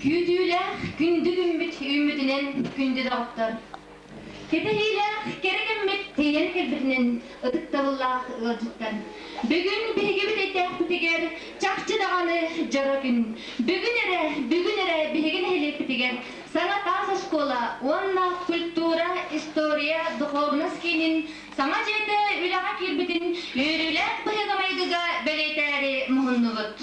Күүтүүлээх күндү күммүт үүммүтүнэн күндү доҕоттор! Кэтэһиилээх кэрэ кэммит тиийэн кэлбитинэн ытыктабыллаах ыалдьыттар! Бүгүн биһиги бүтэйдээхпитигэр чахчы даҕаны дьоро күн. Бүгүн эрэ, бүгүн эрэ биһиги нэһилиэкпитигэр саҥа таас оскуола уонна культура, история, духуобунас киинин саҥа дьиэтэ үлэҕэ киирбитин үөрүүлээх быһыыга-майгыга бэлиэтээри муһуннубут.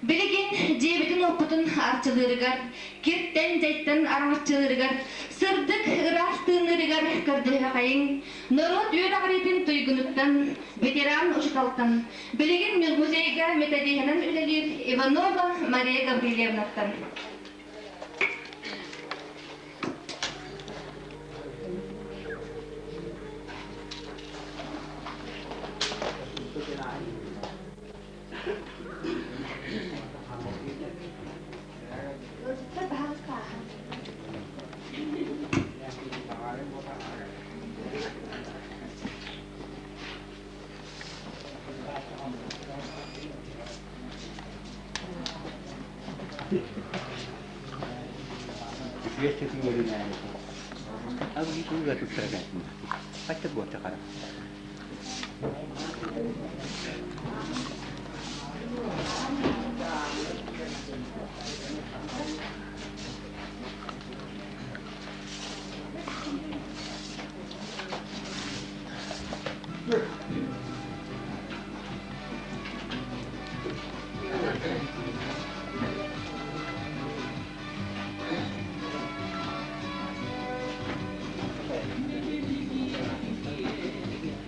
Билигин дьиэбитин-уоппутун арчылыырыгар, киртэн-дьайтан араҥаччылыырыгар, сырдык, ыраас тыынныырыгар көрдөһүөххэйиҥ, норуот үөрэҕириитин туйгунуттан, ветеран учууталтан, билигин музейга методиһынан үлэлиир Иванова Мария Гаврильевнаттан. Ыалдьыттар баһаалыста ааһан.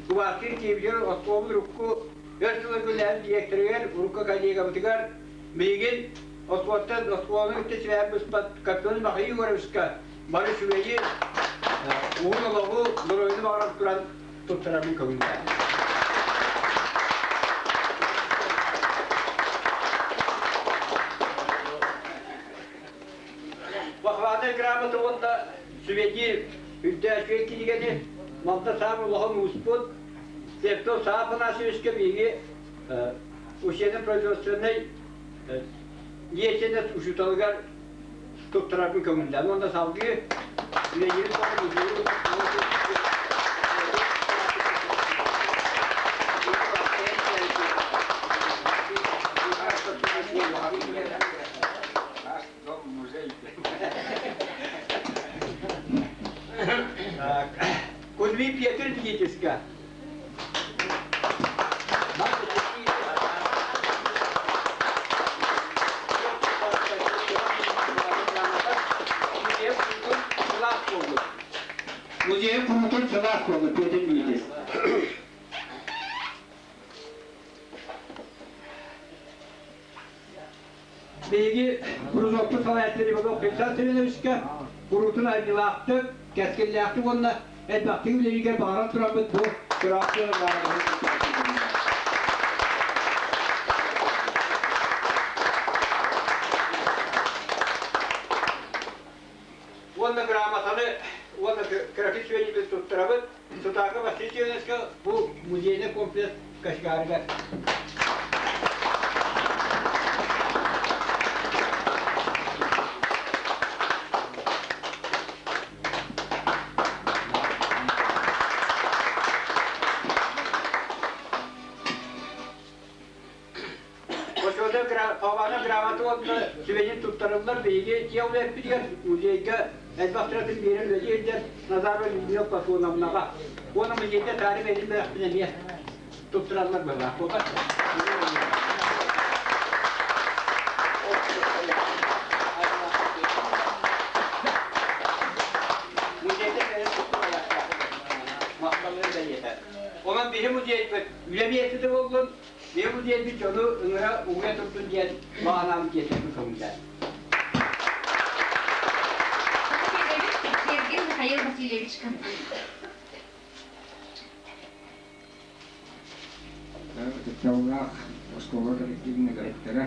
Убаастыыр киһибитигэр оскуолабыт урукку өр сылларга үлэлээбит дириэктэригэр, урукку коллегабытыгар билигин оскуолаттан оскуоланы кытта сибээһин быспат Капитон Михаил Егоровичка бары үчүгэйи, уһун олоҕу, доруобуйаны баҕаран туран туттарарбын көҥүллээн. Похвальнай грамота уонна сүбэдиир үрдээччи кинигэни манта саам улахан ууспут Севтов Саа Афанасьевичка биһиги учебно-производственнай деятельность учууталыгар туттарарбын көҥүллээн уонна салгыы үлэлиирин Кузьмин Петр Никитичка. Музейын курутун сылаас буолбут Петр Никитич. Биһиги кружокпут салайааччы Иванов Хрисан Семеновичка куруутун айымньылаахтык, кэскиллээхтик уонна элбэхтик үлэлииргэ баҕаран тураммыт бу кыраапты Уонна грамотаны уонна кыракый сүөнньүбүт туттарабыт. Сутака Василий Семеновичка бу музейный комплекс Кашгарыгар. Очуота грамота уонна сүбэнин туттарыллар биһиги дьиэ үлэппитигэр музейга элбэх сыратын биэрэн үлэлиир Назарова Людмила Платоновнаҕа уонна музейга таары бэйдин бэлэхпин эмиэ туттараллар быһыылаах буолбат. Музейга бэйэн махталын бэлиэтэ. Онон биһи музейбыт үлэ миэстэтэ буоллун, биһи музейбыт дьону ыҥыра угуйа турдун диэн баҕанаабыт диэтэрбин көҥүллээн. Сергей Михаил Васильевичка. Ытыктабыллаах оскуола коллективын үлэһиттэрэ,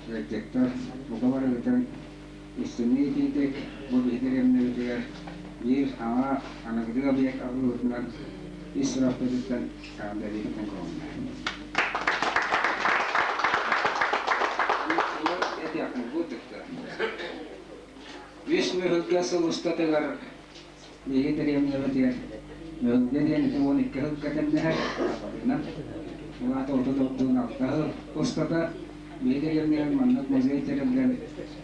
ыалдьыттар, бука барыгытын истиҥник итиитик бу биһиги дэриэбинэбитигэр биир саҥа аныгылыы объект арыллыбытынан ис сүрэхпититтэн эҕэрдэлиибитин көҕүллэ. Этиэхпин курдук Үс мөһүлгэ сыл устатыгар Биһиги дэриэбинэбитигэр Мөһүлгэ диэн ити 12 сылга тэҥнэһэр, сахалыынан. Ол аата 36 сыл устата биһиги дэриэбинэбит маннык музей тэриллэн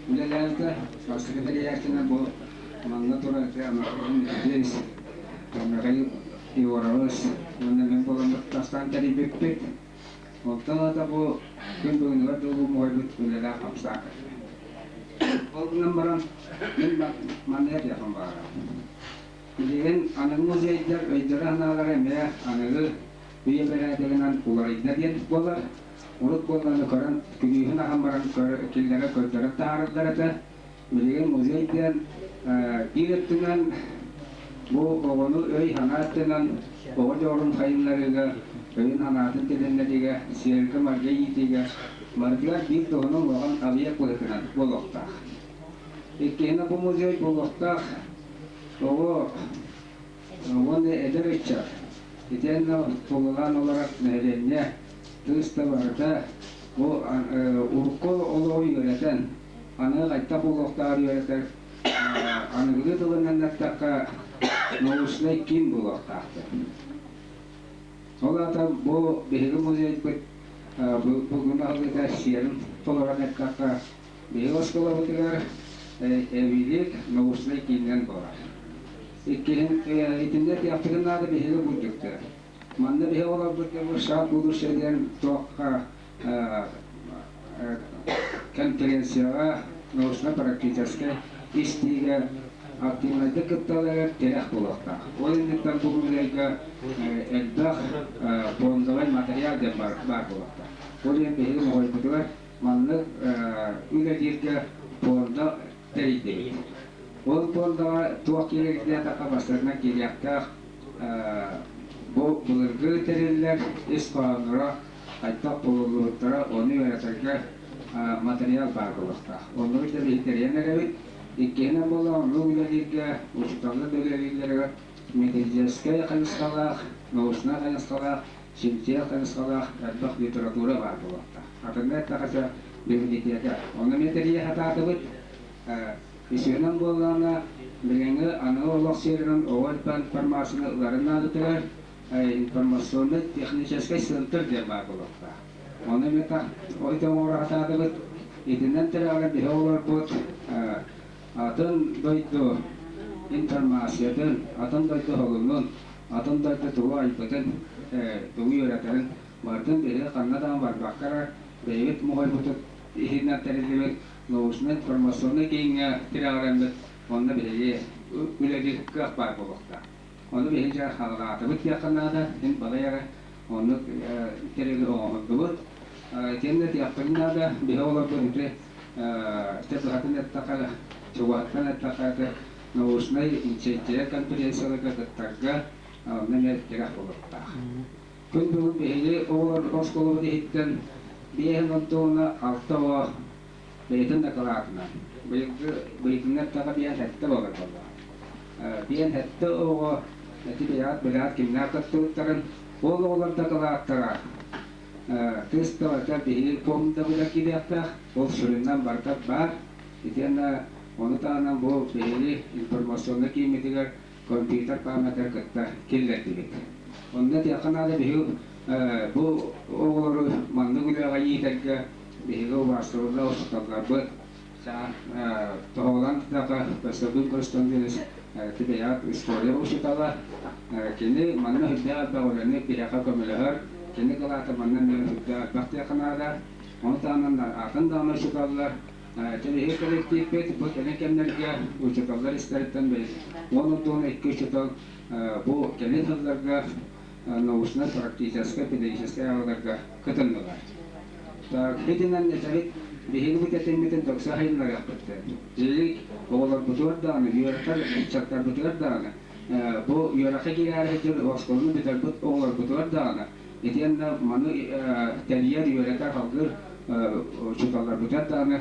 үлэлээбитэ. Бастакы тэрийээччинэн бу манна турар ити Анатолий Никитич, Михаил Егорович уонна мин буоламмыт бастаан тэрийбиппит. Онтон ата бу күн бүгүнүгэр дылы моһойбут үлэлээх-хамсаах этэ. Ол гынан баран мин манна этиэхпин баҕарабын. Билигин аныгы музейдар өйдөрө-санаалара эмиэ аныгы үйэ бэрээдэгинэн уларыйда диэн буолар. Урут буоллаҕына көрөн, күлүүһүн аһан баран киллэрэ көрдөрөн таһаараллар этэ. Билигин музей диэн биир өттүнэн бу оҕону өй-санаа өттүнэн оҕо дьоҕурун сайыннарыыга, өйүн-санаатын тилиннэриигэ, сиэргэ-марга иитиигэ барытыгар биир туһунан улахан объект быһыытынан буолуохтаах. Иккиһинэн бу музей буолуохтаах оҕо уонна эдэр ыччат итиэннэ тулалаан олорор нэһилиэнньэ тыыс да барыта бу урукку олоҕу үөрэтэн аны хайдах буолуохтааҕар үөрэтэр аныгылыы тылынан эттэххэ научнай киин буолуохтаахтар. Ол аата бу биһиги музейбыт бүгүн аһыллыыта сиэрин толорон эттэххэ биһиги оскуолабытыгар эбиилик научнай киининэн буолар. Иккиһин итиннэ этиэхпитин наада биһиги бурдуктар. Манна биһиги олорбут бу шаг будущее диэн туохха конференцияҕа научно-практическай истиигэ активнайдык кытталларыгар тирэх буолуохтаах. Ол инниттэн бу музейга элбэх фондовай материал диэн баар буолуохтаах. Ол иһин биһиги моҕойбутугар маннык үлэлииргэ фонда тэрийдибит. Ол фондаҕа туох киирэр диэтэххэ бастакынан киириэхтээх бу былыргы тэриллэр ис хоһоонноро хайдах булуллубуттара ону үөрэтэргэ материал баар буолуохтаах. Оннук да биһи тэрийэн эрэбит. Иккиһинэн буолла оннук үлэлииргэ, учууталлар да үлэлииллэригэр методическай хайысхалаах, научнай хайысхалаах, чинчийэр хайысхалаах элбэх литература баар буолуохтаах. Атынна эттэххэ библиотека. Ону эмиэ тэрийэ сатаатыбыт. Үсүһүнэн буоллаҕына, билиҥҥи аныгы олох сиэринэн оҕо элбэх информацияны ыларын наадатыгар информационно-техническэй центр диэн баар буолуохтаах. Ону эмиэ ити оҥоро сатаатыбыт. Итинэн тирэҕирэн биһи олорбут атын дойду информациятын, атын дойду холунун, атын дойду тугу айбытын, тугу үөрэтэрин барытын биһиги ханна даҕаны барбакка эрэ бэйэбит моһойбутут иһинэн тэриллибит научно-информационнай кииҥҥэ тирэҕирэммит онно биһиги үлэлиир кыах баар буолуохтаах. Ону биһиги дьэ хаалаатыбыт диэххэ наада, мин балай эрэ оннук тэрили оҥоһуллубут. Итиэннэ тиэхпитин наада, биһи олорбут ити ити быһатын эттэххэ, чугаһыттан эттэххэ ити научнай чинчийэр конференцияларга кыттарга онно эмиэ тирэх буолуохтаах. Күн бүгүн биһиги оҕолор оскуолабыт иһиттэн биэһин онтуона алта оҕо бэйэтин дакылаатынан быйылгы быйылгы эттэххэ биэһин сэттэ буолар буоллаҕа. Диэн сэттэ оҕо эти бэйэҕит билэҕит кимнээх кыттыбыттарын, ол оҕолор дакылааттара тыс да биһиги пуондабытыгар киириэхтээх, ол сүрүннэн барыта баар. Итиэннэ ону таһынан бу биһиги информационнай кииммитигэр компьютер памятар кытта киллэрдибит. Онно этиэххэ наада биһиги бу оҕолору маннык үлэҕэ иитэргэ биһиги убаастабыллаах учууталларбыт Тоһоҕолоон эттэххэ, Константин Константинович бэйэҕит история учуутала. Кини манна сүрдээх элбэх үлэни биһиэхэ көмөлөһөр. Кини кылаата манна эмиэ сүрдээх элбэх диэххэ наада. Ону таһынан атын даҕаны учууталлар биһиги коллективпит бу кэлин кэмнэргэ учууталлар истэриттэн 12 учуутал бу кэлин сылларга научно-практическай педагогическай ааҕыыларга кытыннылар. Итинэн этэбит, биһиги бу тэтиммитин докса сайыннарыахпыт. Биһиги оҕолорбутугар даҕаны, үөрэххэ ыччаттарбытыгар даҕаны, бу үөрэххэ киирээри сылдьар оскуоланы бүтэрбит оҕолорбутугар даҕаны, Итиэннэ маны тэрийэр, үөрэтэр, салгыыр учууталларбытыгар даҕаны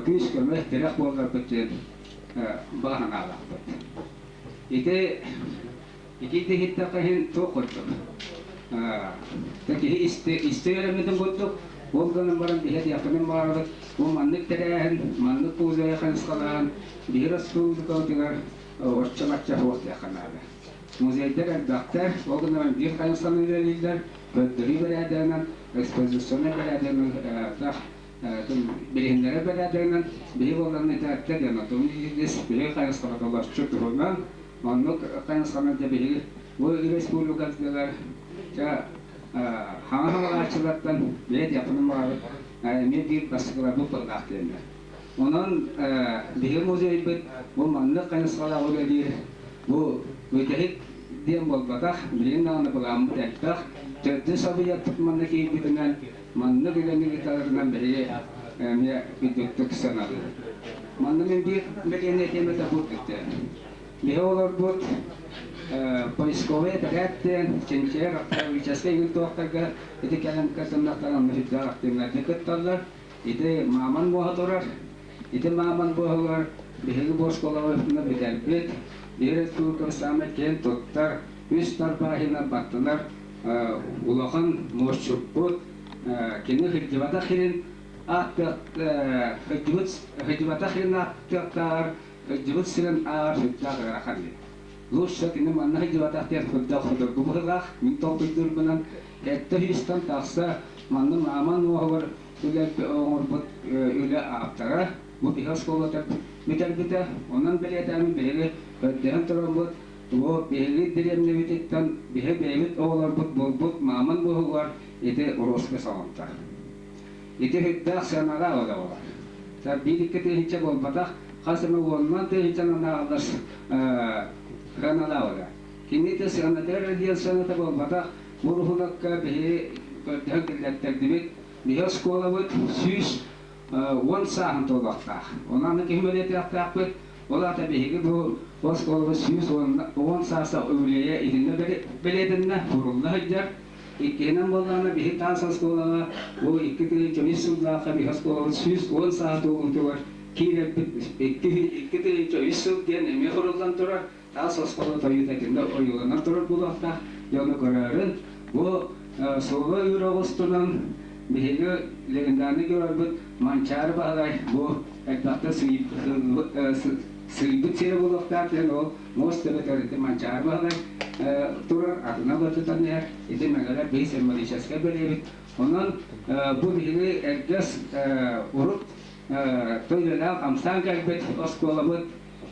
күүс-көмө, тирэх буолларбыт диэн баҕа санаалаахпыт. Ити итиитэ иһиттэххэ иһин туох курдук. Киһи истэ үөрэммитин курдук, ол гынан баран биһи диэхпинин баҕарабыт, бу маннык тэрээһин, маннык музейы хайысхалаан биһи республикабытыгар оччо-бачча суох диэххэ наада. Музейдар элбэхтэр, ол гынан баран биир хайысханы үлэлииллэр, көрдөрүү бэрээдэгинэн, экспозиционнай бэрээдэгинэн билиһиннэрэр бэрээдэгинэн биһи буолларына итээттэр диэн отун биһиги хайысхабыт олорчу туһунан оннук хайысханан дьэ биһиги бу республикатыгар дьэ хаҥа хаҥалааччылартан бэйэ диэхпинин баҕарабыт эмиэ биир бастакыларбыт буоллаах диэннэр. Онон биһиги музейбыт бу маннык хайысхалаах үлэлиир бу бүтэһик диэн буолбатах, билигин даҕаны былааммыт элбэх, төрдүс объектпыт манна киирбитинэн Маннык үлэни ыытарынан биһиги эмиэ үрдүктүк сыаналыыбыт. Манна мин биир бэлиэни этиэм этэ бу үрдүктэ. Биһи олорбут поисковай этэрээт диэн чинчийэр археологическай иҥин туохтарга ити кэлэн кытыннахтар онно сүрдээх активнайдык кытталлар. Ити мааман муоһа турар. Ити мааман буоһугар биһиги бу оскуолабытын бүтэрбит, биһи республикабыт саамай киэн туттар, үс тарбааһынан баттанар улахан муосчуппут кини сылдьыбатах сирин ааттыах сылдьыбатах сирин ааттыахтааҕар сылдьыбыт сирин ааҕар сүрдээх ыарахан диэн. Лучше кини манна сылдьыбатах диэн сылдьар судургу быһыылаах мин толкуйдуурбунан эрдэ сүүстэн тахса манна мааман уоһугар үлэ оҥорбут үлэ ааптара бу биһи оскуолата бүтэрбитэ. Онон бэлиэтээммит биһиги көрдөһөн тураммыт Бу биһиги дэриэбинэбититтэн биһи бэйэбит оҕолорбут буолбут мааман буоһугар ити уруоска саламта. Ити сүрдээх сыаналаах үлэ буолар. Биир-икки тыһыынча буолбатах, хас эмэ уонунан тыһыынчанан ааҕыллар сыаналаах үлэ. Кини ити сыанатыгар диэн сыаната буолбатах, бу уруһунакка биһи көрдөһөн киллэртэрдибит. Биһи оскуолабыт 110 сааһын туолуохтаах. Онон киһи бэлиэтиэхтээхпит, Ол аата биһиги бу оскуолабыт 110 сааса үбүлүөйэ итиннэ бэлиэтэннэ, курулла сылдьар. Иккиһинэн буоллаҕына биһи таас оскуолаҕа бу 2003 сыллаахха биһи оскуолабыт 110 саа туолуутугар киирэрбит 2003 сыл диэн эмиэ суруллан турар. Таас оскуола тойута итиннэ ойууланан турар буолуохтаах. Дьону көрөөрүн бу суола үүрэ оҕустунан биһиги легендарный геройбут Манчаары Баһылай бу элбэхтэ сыыйбыт сирэ буолуохтаах диэн ол муос төбөтөр ити Манчаары Баһылай турар атына бытытан иһэр ити мэҥэлэр биһи символическай бэлиэбит. Онон бу биһиги эргэс урут той үлэлээх хамсаан кэлбит оскуолабыт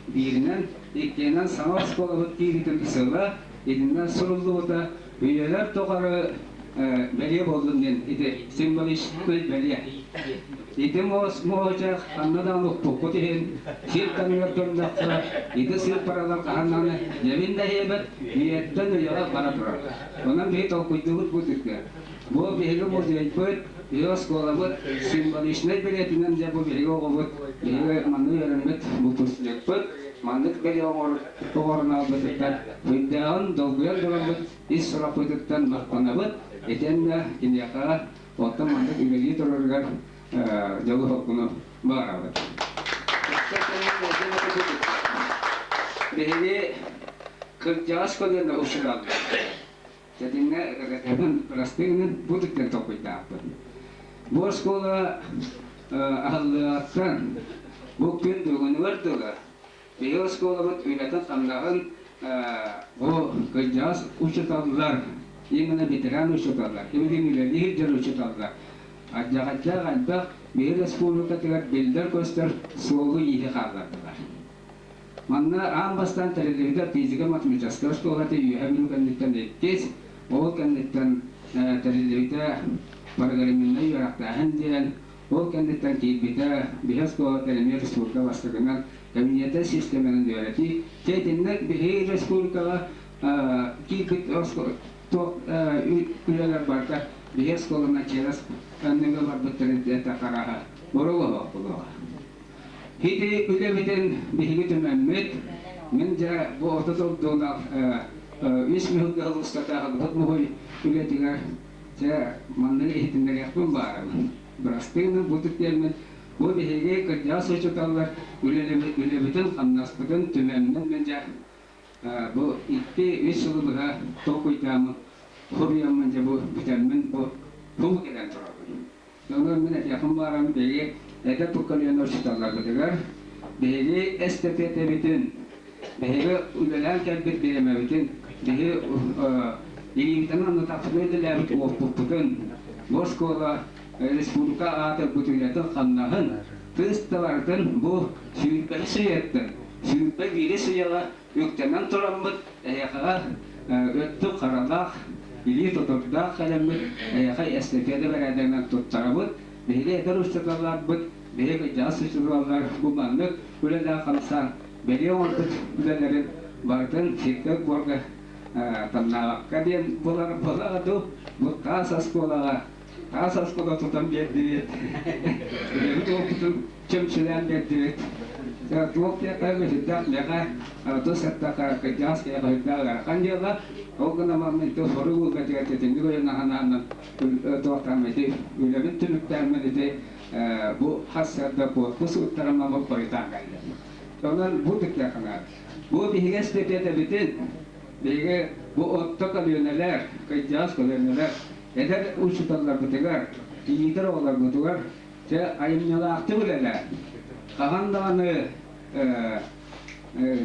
бииринэн, иккиэнэн саҥа оскуолабыт киирбитин сыла итиннэ суруллубута үйэлэр тухары бэлиэ буоллун диэн ити символическай бэлиэ. Ити муос муоһучах ханна даҕаны укпуккут иһин сир таныгар көрдөххө ити сыыппаралар хаһан даҕаны дьэбин да иһиэбэт үйэттэн үйэҕэ бара турар. Онон биһи толкуйдуубут бу түккэ. Бу биһиги музейбыт, биһиги оскуолабыт символичнай бэлиэтинэн дьэ бу биһиги оҕобут, биһиги манна үөрэммит выпускникпыт маннык бэлиэ оҥорон аалбытыттан сүрдээҕин долгуйан тураммыт ис сурахпытыттан махтанабыт. Итиэннэ киниэхэ оттон маннык үлэлии турарыгар дьолу-соргуну баҕарабыт. Биһиги кырдьаҕас көлүөнэ учууталлар Сэтиннэ бырастыгынан бу түктэн толкуйдаахпын. Бу оскуола аһыллыаҕыттан бу күн бүгүнүгэр дылы биһиги оскуолабыт үлэтин-хамнаһын бу кырдьаҕас учууталлар, именно ветеран учууталлар, ким үлэлии сылдьар учууталлар алдьархайдаах элбэх биһиги республикатыгар биллэр-көстөр суолу-ииһи хааллардылар. Манна аан бастаан тэриллибитэ физико-математическай оскуолата Үөһээ Бүлүү кэнниттэн иккис, ол кэнниттэн тэриллибитэ программнай үөрэхтээһин диэн, ол кэнниттэн киирбитэ биһи оскуолата эмиэ республика бастакынан кабинета системанан үөрэтии. Дьэ итинник биһиги республикаҕа киирбит туох үлэлэр барыта биһи оскуоланан через анныга барбыттарын этэ хараһа боруоһуох буолуоҕа. Ити үлэбитин биһиги түмэммит, мин дьэ бу 30 сыл Үс мүһүлгэ устата аҕалбыт муһуй үлэтигэр дьэ маннык иһитиннэриэхпин баарабын. Бырастыыны бу түктиэммин бу биһиги кырдьаҕас учууталлар үлэбитин-хамнаспытын түмэммин мин дьэ бу 2-3 сылы быһа толкуйдааммын суруйаммын дьэ бу бүтэммин бу бу кэлэн турабын. Онон мин этиэхпин баарам биһиги эдэр поколение учууталларбытыгар биһиги эстэпиэтэбитин, биһиги үлэлээн кэлбит бириэмэбитин, биһиги илиибитин аннытахпытын үлэлээбит уоппуппутун, бу оскуола республика аатырбыт үлэтин-хамнаһын, тыыс да барытын бу сүүрбэһис үйэттэн, 21-ис үйэҕэ үктэнэн тураммыт эһиэхэҕэ өттүк харалаах, илии тутурдаах кэлэммит эһиэхэ эстафета бэрээдэгинэн туттарабыт. Биһиги эдэр учууталларбыт, биһиги кырдьаҕас учууталлар бу маннык үлэлээх-хамсаан бэлиэ оҥорбут үлэлэрин барытын сиргэ-буорга тамнаабакка диэн буолар буолаҕа дуу, бу таас оскуолаҕа таас оскуола тутан биэрдибит, үлэбит уопутун чөмчөлөөн биэрдибит. Туох диэххэ сүрдээх миэхэ тус эттэххэ кырдьаҕас киһиэхэ сүрдээх ыарахан дьыала. Ол гынан баран ити сорук ылгатыгар тэтимник өйөнөн туохтаан ити үлэбин түмүктээммин ити бу хас сарда корпус уттарымман бу хойутаан кэллим. Онон бу түктээххэ бу биһиги эстэтиэтэбитин биһиги бу орто көлүөнэлэр, кырдьаҕас көлүөнэлэр эдэр учууталларбытыгар, иитэр оҕолорбутугар Дьэ, айымньылаахтык үлэлээ. Хаһан даҕаны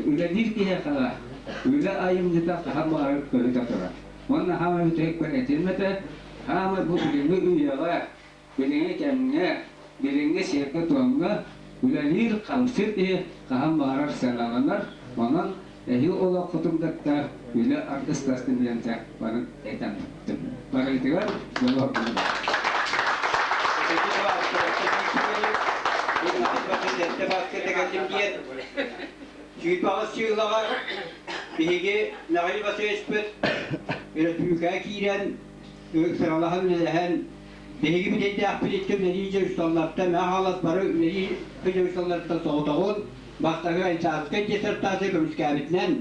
үлэлиир киһиэхэ үлэ айымньыта хаһан баҕарар көһүтэ турар. Уонна хаама бүтэһикпэр этим этэ, хаама бу билиҥҥи үйэҕэ, билиҥҥи кэмҥэ, билиҥҥи сиэргэ-туомҥа үлэлиир, хамсыыр киһи хаһан баҕарар сыаналанар. Онон эһиги олоххутун кытта үлэ аргыстастын диэн дьэ бары этэн бүттүм. Барыытыгар дьолу Сүүрбэҕис сыылаҕа биһиги Наҕай Васильевичпыт өрөспүүбүлүкэҕэ киирэн сыралаһан үлэлэһэн биһиги бүтэйдээхпит икки үлэлии дьоруйсаллартан мэҥэ хаҥалас бары үлэлии дьоруйсалларыттан соҕотоҕун бастакы Айсааскай диссертация көмүскээбитинэн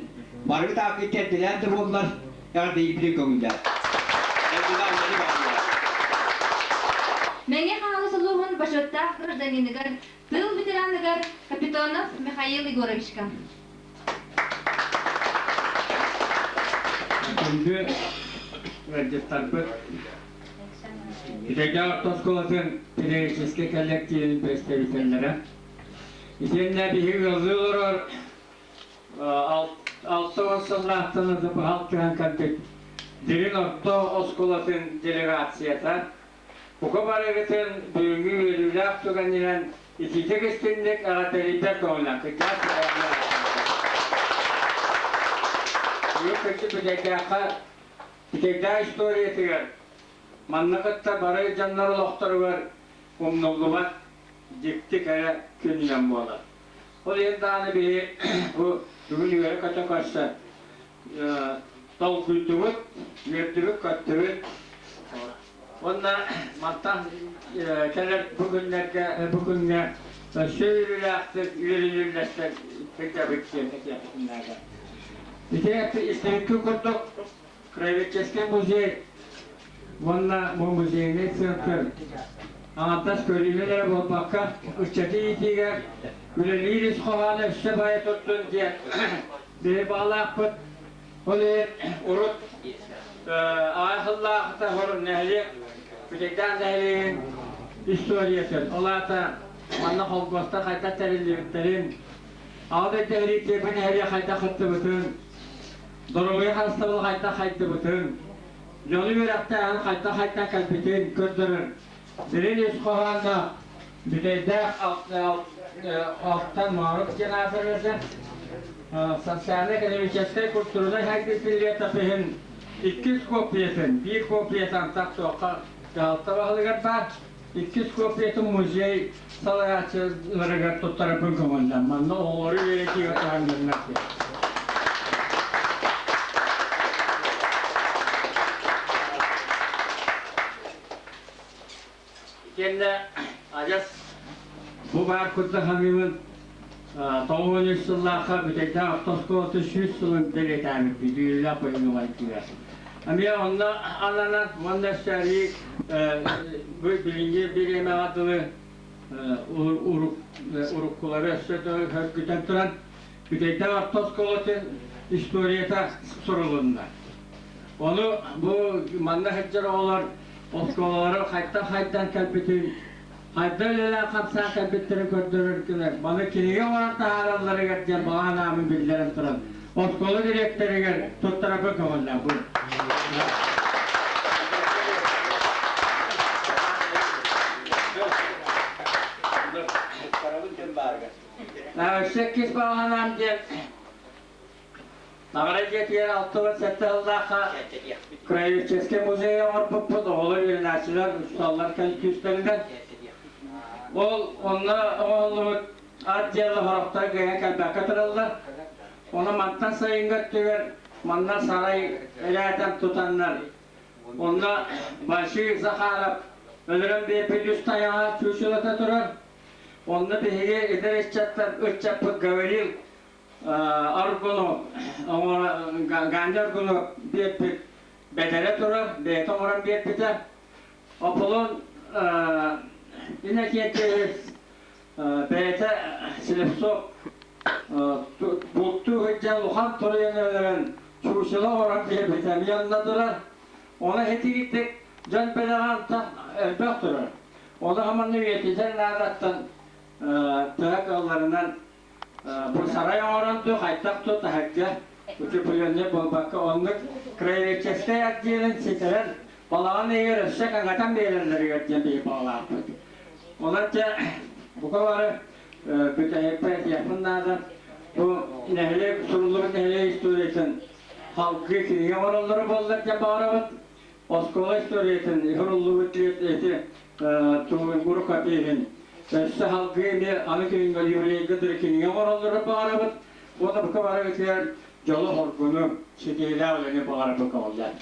барыгыт ааккыт эрдэлээн да буоллар эҕэрдэйиибитин көҥүллээх. Мэҥэ Хаҥалас улууһун бочуоттаах гражданиныгар, тыыл ветераныгар Капитонов Михаил Егоровичка. Күндү ыалдьыттарбыт, Бүтэйдээх орто оскуолатын педагогическай коллективын представителлэрэ, Итиэннэ биһиги ыаллыы олорор 60 сыллаахтан алтыһан кэлбит Дириҥ орто оскуолатын делегацията бука барыгытын бүгүҥҥү үөрүүлээх түгэнинэн итиитик истиҥник эҕэрдэлиирбэр көҥүллээн кырдьаҕас Бүгүн кырдьык Бүтэйдээххэ Бүтэйдээх историятыгар манна кытта бары дьоннор олохторугар умнуллубат дьикти кэрэ күнүнэн буолар. Ол иһин даҕаны биһи бу бүгүн үөрэ-көтө көрсөн толкуйдубут, үөрдүбүт-көттүбүт. Уонна мантан кэлэр бу күннэргэ, бу күҥҥэ өссө үөрүүлээхтик үөрүүлэстэр сылдьабыт диэн этиэхпитин наада. Ити истибиккин курдук Краеведческай музей уонна бу музейный центр аҥардас көрүүнэн эрэ буолбакка, ыччаты иитиигэ үлэлиир ис хоһооно өссө байа турдун диэн биһи баҕалаахпыт. Ол иһин урут аҕай сыллаахыта хор нэһилиэк Бүтэйдээх нэһилиэгин историятын, ол аата манна холкуостар хайдах тэриллибиттэрин, Аҕа дойду сэриитин нэһилиэк хайдах кыттыбытын, Доруобуйа харыстабыла хайдах хайдыбытын, дьону үөрэхтээҕин хайдах хайдан кэлбитин көрдөрөр дириҥ ис хоһоонноох Бүтэйдээх Алтан Моорук диэн аатырыыта социально-экономическай культурнай сайдыы летопиһын иккис копиятын, биир копията антах суохха дьаһалта баһылыгар баар, иккис копиятын музей салайааччыларыгар туттарарбын көҥүллэм. Манна оҕолору үөрэтиигэ туһанныннар диэн. Итиэннэ адьас бу баар курдук саныыбын. 93 сыллаахха Бүтэйдээх орто оскуолатын 100 сылын бэлиэтээбиппит үөрүүлээх быһыыга-майгыга. Эмиэ онно ананан уонна өссө эбии билиҥҥи бириэмэҕэ дылы уруккулары өссө хөргүтэн туран Бүтэйдээх орто оскуолатын историята сурулунна. Ону бу манна сылдьар оҕолор оскуолалара хайтан хайдан кэлбитин, хайда үлэлээн-хамсаан кэлбиттэрин көрдөрөр гына маны кинигэ оҥорон таһааралларыгар диэн баҕа санаабын биллэрэн туран оскуола дириэктэригэр туттарарга көҥүллээхпин. Сэккис баҕа санаам диэн Таҥара дьиэтигэр 67 сыллаахха краеведческай музей оҥорбуппут, оҕолор үөрэнээччилэр усталлар күүстэринэн. Ол онно оҥоһуллубут отдела сорохтор кыайан кэлбэккэ тураллар. Ону мантан сайыҥҥы өттүгэр манна сарай элээтэн тутаннар, онно Большой Захаров өлөрөн биэрбит үс тайаҕа чуучулата турар. Онно биһиги эдэр ыччаттар ыччаппыт Гаврил Аргунов Ганди Аргунов биэрбит бэдэрэ турар, бэйэтэ оҥорон биэрбитэ. Аполлон Иннокентьевич бэйэтэ Слепцов бултуу сылдьан улахан туруйан өлөрөн чуучула оҥорон биэрбитэ эмиэ онно турар. Ону итигитик дьон бэлэҕэ антах элбэх турар. Ону хаманна үйэтитэр наадаттан төһө кыалларынан Бу сарай оҥорон дуу, хайдах дуу таһырдьа утепленный буолбакка оннук краеведческай отделын ситэрэн балаҕан ыйыгар өссө хаҥатан биэрэллэригэр диэн биһи баҕалаахпыт. Онон дьэ бука бары бүтэһикпэр этиэхпин наада. Бу нэһилиэк суруллубут нэһилиэк историятын халгыы кинигэ оҥороллоро буоллар диэн баҕарабыт. Оскуола историятын суруллубут эти тугу копиһын өссө салгыы эмиэ аны күһүҥҥэ юбилейга дылы кинигэ оҥороллоро баҕарабыт уонна бука барыгытыгар дьолу-соргуну, ситиһиилээх үлэни баҕарабыт көҕүлээн.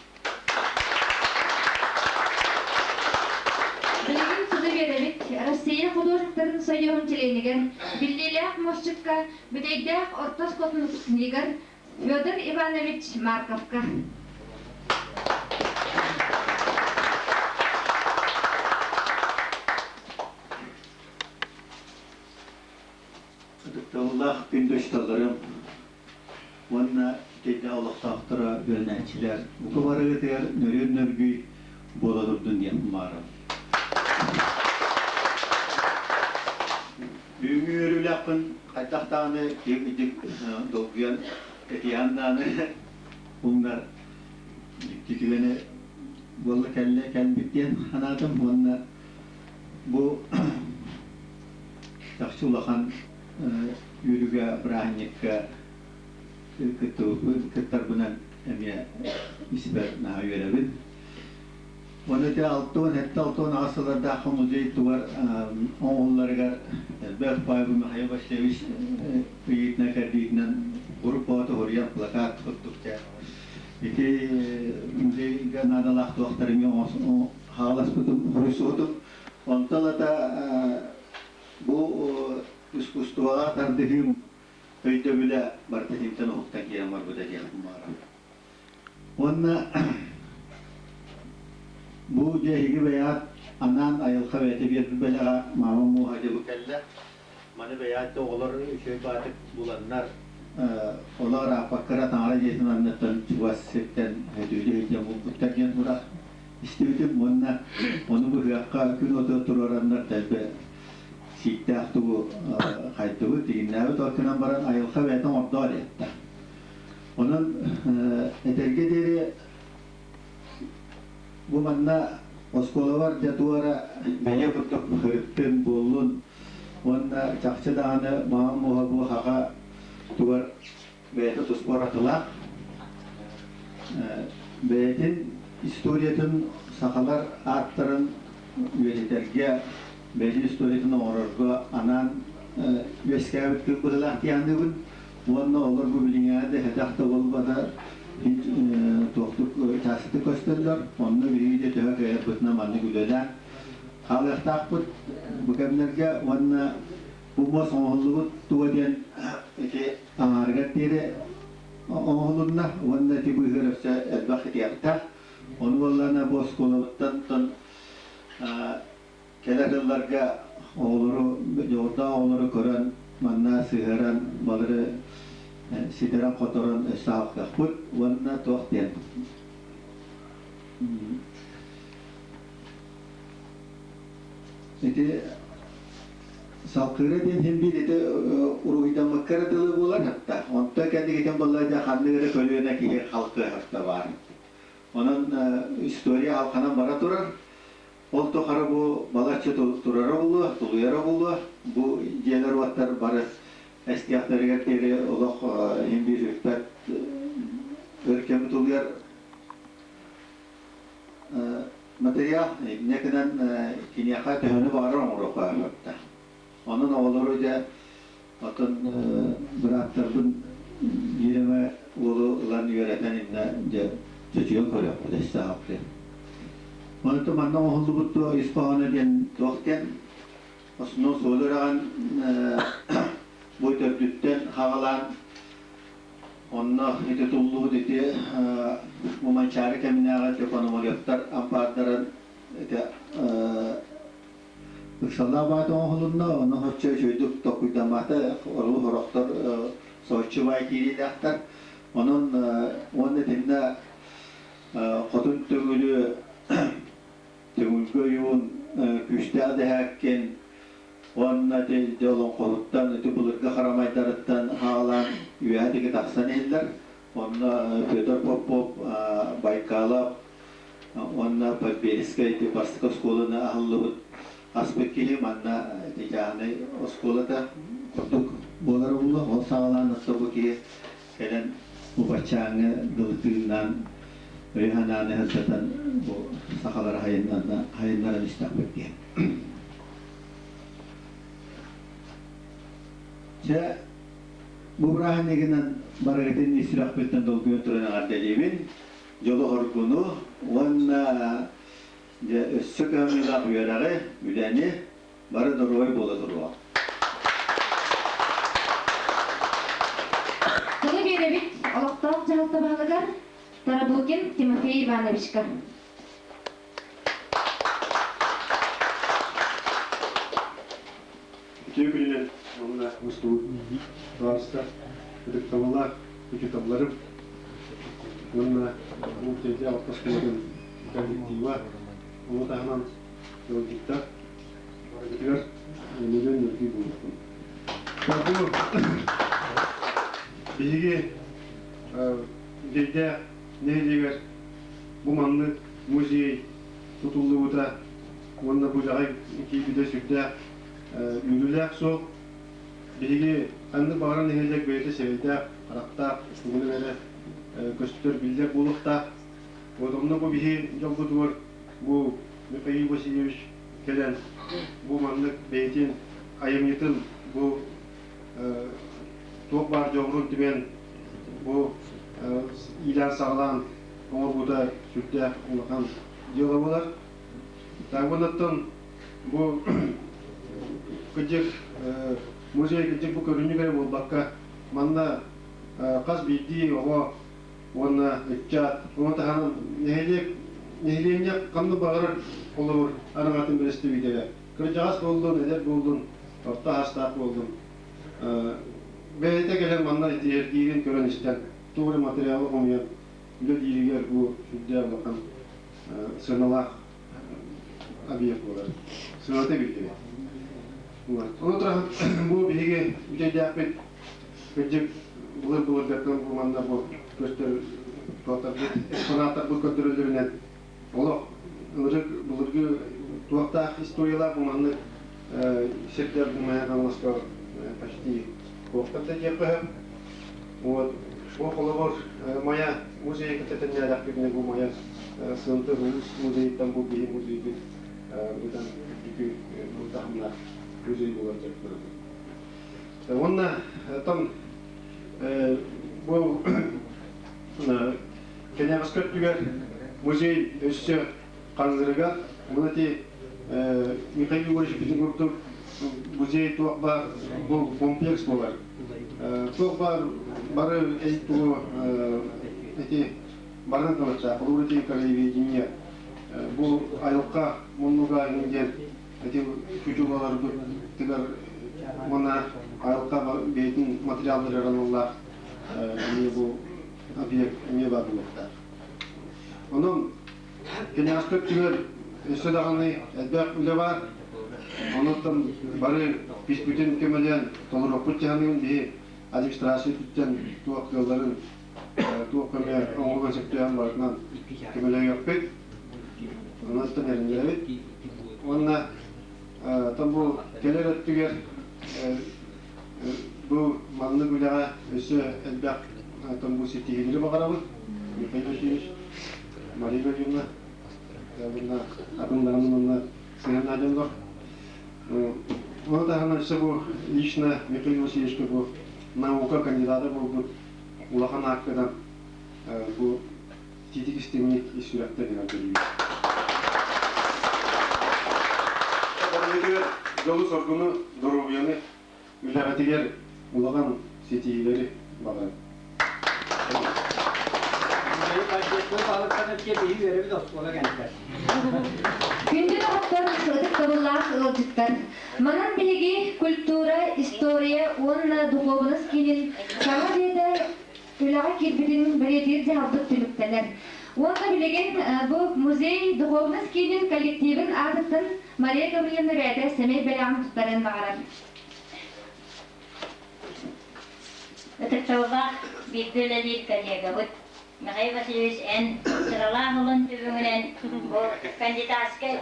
Билигин тылы биэрэбит Россия художниктарын союһун чилиэнигэр, биллиилээх муосчукка, Бүтэйдээх орто оскуолатын выпускнигар Федор Иванович Марковка. Ытыктабыллаах күндү учууталларым уонна итиннэ олохтоохторо үөрэнээччилэр бука барыгытыгар нөрүөн нөргүй буола турдун диэн баҕарабын. Бүгүҥҥү үөрүүлээхпин хайдах даҕаны киһи долгуйан этиһэн даҕаны умнар дьикти түгэни буолла кэллэ кэлбит диэн санаатым уонна бу чахчы улахан үөрүүгэ бырааһынньыкка кыттарбынан эмиэ испэр наһаа үөрэбин. Уонна ити 67-68 сыллардаах музей тугар оҥоһулларыгар элбэх Павел Михаил Васильевич ыйыытынан кэрдиитинэн группаҕа тоһуруйан плакат курдук дьэ ити музейга наадалаах туохтар эмиэ хааласпытым хоруйсубутум. Онтон ата бу искусствоҕа тардыһыым өйдөбүлэ барыта итинтэн уһуктан киирэн барбыта диэхпин баҕарабын. Уонна бу дьэ эһиги бэйэҕит анаан айылҕа бэйэтэ биэрбит бэлэҕэ маама муоһа дьэ бу кэллэ. Маны бэйэҕит да оҕолор үчүгэй баатык буланнар олор ааппаккара таҥара дьиэтин анныттан чугас сиртэн өтүүлүү сылдьан булбуттар диэн сурах истибитим уонна ону быһыахха күн оту туруораннар дэлби сииктээх тугу хайдыбыт, тигиннээбит ол гынан баран айылҕа бэйэтэ оҥордоо диэттэ. Онон этэргэ диэри бу манна оскуолабар дьэ туора бэйэ курдук ырыттын буоллун уонна чахчы даҕаны маҥан муоһа бу хаха тугар бэйэтэ туспа уратылаах бэйэтин историятын сахалар ааттарын үөрэтэргэ бэйэтин историятын оҥорорго анаан үөскээбит кыр быһыылаах дии саныыбын. Уонна олор бу билиҥҥээҕи да эһэтэх да буолбата туохтук чаастатык көстөллөр. Онно биһиги дьэ төһө кыайарбытынан маннык үлэлээн хаалыахтаахпыт бу кэмнэргэ уонна Бу муос оҥоһуллубут туга диэн ити аҥаарыгар диэри оҥоһулунна уонна ити быыһыгар өссө элбэх итиэхтээх. Ону буоллаҕына бу оскуолабыттан кэлэр сылларга оҕолору, дьоҕурдаах оҕолору көрөн, манна сыһыаран, балары ситэрэн-хоторон өссө аһылтахпыт уонна туох диэн ити салкыыра диэн иһин биир ити уруһуйдаммыкка эрэ дылы буолар хатта. Онто кэнникитин буолла дьэ ханнык эрэ көлүөнэ киһи халкыа баар. Онон история халханан бара турар. Ол тухары бу балачча турара буолуо, тулуйара буолуо. Бу дьиэлэр-уоттар бары эстиэхтэригэр диэри олох иһин биир сүппэт өр кэми тулуйар материал. Инньэ гынан киниэхэ төһөнү баҕарар оҥоруохха сөптөөх. Онон оҕолору дьэ оттон бырааттарбын биир эмэ уолу ылан үөрэтэн иннэ дьэ чочуйан көрүөхпүт өссө аҕыйах. Онтон манна оҥоһуллубут туох ис хоһооно диэн туох диэн основной суолу үрэҕин бу төрдүттэн хаҕалаан онно ити туллубут ити Муманчаары кэминээҕи Пономаревтар ампаардарын ити Ыксаллаах баайт оҥоһулунна, онно соччо үчүгэйдик толкуйдаммата, оруу сорохтор соччу баай киириилээхтэр. Онон уонна итиннэ хотун төҥүлү төҥүлгө ойуун күүстээх дэһээккин уонна ити дьэ олоҥхоһуттан ити былыргы харамайдарыттан хаалаан үөһэ диэки тахсан иһиллэр. Онно Петр Попов Байкалов уонна Подбельскай ити бастакы оскуоланы аһыллыбыт аспыт киһи манна ити чааһынай оскуолата курдук буолара буолуо. Ол саҕалаан отто бу киһи кэлэн бу баччааҥҥы дылы тыыннаан өйү-санааны сырдатан бу сахалары хайыннаран истэхпит диэн. Чэ, бу бырааһынньыгынан барыгытын ис сүрэхпиттэн долгуйан туран эҕэрдэлиибин. Дьолу-соргуну уонна дьэ өссө кыһамньылаах үөрэҕи, үлэни бары доруобай буола туруоҕа. Тылы биэрэбит олохтоох дьаһалта баһылыгар Тарабукин Тимофей Ивановичка. Үтүө күнүнэн уонна мустубут табаарыстар, ытыктабыллаах учууталларым уонна бу Тетя орто оскуолатын коллектива, ону таһынан ыалдьыттар барыгытыгар мөлүйүөн мөлтүү буолуохтун. Бу биһиги Үтэйдээх нэһилиэгэр бу маннык музей тутуллубута уонна бу дьаҕай киирбитэ сүрдээх үөрүүлээх суол. Биһиги ханнык баҕарар нэһилиэк бэйэтэ сирэйдээх, харахтаах, тугунан эрэ көстөр, биллэр буолуохтаах. Вот онно бу биһи дьолбутугар бу Михаил Васильевич кэлэн бу маннык бэйэтин айымньытын бу туох баар дьоҕурун түмэн бу иилээн-саҕалаан оҥорбута сүрдээх улахан дьыала буолар. Тагванаттан бу кыдьык музей кыдьык бу көрүнньүк эрэ буолбакка манна хас биирдии оҕо уонна ыччат ону таһынан нэһилиэк нэһилиэнньэ ханнык баҕарар холобур араҥатын бэрэстэбиитэлэ кырдьаҕас буоллун эдэр буоллун орто аһастаах буоллун бэйэтэ кэлэн манна итиһэргиирин көрөн истэн туох эрэ материалы хомуйан үлэлииригэр бу сүрдээх улахан сыаналаах объект буолар. Сыаната биллибэт. Ону туран бу биһиги үчэйдээхпит кырдьык былыр-былыргаттан бу манна бу көстөр туохтарбыт экспонаттарбыт көрдөрөллөрүнэн олох ынырык былыргы туохтаах историялаах бу маннык сирдэр бу Мэҥэ Хаҥаласка почти туохтар да диэххэ сөп. Вот бу холобур Майа музейы кытта тэннээдэхпитинэ бу Майа Сынты улуус музейыттан бу биһи музейбыт быдан үрдүкү таһымнаах музей буолар дьарыктанабыт. Уонна там бу кэнэҕэски өттүгэр музей өссө хаҥырыгар мына ти Михаил Егорович бүтүн курдук Музей туох баар бу комплекс буолар. Туох баар бары тугу эти баран кылаччаах, холобур ити краеведение бу айылҕа муннуга диэн эти чучулаларбыт тыгар уонна айылҕа бэйэтин материалларыгар аналлаах эмиэ бу объект эмиэ баар буолуохтаах. Онон Кэнэҕэски өттүгэр өссө даҕаны элбэх үлэ баар. Онон бары түспүтүн көмөлөөн толоруохпут дьаһаныын биһи администрация өттүттэн туох кыалларын, туох көмө оҥоруон сөптөөҕүн барытынан көмөлөһүөхпүт. Онон эрэннэрэбит. Уонна там бу кэлэр өттүгэр бу маннык үлэҕэ өссө элбэх там бу ситиһиилэри баҕарабыт. Михаил Васильевич, Мария Владимировна, уонна атын даҕаны манна сыһыаннаах дьоннор. Ону таһынан өссө бу лично Михаил Васильевичка бу наука кандидата буолбут улахан ааккадан бу тиитик истиҥник ис сүрэхтэн эҕэрдэлиибит. Дьолу-соргуну, доруобуйаны, үлэҕитигэр улахан ситиһиилэри баҕарабын. Күндү доҕоттор, ытыктабыллаах ыалдьыттар! Манан биһиги культура, история уонна духуобунас киинин саҥа дьиэтэ үлэҕэ киирбитин бэлиэтиир дьаһалбыт түмүктэнэр. Уонна билигин бу музей духуобунас киинин коллективын аатыттан Мария Гаврильевна бэйэтэ сэмэй бэлэҕин туттарыан баҕарар. Ытыктабыллаах бииргэ үлэлиир коллегабыт Михаил Васильевич, эн сыралаах улун түбүгүнэн бу кандидатскай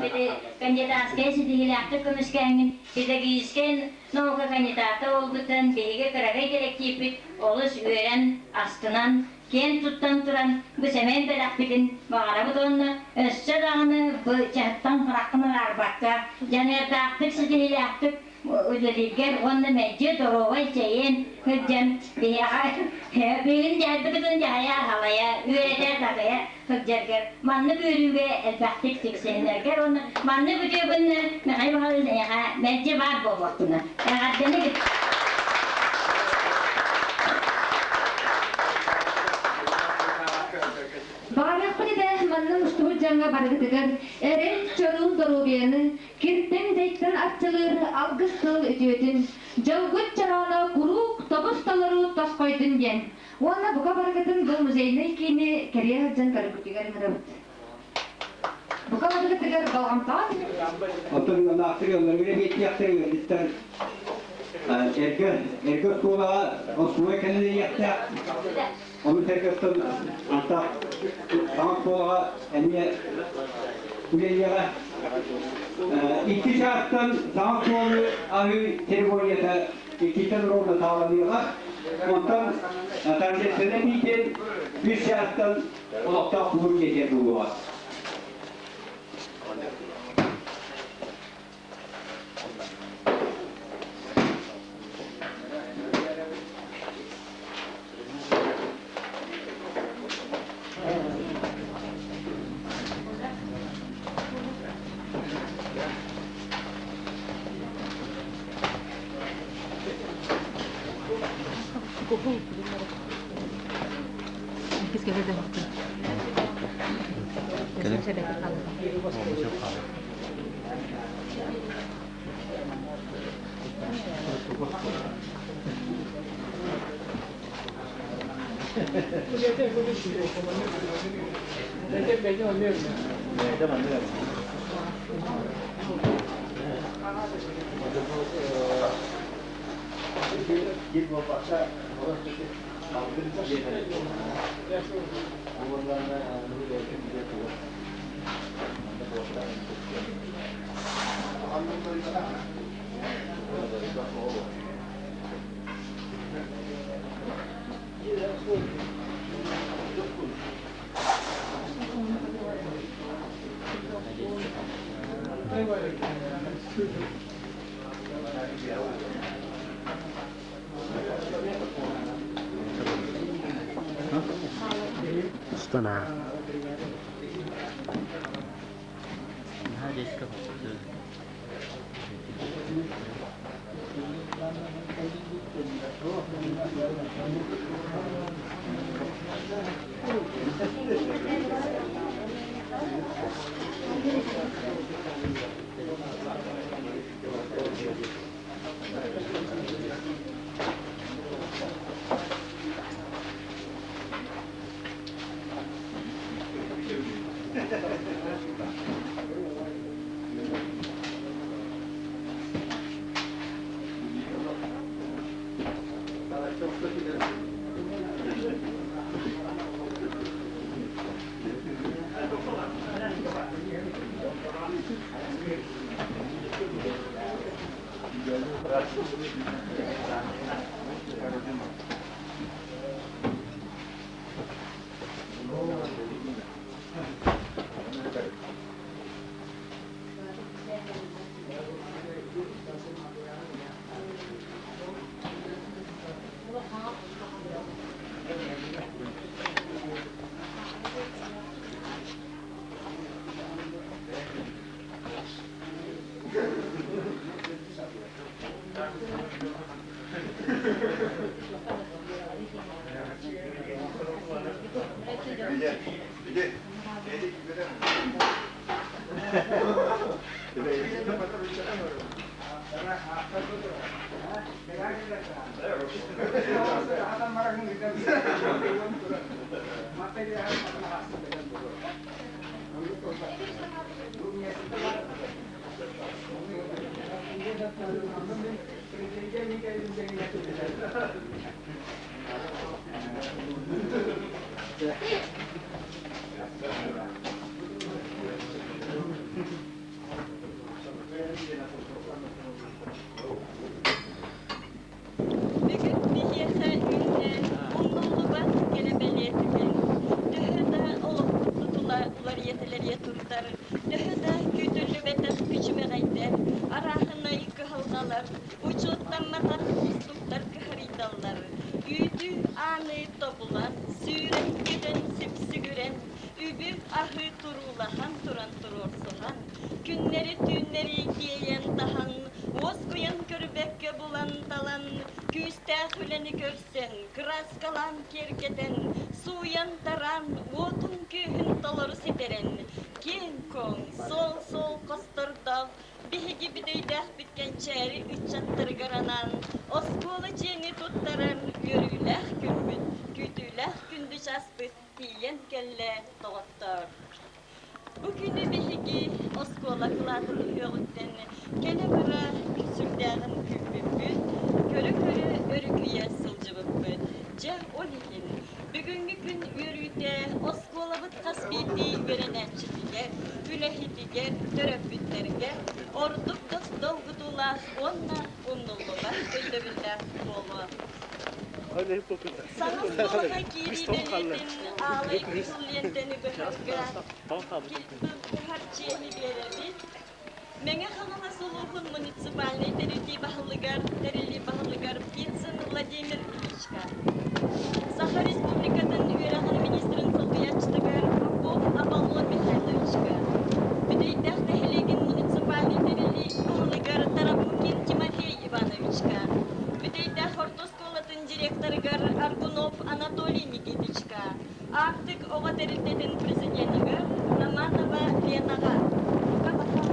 кандидатскай ситиһиилээхтик көмүскээҥҥин педагогическай наука кандидата буолбуттан биһиги кыракый кэлэктииппит олус үөрэн, астынан, киэн туттан туран бу сэмэй бэлэхпитин баҕарабыт уонна өссө даҕаны бу чаһыттан хараххын араарбакка дьаныардаахтык, ситиһиилээхтик үлэлииргэр уонна мэлдьи доруобай чэйиэн сылдьан биһиэхэ билигин дьаһайбытыгын дьаһайа халайа үөрэтэ такайа сылдьаргар маннык үөрүүгэ элбэхтик тиксиһиннэргэр уонна маннык үтүө күннэр Михаил Михайлович эйиэхэ мэлдьи баар буолуохтуна эҕэрдэни. Баҕарыахпыт этэ манна мустубут дьаҥҥа барыгытыгар эрэл чорун доруобуйаны, киртэн дэйтэн арчылыыр алгыс тыл үтүөтүн, дьолгут чорооно куруук тобус толору тосхойдун диэн. Уонна бука барыгытын бу музейнай киини кэрийэ сылдьан көрөргүтүгэр ыҥырабыт. Бука барыгытыгар болҕомтоҕо. Оттон ыаллаахтар ыалларыгар эбиэттиэхтэр ыалдьыттар эргэ эргэ оскуолаҕа оскуола кэлэн Ону сэргэттэн антах саҥа оскуолаҕа эмиэ үлэлиэҕэ. Икки чаастан саҥа оскуоланы аһыы церемонията иккиттэн ровно саҕаланыаҕа. Онтон торжественнай миитин үс чаастан олохтоох кулууп дьиэтигэр буолуоҕа. Устана. Бүгүн биһиэхэ үүннэ умнуллубат кэрэ бэлиэ түгэн. Төһө да олохпут тутула уларыйа-тэлэрийэ турдар, төһө да күүтүллүбэтэх күчүмэҕэйдэр, арааһынай кыһалҕалар, учуоттамматах уустуктар кыһарыйдаллар. Үүтү ааны тобулан, сүүрэн-көтөн сүпсүгүрэн, үбү-аһы туруулаһан туран туруорсуһан, күннэри-түүннэри тиэйэн-таһан, уоскуйан көрбөккө булан-талан, күүстээх үлэни көрсөн, кырааскалаан киэргэтэн, сууйан-тараан, уотун-күүһүн толору ситэрэн, киэҥ-куоҥ, суол-суол хостордоох биһиги бүтэйдээхпит кэнчээри ыччаттарыгар анаан оскуола дьиэни туттарар үөрүүлээх күммүт, күүтүүлээх күндү чааспыт тиийэн кэллэ, доҕоттоор. Бу күнү биһиги оскуола кылаатын үһүөҕүттэн кэлэ-бара сүрдээҕин күүппүппүт, көрө-көрө өрүкүйэ сылдьыбыппыт. Дьэ, ол иһин бүгүҥҥү күн үөрүүтэ оскуолабыт хас биирдии үөрэнээччитигэр, үлэһитигэр, төрөппүттэргэ ордук долгутуулаах уонна умнуллубат өйдөбүллээх буолуо. Саҥа оскуолаҕа киирии бэлиэтин аалай кыһыл лиэнтэни быһарга быһар чиэһи биэрэбит. Мэҥэ Хаҥалас улууһун муниципальнай тэриллии баһылыгар, тэриллии баһылыгар Птицын Владимир Ильичка, Саха Республикатын үөрэҕин министрин солбуйааччытыгар Попов Аполлон Михайловичка, Бүтэйдээх нэһилиэгин муниципальнай тэриллии баһылыгар Тарабукин Тимофей Ивановичка, Бүтэйдээх орто оскуолатын директорыгар Аргунов Анатолий Никитичка, Аартык оҕо тэрилтэтин президенигэр Романова Ленаҕа, бука баха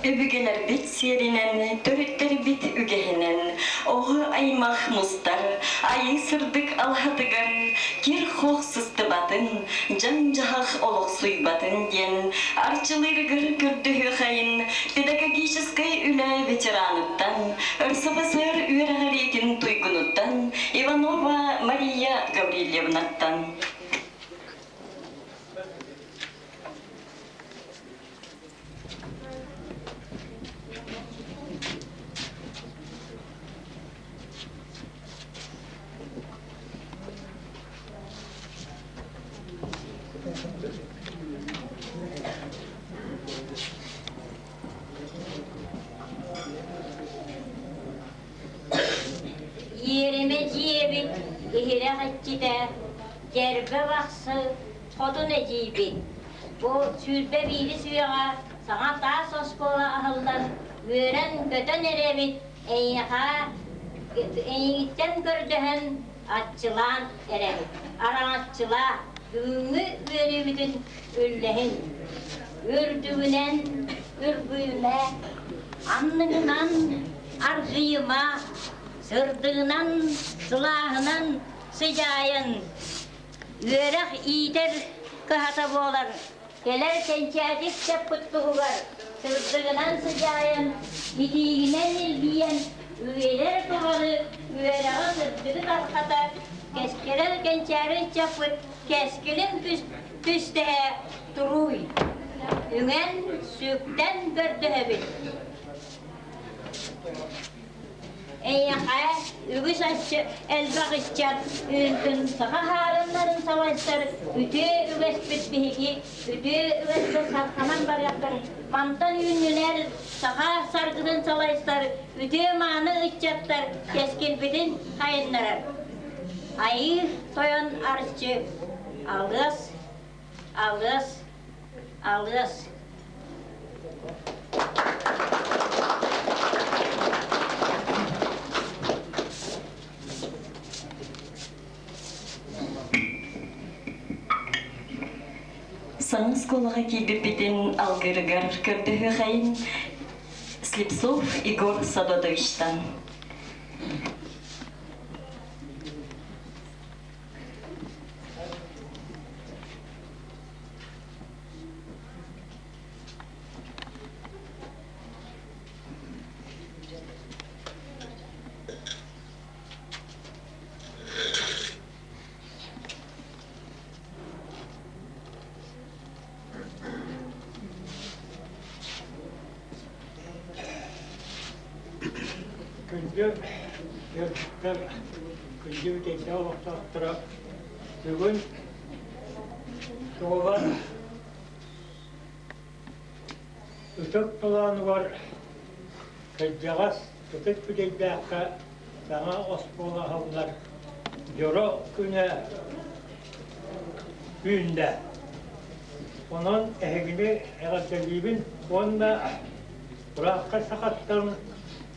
Өбүгэлэрбит сиэринэн, төрүттэрбит үгэһинэн оҕо аймах мустар, айыы сырдык алаһатыгар кир-хох сыстыбатын, дьаҥ-дьаһах олохсуйбатын диэн арчылыырыгар көрдөһүөхайын педагогическай үлэ ветераныттан, РСФСР үөрэҕириитин туйгунуттан Иванова Мария Гаврильевнаттан. Иэримэ дьиэбит иһирэх иччитэ, дьэрбэ бахсы хотун эдьиийбит. Бу 21-с үйэҕэ саҥа таас оскуола аһыллан, үөрэн-көтөн эрэбит, эйиэхэ эйигиттэн көрдөһөн аччылаан эрэбит. Араҥаччылаа, бүгүҥҥү үөрүүбүтүн үллэһин. Үрдүгүнэн үргүйүмэ, анныгынан аргыйыма, сырдыгынан, сылааһынан сыдьаайан Үөрэх иитэр кыһата буолар, кэлэр кэнчээри ыччаппыт туһугар сырдыгынан сыдьаайан, итиигинэн илгийэн, үйэлэр тухары үөрэҕи сырдыгы тарҕата, кэскилэр кэнчээри ыччаппыт кэскилин түстэһэ турууй. Үҥэн, сүктэн көрдөһөбүт. Эйиэхэ үгүс элбэх ыччат үүнтүн саха хаарыннарын салайсар үтүө үгэспит биһиги үтүө үгэспит сарханан барыахтар мантан үүннүлэр саха саргытын салайсар үтүө мааны ыччаттар кэскилбитин хайыннарар Айыы Тойон Арчы алыас алыас алыас Саҥа оскуолаҕа киирбиппитин алгыырыгар көрдөһүөхэйин Слепцов Егор Садотовичтан. Күндү ыалдьыттар, күндү бүтэйдээх олохтоохторо, бүгүн Туолар ытык толоонугар кырдьаҕас ытык бүтэйдээххэ саҥа оскуола аһыллар дьоро күнэ үүннэ. Онон эһигини эҕэрдэлиибин уонна ыраахха сахаттан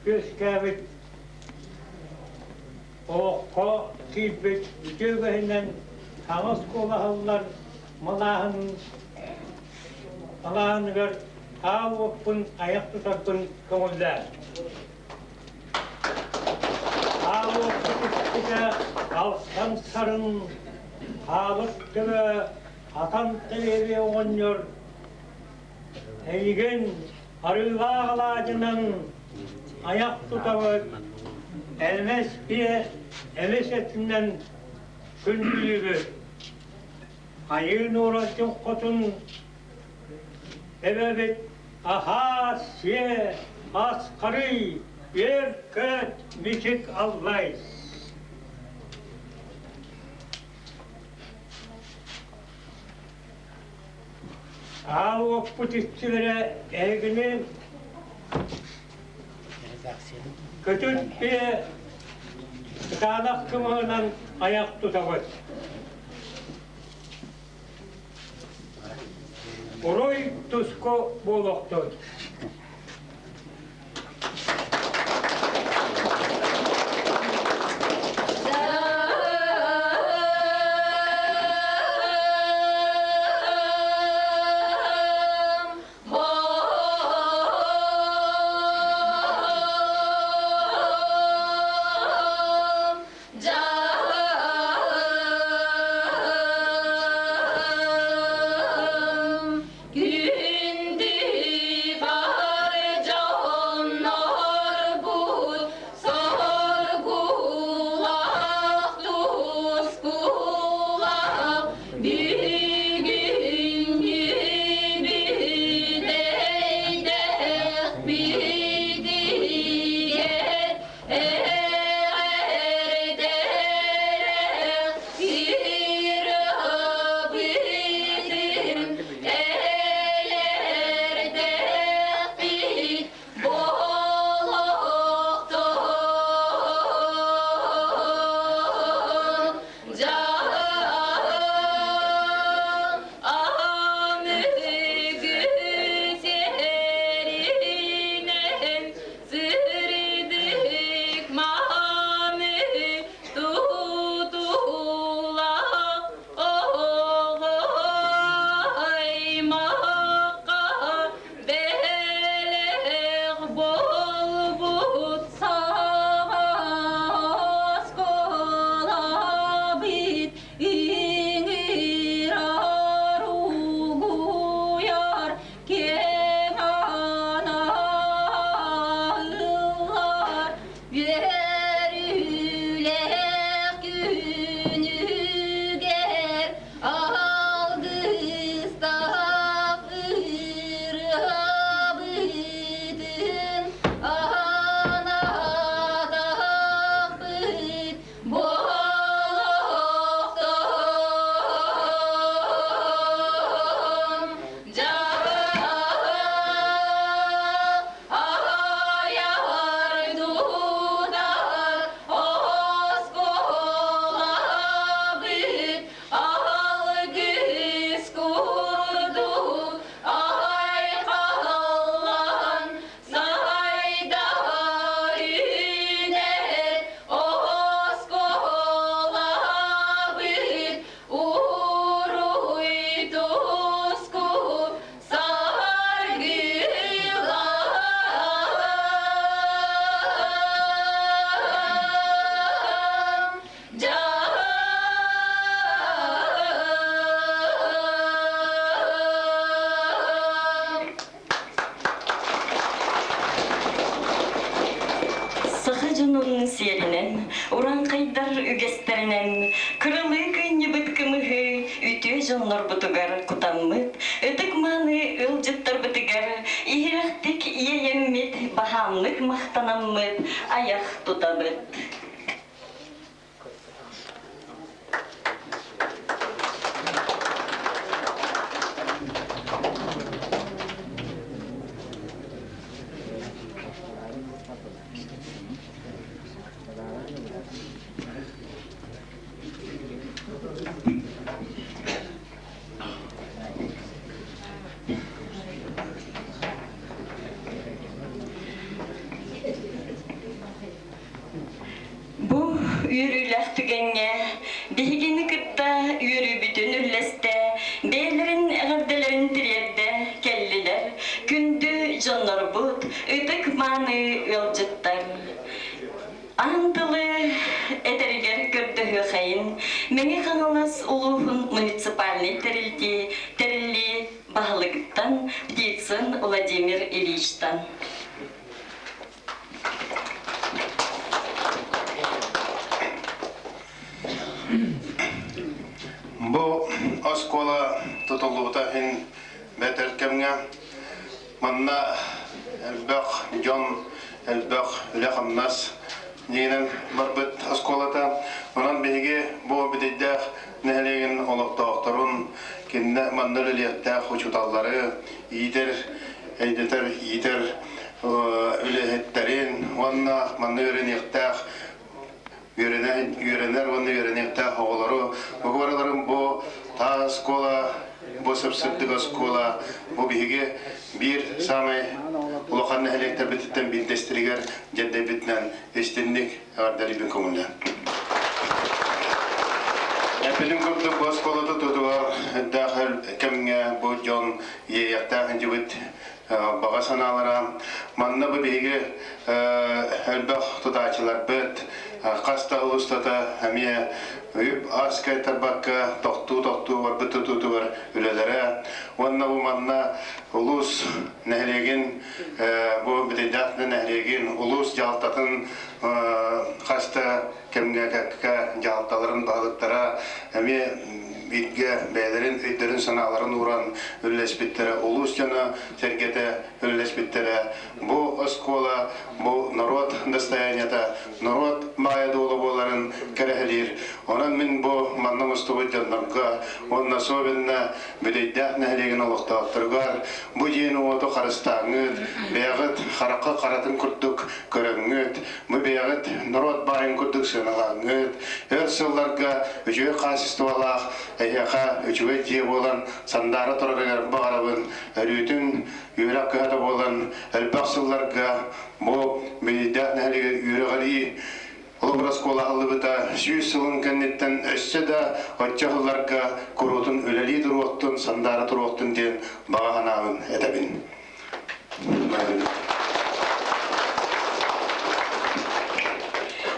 үөскээбит Олоххо киирбит үтүө үгэһинэн саҥа оскуола аһыллар малааһын малааһыныгар аал уоппун айах тутарбын көҥүллээн. Аал уоппут иччитэ алтан сарын, хаалык төбө, хатан тэлиэбиэ оҕонньор эйигин арыылаах алаадьынан айах тутабыт, элмэс биэ эмис этинэн күндүлүүбүт. Айыы нууратын хотун эбэбит аһаа сиэ ас-харый үөр-көт мичик аллай. Аал уоппут иччилэрэ эһигини көтүт биэ кытаанах кымыһынан айах тутабыт. Уруй туску буолуохтун! сиэринэн, урааҥхайдар үгэстэринэн кыралыы кыынньыбыт кымыһы үтүө дьоннорбутугар кутаммыт, ытык-мааны ыалдьыттарбытыгар иһирэхтик иэйэммит, баһаамнык махтанаммыт айах тутабыт. Бу үөрүүлээх түгэҥҥэ биһигини кытта үөрүүбүтүн үллэстэ, бэйэлэрин эҕэрдэлэрин тириэрдэ кэллилэр күндү дьоннорбут, ытык-мааны ыалдьыттар. Аан тылы этэригэр көрдөһүөхэйин Мэҥэ Хаҥалас улууһун муниципальнай тэрилтии тэриллии баһылыгыттан Птицын Владимир Ильичтан. Бу оскуола тутуллубута иһин бэрт өр кэмҥэ манна элбэх дьон, элбэх үлэ-хамнас дьиҥинэн барбыт оскуолата. Онон биһиги бу Бүтэйдээх нэһилиэгин олохтоохторун, кинини манна үлэлиэхтээх учууталлары иитэр, өйдөтөр, иитэр үлэһиттэрин уонна манна үөрэниэхтээх үөрэнэр уонна үөрэниэхтээх оҕолору бу барыларын бу таас оскуола, бу сып-сырдык оскуола, бу биһиги биир саамай улахан нэһилиэктэрбититтэн биирдэстэригэр дьэндэйбитинэн истинник эҕэрдэлиибин көҥүллээн. Эппитим курдук, бу оскуолата тутугар элбэх кэмҥэ бу дьон иэйэхтээх илдьибит баҕа санаалара. Манна бу биһиги элбэх тутааччыларбыт хас да устата эмиэ үп ас кайтарбакка тохтуу-тохтуу барбыт тутуутугар үлэлэрэ уонна бу манна улуус нэһилиэгин бу Бүтэйдээх нэһилиэгин улуус дьаһалтатын хас да кэмҥэ кэккэ дьаһалталарын баһылыктара эмиэ бииргэ бэйэлэрин өйдөрүн-санааларын ууран үлэлэспиттэрэ, улуус дьоно сэргэтэ үлэлэспиттэрэ. Бу оскуола, бу норуот достояниета, норуот баайа-дуола буоларын кэрэһэлиир. Онон мин бу манна мустубут дьоннорго уонна особенно Бүтэйдээх нэһилиэгин олохтоохторугар бу дьиэни-уоту харыстааҥҥыт, бэйэҕит харахха харатын курдук көрөҥҥүт, бу бэйэҕит норуот баайын курдук сыаналааҥҥыт, өр сылларга үчүгэй хаачыстыбалаах эһиэхэ үчүгэй дьиэ буолан сандаара турарыгар баҕарабын, өрүүтүн үөрэх кыһата буолан элбэх сылларга бу Бүтэйдээх нэһилиэгэр үөрэҕирии Холобур, оскуола аһыллыбыта 100 сылын кэнниттэн өссө да оччо сылларга куруутун үлэлии туруохтун, сандаара туруохтун диэн баҕа санаабын этэбин.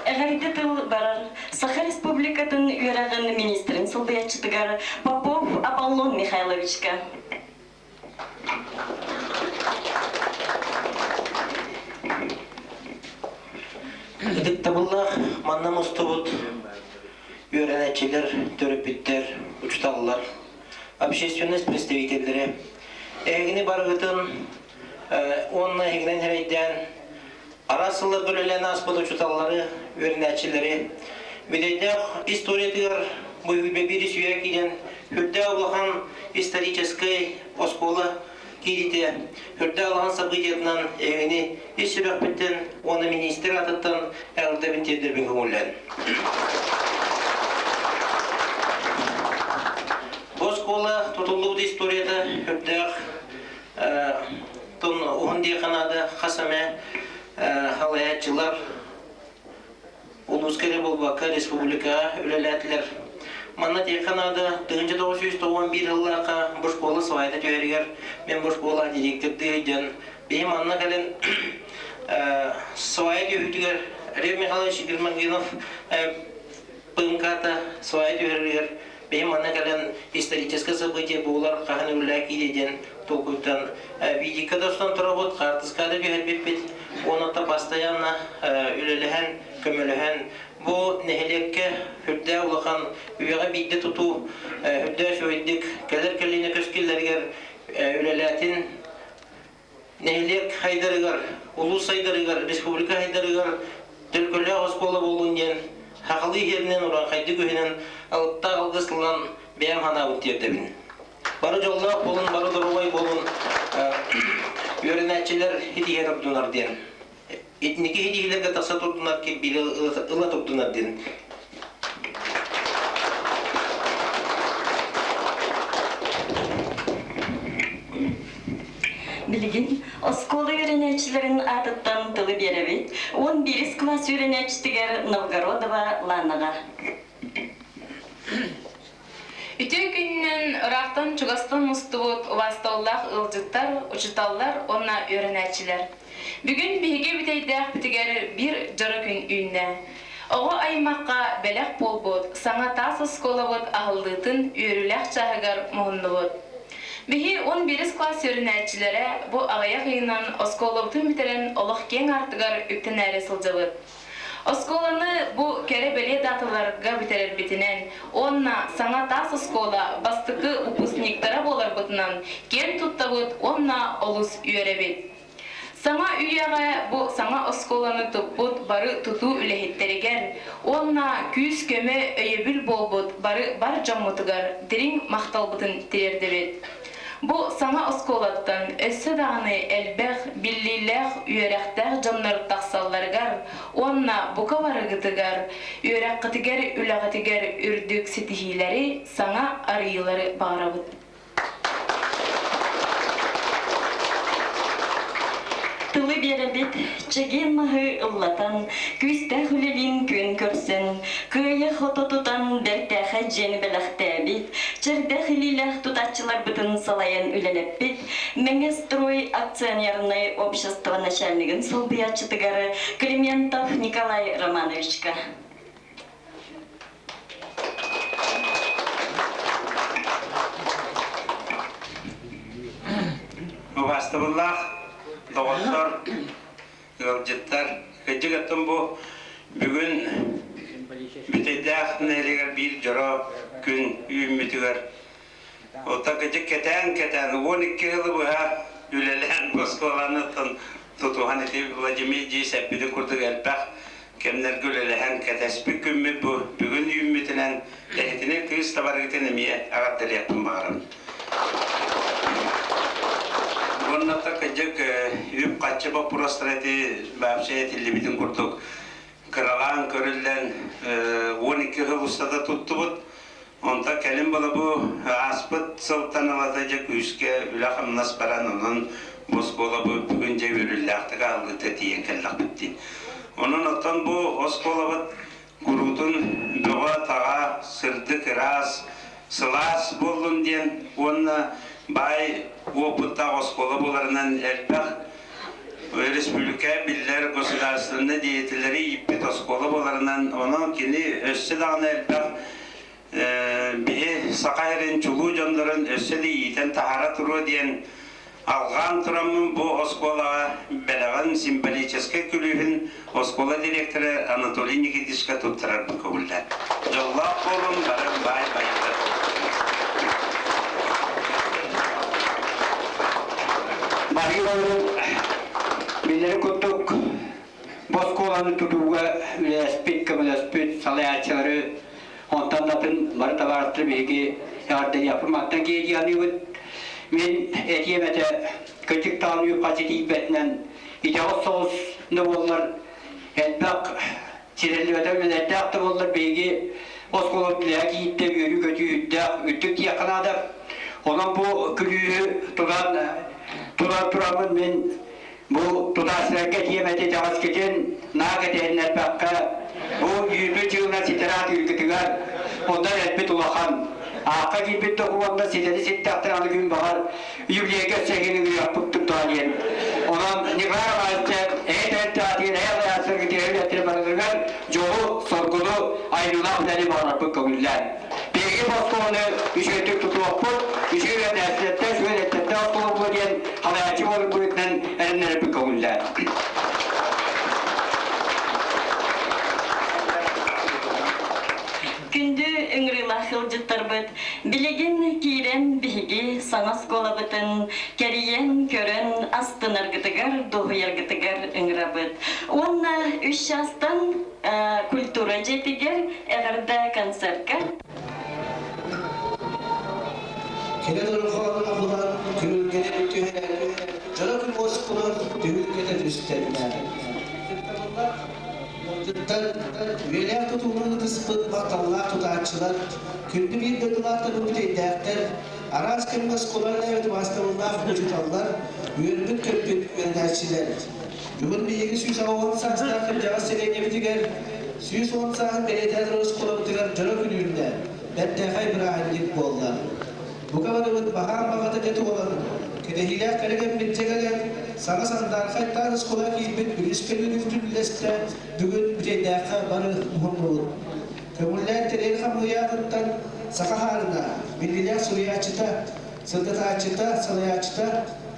Эҕэрдэ тыл барар Саха Республикатын үөрэҕин министрин солбуйааччытыгар Попов Аполлон Михайловичка. Ытыктабыллаах манна мустубут үөрэнээччилэр, төрөппүттэр, учууталлар, общественность представителлэрэ, эһигини барыгытын уонна эһигинэн эрэйдээн араас сылларга үлэлээн ааспыт учууталлары, үөрэнээччилэри Бүтэйдээх историятыгар бу биир үүйэ киирэн үрдээх улахан историческай оскуола киириитэ үрдээх улахан событиетынан эһигини ис сүрэхпиттэн уонна министр аатыттан эҕэрдэбин тиэрдэрбин көҥүллээн. Бу оскуола тутуллубут историята үрдээх тон уһун диэххэ наада хас эмэ халайааччылар улууска эрэ буолбакка республикаҕа үлэлээтилэр. Манна диэххэ наада, 1991 сыллаахха бу школа свайда түһэригэр мен бу школа директордыы дьон биһи манна кэлэн свая түһүүтүгэр Лев Михайлович Гермогенов ПМК-та свая түһэригэр биһи манна кэлэн историческое событие буолар хаһан үлэлээ киирэ диэн толкуйтан видеока да устан турабыт, хаартыскада түһэрбиппит, уонна постоянно үлэлэһэн. Көмөлөһөн бу нэһилиэккэ үрдээх улахан үйэҕэ биирдэ тутуу үрдээх үчүгэйдик кэлэр кэлиинэ көскүллэригэр үлэлээтин нэһилиэк хайдарыгар, улуус сайдарыгар, республика хайдарыгар төлкөлөөх оскуола буоллун диэн хахалыы иһэринэн урааҥхайдык үһүнэн алыптаах алгыс тылынан бэйэм санаабын тиэрдэбин. Бары дьоллоох буолун, бары доруобай буолун, үөрэнээччилэр итиһэр ордунар диэн. Итинники итиһилэргэ тахса турдунар, кирбиили ыла турдунар диэн. Билигин оскуола үөрэнээччилэрин аатыттан тылы биэрэбит. 11 класс үөрэнээччитигэр Новгородова Ланаҕа. Үтүө күнүнэн ыраахтан чугастан мустубут убаастабыллаах ыалдьыттар, учууталлар уонна үөрэнээччилэр. Бүгүн биһиги бүтэйдээхпитигэр биир дьоро күн үүннэ. Оҕо аймахха бэлэх буолбут саҥа таас оскуолабыт аһыллыытын үөрүүлээх чааһыгар муһуннубут. Биһи 11 класс үөрэнээччилэрэ бу аҕыйах ыйынан оскуолабытын бүтэрэн олох киэҥ аартыгар үктэнээри сылдьабыт. Оскуоланы бу кэрэ-бэлиэ дааталарга бүтэрэрбитинэн уонна саҥа таас оскуола бастакы выпускниктара буоларбытынан киэн туттабыт уонна олус үөрэбит. Саҥа үйэҕэ бу саҥа оскуоланы туппут бары тутуу үлэһиттэригэр уонна күүс-көмө өйөбүл буолбут бары бар дьоммутугар дириҥ махталбытын тириэрдэбит. Бу саҥа оскуолаттан өссө даҕаны элбэх биллиилээх үөрэхтээх дьоннор тахсалларыгар уонна бука барыгытыгар үөрэххитигэр, үлэҕитигэр үрдүк ситиһиилэри, саҥа арыйыылары баҕарабыт. Тылы биэрэбит, чэгиэн маһы ыллатан, күүстээх үлэлиин күөн көрсөн, кыайа-хото тутан бэртээхэй дьиэни бэлэхтээбит, чэрдэх илиилээх тутааччыларбытын салайан үлэлэппит Мэҥэ строй акционернай общество начальнигын солбуйааччытыгар Климентов Николай Романовичка. Убаастабыллаах доҕоттор, ыалдьыттар, кырдьык оттон бу бүгүн Бүтэйдээх нэһилиэгэр биир дьоро күн үүммүтүгэр оттон кырдьык кэтээн-кэтээн 12 сылы быһа үлэлээн оскуоланы тутуһан ити Владимир Дьиис эппитин курдук элбэх кэмнэргэ үлэлэһэн кэтэспит күммүт бу бүгүн үүммүтүнэн эһитини кыыс табарыытын эмиэ аҕардалиэхпин баҕарабын. Уонна кырдьык үп-харчы боппуруостара ити вообще этиллибитин курдук кыралаан көрүллэн 12 сыл устата туттубут. Онтон кэлин была бу ааспыт сылтан ылата дьэ күүскэ үлэ-хамнас баран, онон бу оскуола бу бүгүн дьэ үөрүүлээхтик аһыллыыта тиийэн кэллэхпит дии. Онон оттон бу оскуолабыт куруутун бөҕө-таҕа, сырдык, ыраас, сылаас буоллун диэн уонна баай уопуттаах оскуола буоларынан элбэх республика биллэр государственнай деятеллэри ииппит оскуола буоларынан, онон кини өссө даҕаны элбэх биһи Саха сирин чулуу дьоннорун өссө да иитэн таһаара туруо диэн алҕаан тураммын бу оскуолаҕа бэлэҕин символическай күлүүһүн оскуола директора Анатолий Никитичка туттарарбын көҥүллээн. Дьоллоох буолун, бары баай байытар. Барыыларын биллэрин курдук бу оскуоланы тутууга үлэлэспит, көмөлөспүт салайааччылары онтон да атын бары табаарыстары биһиги эҕэрдэлиэхпит мантан киһи аныыбыт. Мин этиэм этэ, кырдьык даҕаны үп-харчы тиийбэтинэн итэҕэс соҕус да буоллар элбэх сирэллибэтэ үлэлэрдээх да буоллар биһиги оскуола үлэҕэ киирдэ үөрүү-көтүү үрдээх үрдүк диэххэ наада. Онон бу күлүүһү тутан туран тураммын мин бу тутааччыларга этиэм этэ итэҕэскитин наа кэтэһиннэрбэккэ бу үүрбүт дьылынан ситэр аатыыргытыгар онон элбит улахан аахха киирбит докумуоннар ситэри ситтэхтэр аны күн баҕар юбилейга сэһин ыҥырыахпыт турдаҕа диэн. Онон Николай Романович эһэ-тэһэ эһэ үлэтин барытыгар дьолу, соргуну, айыллаах үлэни баҕарарбыт көҥүллээн. Биһиги босхону үчүгэйдик тутуохпут, үчүгэй үөрэнээччилэртэн, үчүгэй үлэттэртэн оскуола диэн халайааччы буоларбытынан эрэннэрэрбит көҥүллээн. ыҥырабыт. Билигин киирэн биһиги саҥа оскуолабытын кэрийэн, көрөн астынаргытыгар, дуоһуйаргытыгар ыҥырабыт. Уонна үс чаастан культура дьиэтигэр эҕэрдэ концертка Кини дорҕоонун булан күрүлгэнин түһэрэн, дьоро күн уоскулар түһүлгэтэ түстэннэ. Ыалдьыттар, үйэлээх тутууну ытыспыт махталлаах тутааччылар, күндү биир дойдулаахтар бүтэйдээхтэр, араас кэмҥэ оскуола үлэлээбит убаастабыллаах учууталлар, үөрбүт-көппүт үөрэнээччилэр. Бүгүн биһиги 180 саастаах кырдьаҕас сэлиэнньэбитигэр 110 сааһын бэлиэтээн турар оскуолабытыгар дьоро күн үүннэ, бэртээхэй бырааһынньык буолла. Бука барыбыт баһаам баҕата дьэ туолан, кэтэһиилээх кэрэ кэммит дьэ кэлэн, саҥа сандаархай таас оскуола киирбит үгүс көлүөнүбүтүн үллэстэ бүгүн Бүтэйдээххэ бары муһуннубут. Көҥүллээн тэрийэр хамыыйаатыттан саха хаарына, биллиилээх суруйааччыта, сырдатааччыта, салайааччыта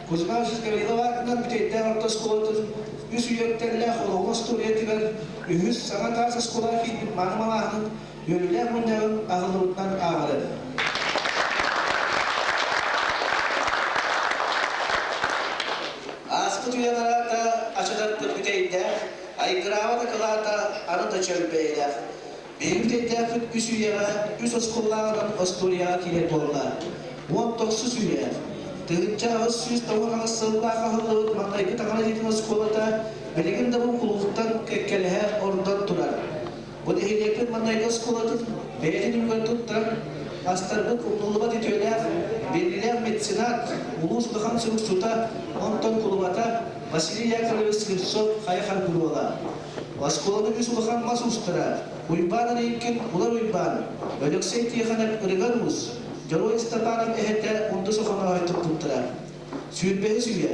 Кузьма Васильевич Гаврилов аатынан Бүтэйдээх орто оскуолатын үс үйэктэллээх олоҕун остуоруйатыгар үһүс саҥа таас оскуола киирбит мааны малааһынын үөрүүлээх мунньаҕын аһыллыбытынан ааҕар. Ааспыт үйэ араата ачатарпыт бүтэйдээх, айгыраабат акылаата аны да чөл бэйэлээх. Биһиги бүтэйдээхпит үс үйэҕэ үс оскуолалааҕынан остуоруйаҕа киирэр буолла. 19 үйэ, 1898 сыллаах аһыллыбыт маҥнайгы таҥара дьиэтин оскуолата билигин да бу кулууптан кэккэлэһэ ордон турар. Бу нэһилиэкпит маҥнайгы оскуолатын бэйэтин үгэн туттаран, астарбыт умнуллубат үтүөлээх, биллиилээх меценат, улуус улахан суруксута, онтон кулубата Василий Яковлевич Слепцов хайа буруола. Оскуоланы үс улахан мас уустара Уйбаан Арейкин, Улар Уйбаан, Өлөксөй Тихонов Ырыган Уус, Дьоруой Степанов эһэтэ Унду Сохонооһой туппуттара. Сүүрбэһис үйэ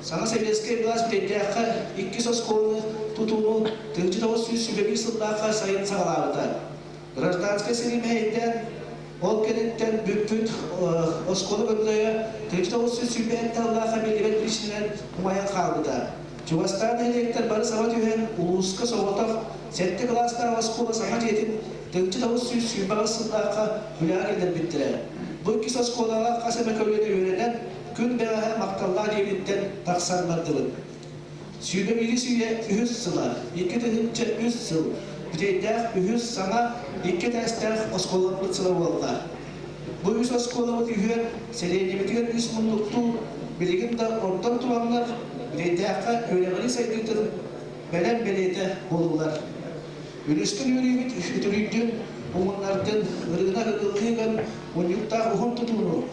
саҥа сэбиэскэй былаас бүтэйдээххэ иккис оскуоланы тутууну 1921 сыллаахха сайын саҕалаабыта. Гражданскай сэрии мэһэйдээн ол кэнниттэн бүппүт оскуола көмөлөйө 1927 сыллаахха биллибэт причинэнэн умайан хаалбыта. Чугастаах нэһилиэктэр бары саба түһэн улууска соҕотох сэттэ кылаастаах оскуола саҥа дьиэтин 1928 сыллаахха үлэҕэ киллэрбиттэрэ. Бу иккис оскуолаҕа хас эмэ көлүөнэ үөрэнэн, күн бэҕэһээ махталлаах диэбиттэн тахсан бардыбыт. 21 үйэ үһүс сыла, 2003 сыл, бүтэйдээх үһүс саҥа икки этээстээх оскуолабыт сыла буолла. Бу үс оскуолабыт үһүөн сэлиэнньэбитигэр үс муннуктуу билигин да ордон тураннар, бүтэйдээххэ үөрэҕирии сайдыытын бэлэм бэлиэтэ буоллулар. Үлүскэн үөрүүбүт үтүрүйдүн, уҥуннардын, ырыына ыллыыгын, унньуктаах уһун тутууну,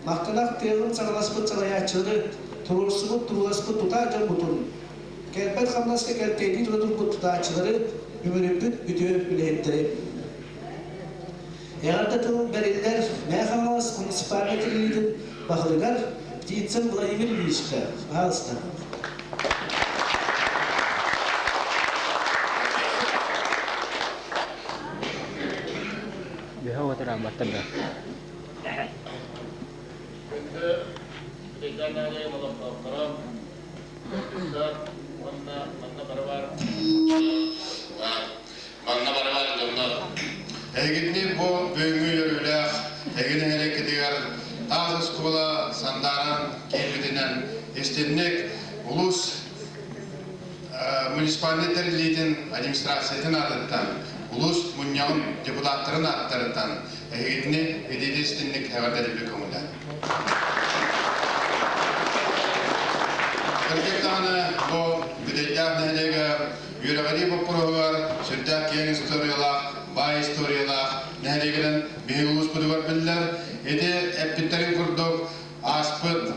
махтанах тыалын саҕаласпыт салайааччылары, туруорсубут, турууласпыт тутаах дьоммутун, кэлбэт хамнаска кэлтэйдии тура турбут тутааччылары, үмүрүппүт үтүө үлэһиттэри. Эҕэрдэ тыл бэриллэр Мэҥэ Хаҥалас муниципальнай тэриллиитин баһылыгар Птицын Владимир Ильичка. Пожалуйста. Күндү Бүтэйдээн нэһилиэгин олохтоохторо, ыалдьыттар уонна манна бары баар Манна бары баар дьоннор. Эһигинни бу бүгүҥҥү үөрүүлээх эһиги нэһилиэккитигэр таас оскуола сандааран киирбитинэн истинник улуус муниципальнай тэриллиитин администрациятын аатыттан, улуус мунньаҕын депутаттарын ааттарыттан эһигитини итиитэ истинник эҕэрдэлиирбит көҥүлэ. Кырдьык даҕаны бу Бүтэйдээх нэһилиэгэ үөрэҕирии боппуруоһугар сүрдээх киэҥ историялаах, баай историялаах нэһилиэгинэн биһиги улууспутугар биллэр. Ити эппиттэрин курдук ааспыт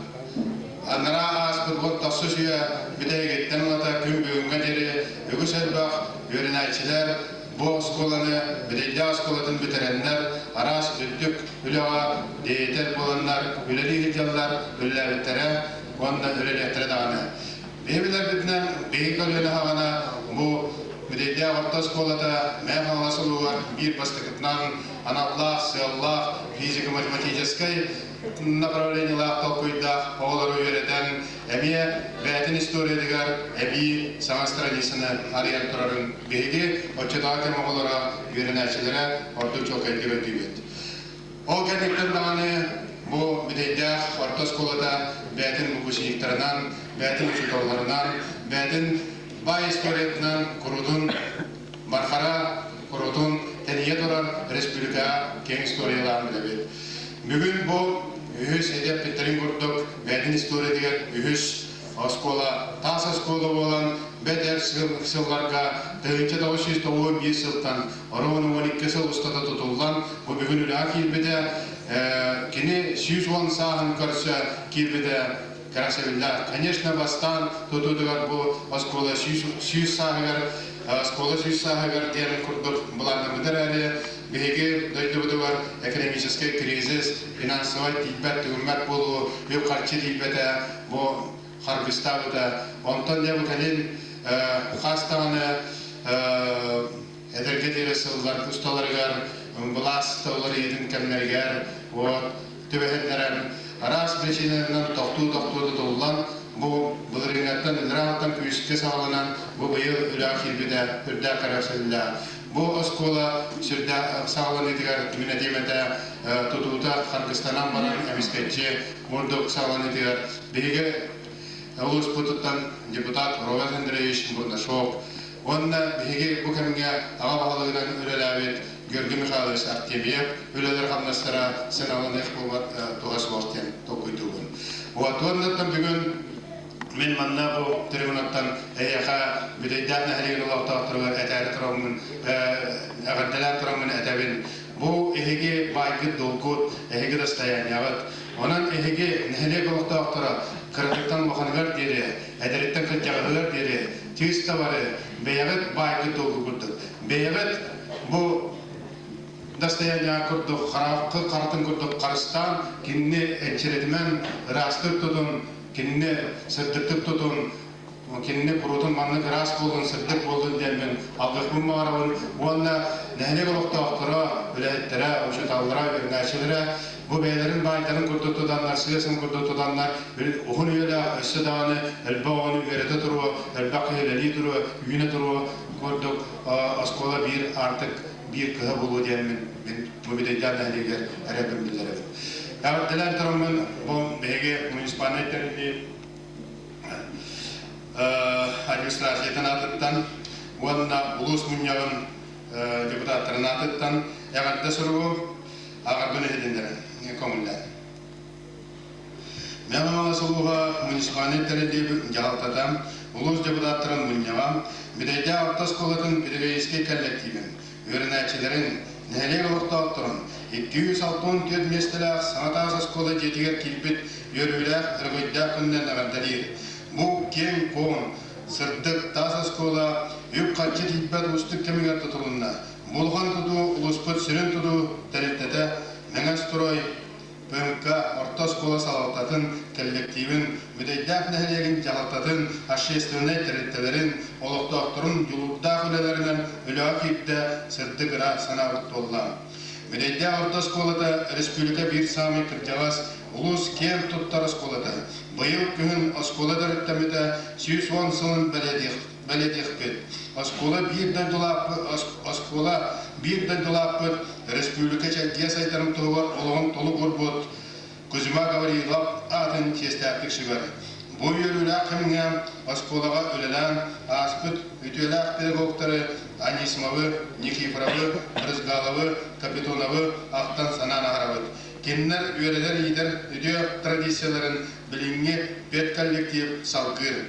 анараа ааспыт уот тахсыс үйэ бүтэһигиттэн ылата күн бүгүҥҥэ диэри үгүс элбэх үөрэнээччилэр бу оскуоланы Бүтэйдээх оскуолатын бүтэрэннэр араас үрдүк үлэҕэ деятель буоланнар үлэлии сылдьаллар, үлэлээбиттэрэ уонна үлэлиэхтэрэ даҕаны. Биһи билэрбитинэн, биһиги көлүөнэ саҕана бу Бүтэйдээх орто оскуолата Мэҥэ Хаҥалас улууһугар биир бастакытынан аналлаах, сыаллаах физико-математическай направлениелаах толкуйдаах оҕолору үөрэтэн, эмиэ бэйэтин историятыгар эбии саҥа страницаны арыйан турарын биһиги оччотооҕу кэм оҕолоро, үөрэнээччилэрэ ордук чуолкайдык өйдүүбүт. Ол кэнниттэн даҕаны бу Бүтэйдээх орто оскуолата бэйэтин выпускниктарынан, бэйэтин учууталларынан, бэйэтин баай историятынан курутун Мархара курутун тэнийэ турар республикаҕа киэҥ историялаан билэбит. Бүгүн бу үһүс эдэр курдук бэйэтин историятыгар үһүс оскуола таас оскуола буолан бэт эр сылларга 1991 сылтан оруон 12 сыл устата тутуллан бу бүгүн үлэҕэ киирбитэ кини 110 сааһын көрсө киирбитэ кэрэхсэбиллээх. Конечно, бастаан тутуутугар бу оскуола 100 сааһыгар оскуола 100 сааһыгар диэн курдук былааннаммыта эрээри биһиги дойдубутугар экономическай кризис, финансовай тиийбэт-түгүммэт буолуу, үп-харчы тиийбэтэ бу харгыстаабыта. Онтон дьэ бу кэлин хас даҕаны эдэргэ диэри сыллар усталарыгар былаас уларыйыытын кэмнэригэр вот түбэһиннэрэн араас причинанан тохтуу-тохтуу тутуллан бу былырыыҥҥаттан ыраахтан күүскэ саҕаланан бу быйыл үлэҕэ киирбитэ үрдээх кэрэхсэбиллээх. Бу оскуола сүрдээх саҕаланыытыгар мин этиэм этэ тутуута харгыстанан баран эмискэччи мурдук саҕаланыытыгар биһиги улууспутуттан депутат Роберт Андреевич Бурнашов уонна биһиги бу кэмҥэ аҕа баһылыгынан үлэлээбит Георгий Михайлович Артемьев үлэлэр-хамнастара сыаналаныах буолбат туһа суох диэн толкуйдуубун. Вот уоннаттан бүгүн мин манна бу трибунаттан эйиэхэ Бүтэйдээх нэһилиэгин олохтоохторугар этээри тураммын, эҕэрдэлээн тураммын этэбин. Бу эһиги баайгыт долгут, эһиги достояниеҕыт. Онон эһиги нэһилиэк олохтоохторо кыратыттан улаханыгар диэри, эдэриттэн кырдьаҕаһыгар диэри тыыс да бары бэйэҕит баайгыт долгу курдук. Бэйэҕит бу достояния курдук, хараахы харатын курдук харыстаан, кинини энчирэтимэн, ыраастык тутун, кинини сырдыктык тутун, кинини куруутун маннык ыраас буолун, сырдык буоллун диэммин алгыспын баҕарабын уонна нэһилиэк олохтоохторо, үлэһиттэрэ, учууталлара, үөрэнээччилэрэ бу бэйэлэрин баайдарын курдук тутаннар, сыасын курдук тутаннар уһун үйэлээх өссө даҕаны элбэх оҕону үөрэтэ туруо, элбэх киһи үлэлии туруо, үүнэ туруо курдук оскуола биир аартык биир кыһа буолуо диэммин мин бу Бүтэйдээх нэһилиэгэр эрэлбин биллэрэбин. Эҕэрдэлээн тураммын бу биһиги муниципальнай тэриллии администрациятын аатыттан уонна улуус мунньаҕын депутаттарын аатыттан эҕэрдэ суругу аҕарбын иһитиннэрэн көҥүллээн. Мэҥэ улууһа муниципальнай тэриллии дьаһалтата улуус депутаттарын мунньаҕа Бүтэйдээх орто оскуолатын педагогическай коллективин, үөрэнээччилэрин, нэһилиэк олохтоохторун 264 миэстэлээх саҥа таас оскуола дьиэтигэр киирбит үөрүүлээх, өрөгөйдөөх күнүнэн эҕэрдэлиир. Бу киэҥ-куоҥ, сырдык таас оскуола үп-харчы тиийбэт уустук кэмигэр тутулунна. Бу улахан тутуу улууспут сүрүн тутуу тэрилтэтэ Мэҥэ строй ПМК орто оскуола салалтатын кэллэктиибин, Бүтэйдээх нэһилиэгин дьаһалтатын, общественнай тэрилтэлэрин, олохтоохторун дьулуурдаах үлэлэринэн үлэҕэ киирдэ, сырдык ыра санаабыт туолла. Бүтэйдээх орто оскуолата республика биир саамай кырдьаҕас, улуус киэн туттар оскуолата. Быйыл күһүн оскуола төрүттэммитэ 110 сылын бэлиэтиэхпит. Оскуола биир дойдулаахпыт, оскуола биир дойдулаахпыт республика чэлгийэ сайдарын туһугар олоҕун толук уурбут Кузьма Гаврилов аатын чиэстээхтик сүгэр. Бу үөрүүлээх кэмҥэ оскуолаҕа үлэлээн ааспыт үтүөлээх педагогтары Анисимовы, Никифоровы, Брызгаловы, Капитоновы ахтан-санаан аһарабыт. Кинилэр үөрэтэр-иитэр үтүө традицияларын билиҥҥи педколлектив салгыыр.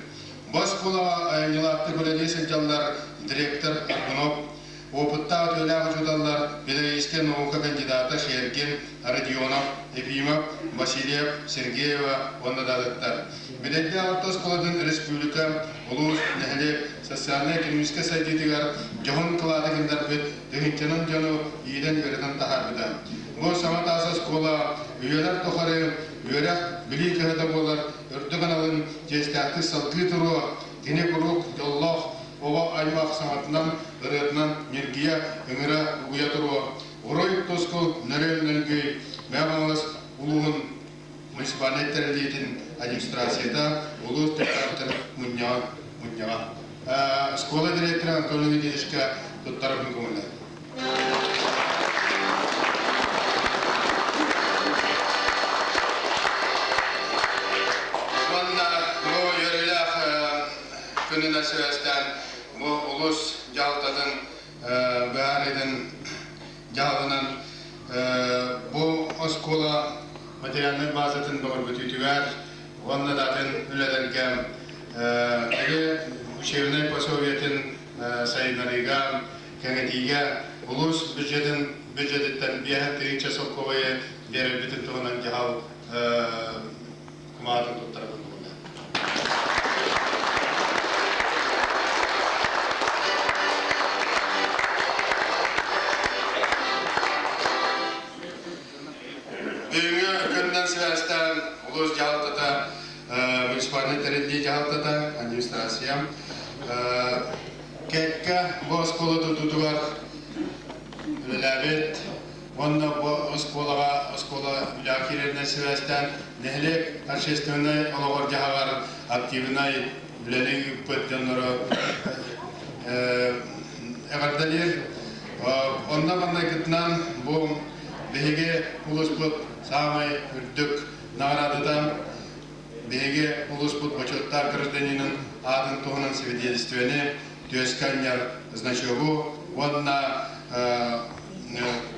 Бу оскуолаҕа айымньылаахтык үлэлии сылдьаллар директор Аргунов, опыттаах үтүөлээх учууталлар педагогическай наука кандидата Шергин, Родионов, Ефимов, Васильев, Сергеева уонна да атыттар. Бүтэйдээх орто оскуолатын республика, улуус, нэһилиэк социальнай-экономическай сайдыытыгар дьоһун кылааты киллэрбит тыһыынчанан дьону иитэн-үөрэтэн таһаарбыта. Бу саҥа таас оскуола үйэлэр тухары үөрэх, билии кыһата буолар үрдүк аналын чиэстээхтик салгыы туруо, кини куруук дьоллоох оҕо аймах саҥатынан, ырыатынан ньиргийэ, ыҥыра, угуйа туруо. Уруй тускул нөрүөн нөргүй Мэҥэ Хаҥалас улууһун муниципальнай тэриллиитин администрацията улуус депутаттарын мунньаҕа мунньаҕа. Школа директора Анатолий Никитичка туттарабын көҥүлэ. күнүнэн сибээстээн бу улуус дьаһалтатын быһаарыытын дьаһалынан бу оскуола материальнай базатын бөҕөргөтүүтүгэр уонна да атын үлэлэргэ кини учебнай пособиетын сайыннарыыга, кэҥэтиигэ улуус бюджетын бюджетиттэн 5 тыһыынча солкуобайы биэрэрбитин туһунан дьаһал кумаатын туттарабын буолла. Бүгүҥҥү күнүнэн сибээстээн улуус дьаһалтата, муниципальнай тэриллии дьаһалтата, администрация кэккэ бу оскуола тутуутугар үлэлээбит уонна бу оскуолаҕа оскуола үлэҕэ киирэринэн сибээстээн нэһилиэк общественнай олоҕор-дьаһаҕар активнай үлэни ыыппыт дьоннору эҕэрдэлиир. Онно маннайгытынан бу биһиги улууспут саамай үрдүк наҕараадата биһиги улууспут бочуоттаах гражданинын аатын туһунан свидетельствоны, түөскэ анньар значогу уонна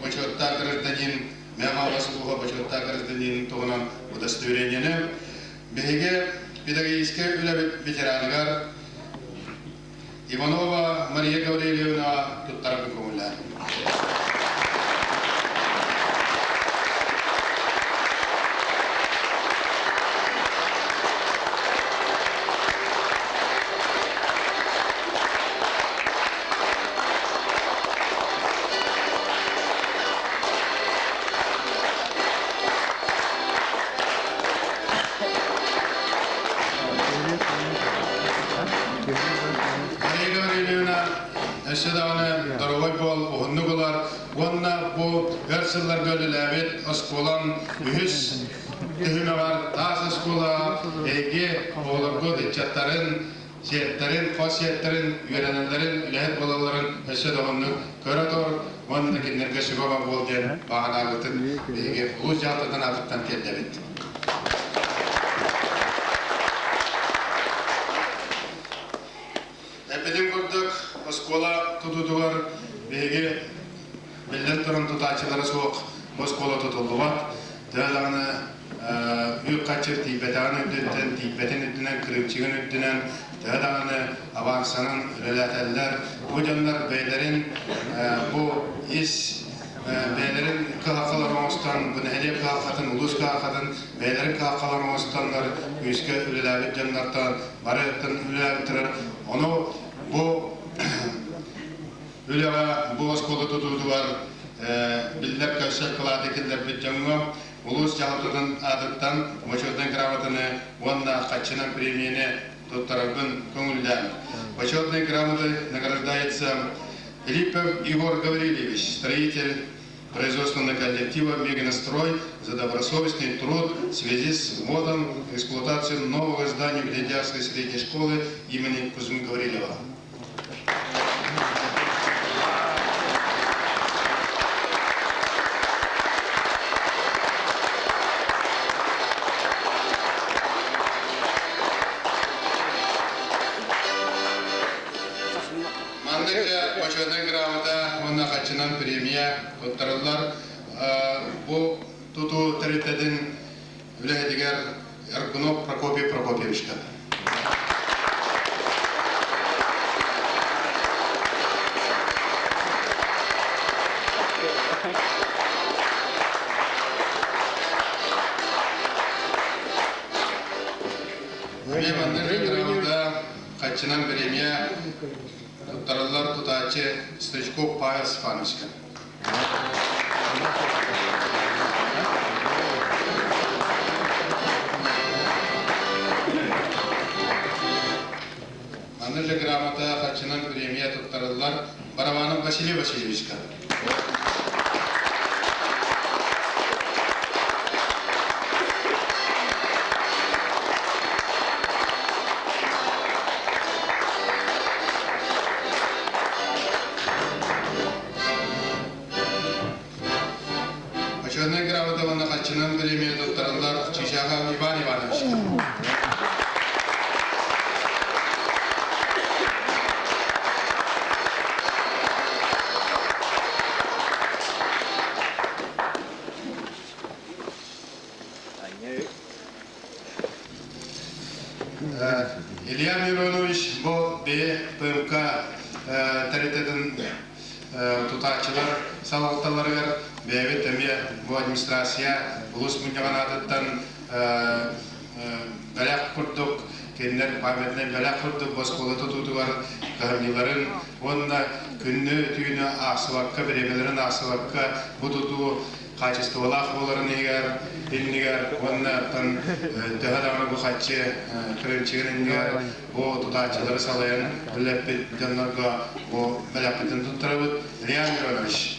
бочуоттаах гражданин Мэҥэ улууһа бочуоттаах гражданинын туһунан удостоверениены биһиги педагогическай үлэбит ветераныгар Иванова Мария Гаврильевна туттарабын көҥүллээн. Мария Гаврильевна өссө даҕаны доруобай буол, уһуннук ылар уонна бу өр сылларга үлэлээбит оскуолаҥ үһүс түһүмэҕэр таас оскуола эһиги оҕолоргут ыччаттарын сиэттэрин, хос сиэттэрин, үөрэнэллэрин, үлэһит буолалларын өссө да уһуннук көрө тур уонна кинилэргэ сүбэ буол диэн баҕанаабытын биһиги улуус дьаһалтатын аатыттан тиэрдэбит. Эппитим курдук, оскуола тутуутугар биһиги биллэн туран тутааччылара суох бу оскуола тутуллубат. Төһө даҕаны үп-харчы тиийбэтэҕин үрдүттэн, тиийбэтин үрдүнэн, кырыымчыгын үрдүнэн, төһө даҕаны авансанан үлэлээтэллэр, бу дьоннор бэйэлэрин бу ис бэйэлэрин кыһалҕаларын оҥостон, бу нэһилиэк кыһалҕатын, улуус кыһалҕатын бэйэлэрин кыһалҕаларын оҥостоннор күүскэ үлэлээбит дьоннортон барыттан үлэлээбиттэрэ. Ону бу үлэҕэ, бу оскуола тутуутугар биллэр-көстөр кылааты киллэрбит дьоҥҥо улуус дьаһалтатын аатыттан Бочуотунай грамотаны уонна хаччынан премияны туттарарбын көҥүллээн. Почетной грамотой награждается Филиппов Егор Гаврильевич, строитель производственного коллектива «Мегинострой» за добросовестный труд в связи с вводом в эксплуатацию нового здания Глядярской средней школы имени Кузьмы Гаврилова. Маннык почетнай грамота уонна хаччынан премия туттарыллар. Бу тутуу тэрилтэтин үлэһитигэр Аргунов Прокопий Прокопьевичка. Эмиэ маннык грамота хаччынан премия туттарыллар тутааччы Стручков Павел Степановичка. Манна же грамота харчынан премия туттарыллар Барабанов Василий Васильевичка. Почетная грамота уонна харчынан премия туттарыллар Чичахов Иван Иванович. Илья Миронович бу БПМК тэрилтэтин тутааччылар салалталарыгар бэйэбит эмиэ бу администрация улуус мунньаҕын аатыттан бэлэх курдук кинилэр памятнай бэлэх курдук оскуола тутуутугар кыһамньыларын уонна күннү-түүнү аахсыбакка, бириэмэлэрин аахсыбакка бу тутуу хаачыстыбалаах буоларын иһигэр, иннигэр уонна оттон төһө даҕаны бу хаччы кырыымчыгын иннигэр бу тутааччылары салайан үлэлэппит дьоннорго бу бэлэхпитин туттарабыт. Илья Миронович.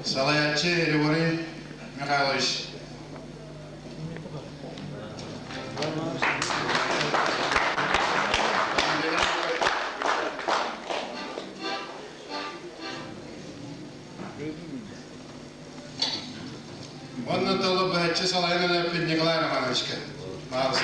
Салайааччы Григорий Михайлович. Онно толу быһаччы салайан өлөппүт Николай Романовичка. Пожалуйста.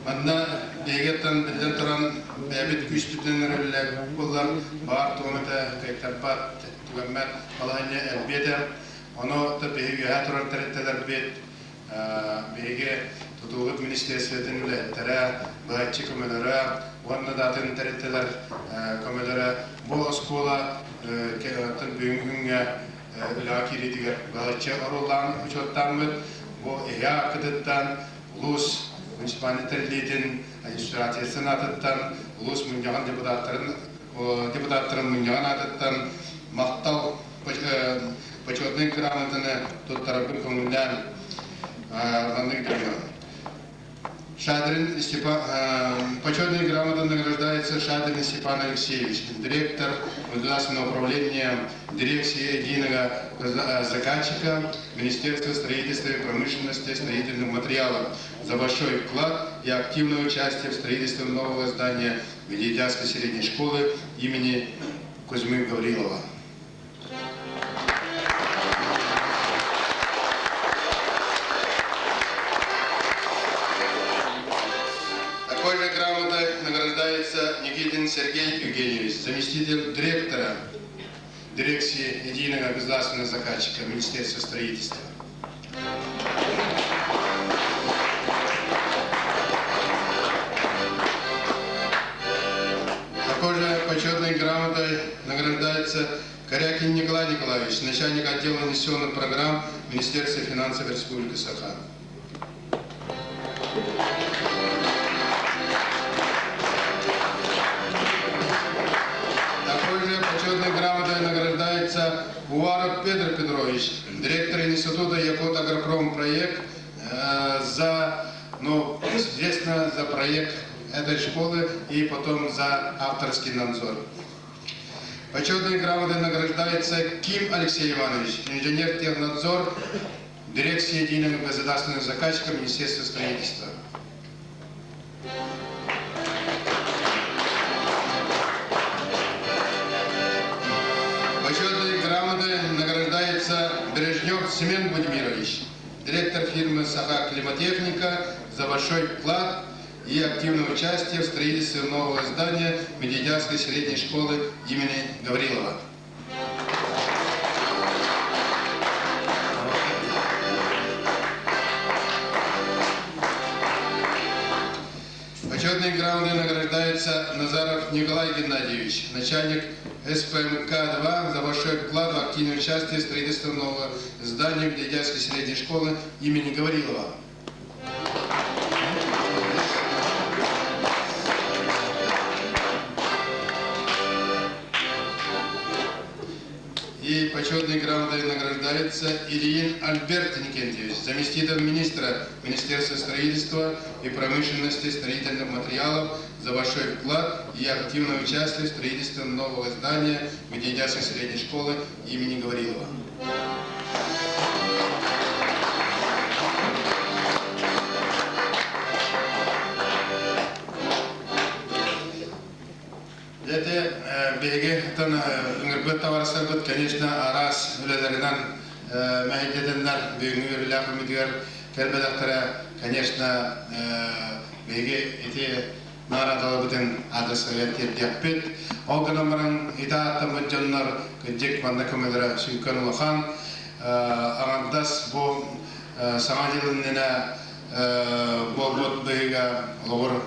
Манна биһигиттэн биллэн туран бэйэбит күүспүтүнэн эрэллээбит буоллар баар туом этэ кыайтарбат, түгэммэт балаһыанньа элбиэ этэ. Ону биһиги үөһээ турар тэрилтэлэрбит, биһиги тутуубут министиэристибэтин үлэһиттэрэ, быһаччы көмөлөрө уонна да атын тэрилтэлэр көмөлөрө бу оскуола бүгүҥҥү күҥҥэ үлэҕэ киириитигэр балачча оруоллаан учуоттааммыт, бу эһээ аккытыттан улуус муниципальнай тэриллиитин администрациятын аатыттан, улуус мунньаҕын депутаттарын депутаттарын мунньаҕын аатыттан махтал почетнай грамотаны туттарарбын көҥүллээн маннык дьоҥҥо Шадрин Степан, почетной грамотой награждается Шадрин Степан Алексеевич, директор государственного управления дирекции единого заказчика Министерства строительства и промышленности строительных материалов за большой вклад и активное участие в строительстве нового здания Медведянской средней школы имени Кузьмы Гаврилова. Такой же грамотой награждается Никитин Сергей Евгеньевич, заместитель директора дирекции единого государственного заказчика Министерства строительства. Такой же почетной грамотой награждается Корякин Николай Николаевич, начальник отдела инвестиционных программ Министерства финансов Республики Саха. Такой же почетной грамотой награждается Уваров Петр Петрович, директор Института Якут-Агропромпроект за, ну, известно, за проект этой школы и потом за авторский надзор. Почетной грамотой награждается Ким Алексей Иванович, инженер-технадзор дирекции единого государственного заказчика Министерства строительства. Почетной грамотой награждается Бережнев Семен Владимирович, директор фирмы «Саха Климатехника» за большой вклад и активное участие в строительстве нового здания Медведянской средней школы имени Гаврилова. Почетной грамотой награждается Назаров Николай Геннадьевич, начальник СПМК-2 за большой вклад в активное участие в строительстве нового здания Медведянской средней школы имени Гаврилова. И почетной грамотой награждается Ильин Альберт Никентьевич, заместитель министра Министерства строительства и промышленности строительных материалов за большой вклад и активное участие в строительстве нового здания Медведянской средней школы имени Гаврилова. Оттон ыҥырбыт табаарыстарбыт, конечно, араас үлэлэринэн мэһэйдэтэннэр бүгүҥҥү үөрүүлээх күммүтүгэр кэлбэтэхтэрэ, конечно, биһиги ити наҕараадаларбытын аадырыстарыгар тиэрдиэхпит. Ол гынан баран ити ааттаммыт дьоннор кырдьык манна көмөлөрө сүҥкэн улахан. Аҥардас бу Саҥа дьыл иннинэ буолбут быһыыга олоҕур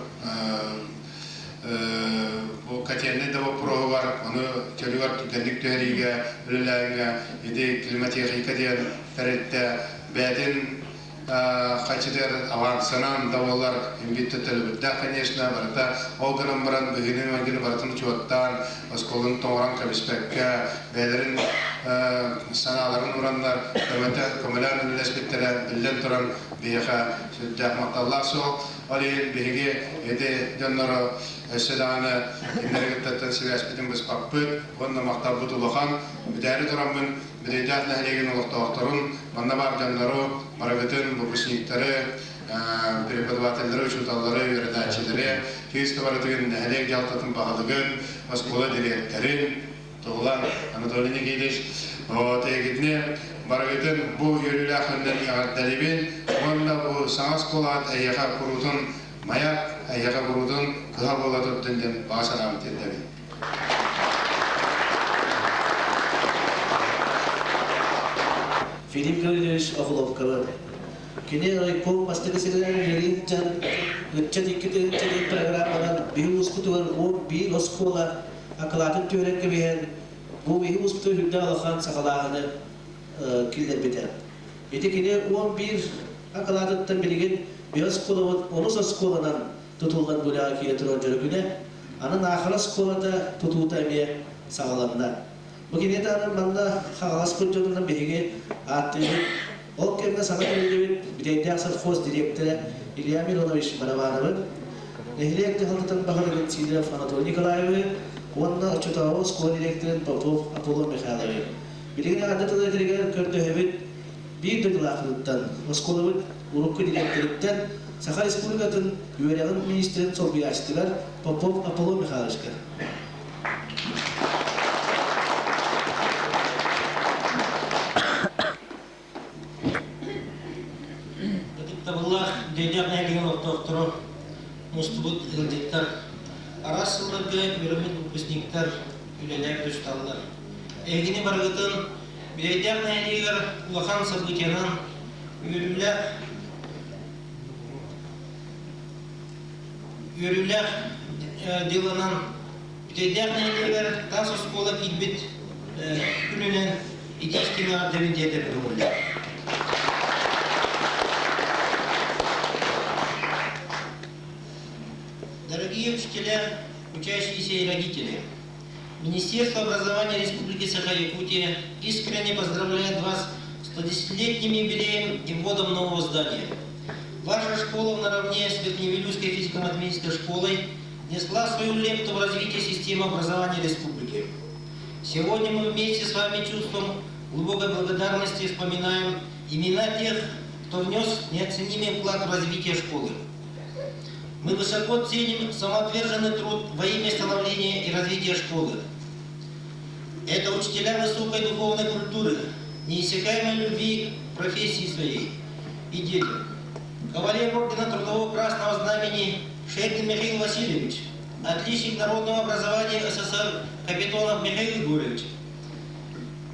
бу котельнай да боппуруоһугар ону чөлүгэр түргэнник түһэриигэ үлэлээһиҥҥэ ити климатехника диэн тэрилтэ бэйэтин хаччытыгар авансанан да буоллар имбит төлөбүрдээх конечно барыта ол гынан баран быһыыны-майгыны барытын учуоттаан оскуоланы тоҥорон кэбиспэккэ бэйэлэрин санааларын ураннар көмөтө көмөлөөн үлэлэспиттэрэ биллэн туран биһиэхэ сүрдээх махталлаах суол. Ол иһин биһиги ити дьоннору өссө даҕаны кинилэри кыттаттан сибээспитин быспаппыт уонна махталбыт улахан. Бүтээри тураммын Бүтэйдээх нэһилиэгин олохтоохторун, манна баар дьоннору, барыгытын, выпускниктары, преподавателлэри, учууталлары, үөрэнээччилэри, кыыс барытыгын нэһилиэк дьаһалтатын баһылыгын, оскуола дириэктэрин, Туһулан Анатолий Никитич, вот эһигитини барыгытын бу үөрүүлээх күнүнэн эҕэрдэлиибин уонна бу саҥа оскуолаҕыт эһиэхэ куруутун маяк, эһиэхэ куруутун кыһа буола турдун диэн баҕа санаабын тиэрдэбин. Филипп Гаврильевич Охлопковы. Кини райком бастакы сиринэн үлэлии сылдьан, ыччат икки тыһыынча диэн программанан биһи ууспутугар 11 оскуола акылаатын түһэрэн кэбиһэн, бу биһи ууспутугар үрдээх улахан саҕалааһыны киллэрбитэ. Ити кини 11 акылаатыттан билигин биһи оскуолабыт онус оскуоланан тутуллан үлэҕэ киирэ турар дьоро күнэ, аны Наахара оскуолата тутуута эмиэ саҕаланна. Бу кини таһынан манна Хаҥаласпыт дьонунан биһиги ааттыыбыт. Ол кэмҥэ саҥа тэриллибит Бүтэйдээх совхоз дириэктэрэ Илья Миронович Барабановы, нэһилиэк дьаһалтатын баһылыгын Сидоров Анатолий Николаевы уонна оччотооҕу оскуола дириэктэрин Попов Аполлон Михайловы. Билигин эҕэрдэ тыл этэригэр көрдөһөбүт биир дойдулаахпытыттан, оскуолабыт урукку дириэктэриттэн Саха Республикатын үөрэҕин министрин солбуйааччытыгар Попов Аполлон Михайловичка. Ытыктабыллаах Дэйдээх нэһилиэгин олохтоохторо, мустубут ыалдьыттар, араас сылларга үөрэммит выпускниктар үлэлээн тусталлар. Эһигини барыгытын Бүтэйдээх нэһилиэгэр улахан событиенан үөрүүлээх үөрүүлээх дьылынан Бүтэйдээх нэһилиэгэр таас оскуола киирбит күнүнэн итии истиҥ эҕэрдэбин тиэрдэр көҥүллээх. Дорогие учителя, учащиеся и родители, Министерство образования Республики Саха-Якутия искренне поздравляет вас с 110-летним юбилеем и вводом нового здания. Ваша школа наравне с Верхневилюйской физико-математической школой внесла свою лепту в развитие системы образования республики. Сегодня мы вместе с вами чувством глубокой благодарности вспоминаем имена тех, кто внес неоценимый вклад в развитие школы. Мы высоко ценим самоотверженный труд во имя становления и развития школы. Это учителя высокой духовной культуры, неиссякаемой любви к профессии своей и детям. Кавалер Ордена Трудового Красного Знамени Шейкин Михаил Васильевич, отличник народного образования СССР Капитонов Михаил Егорович,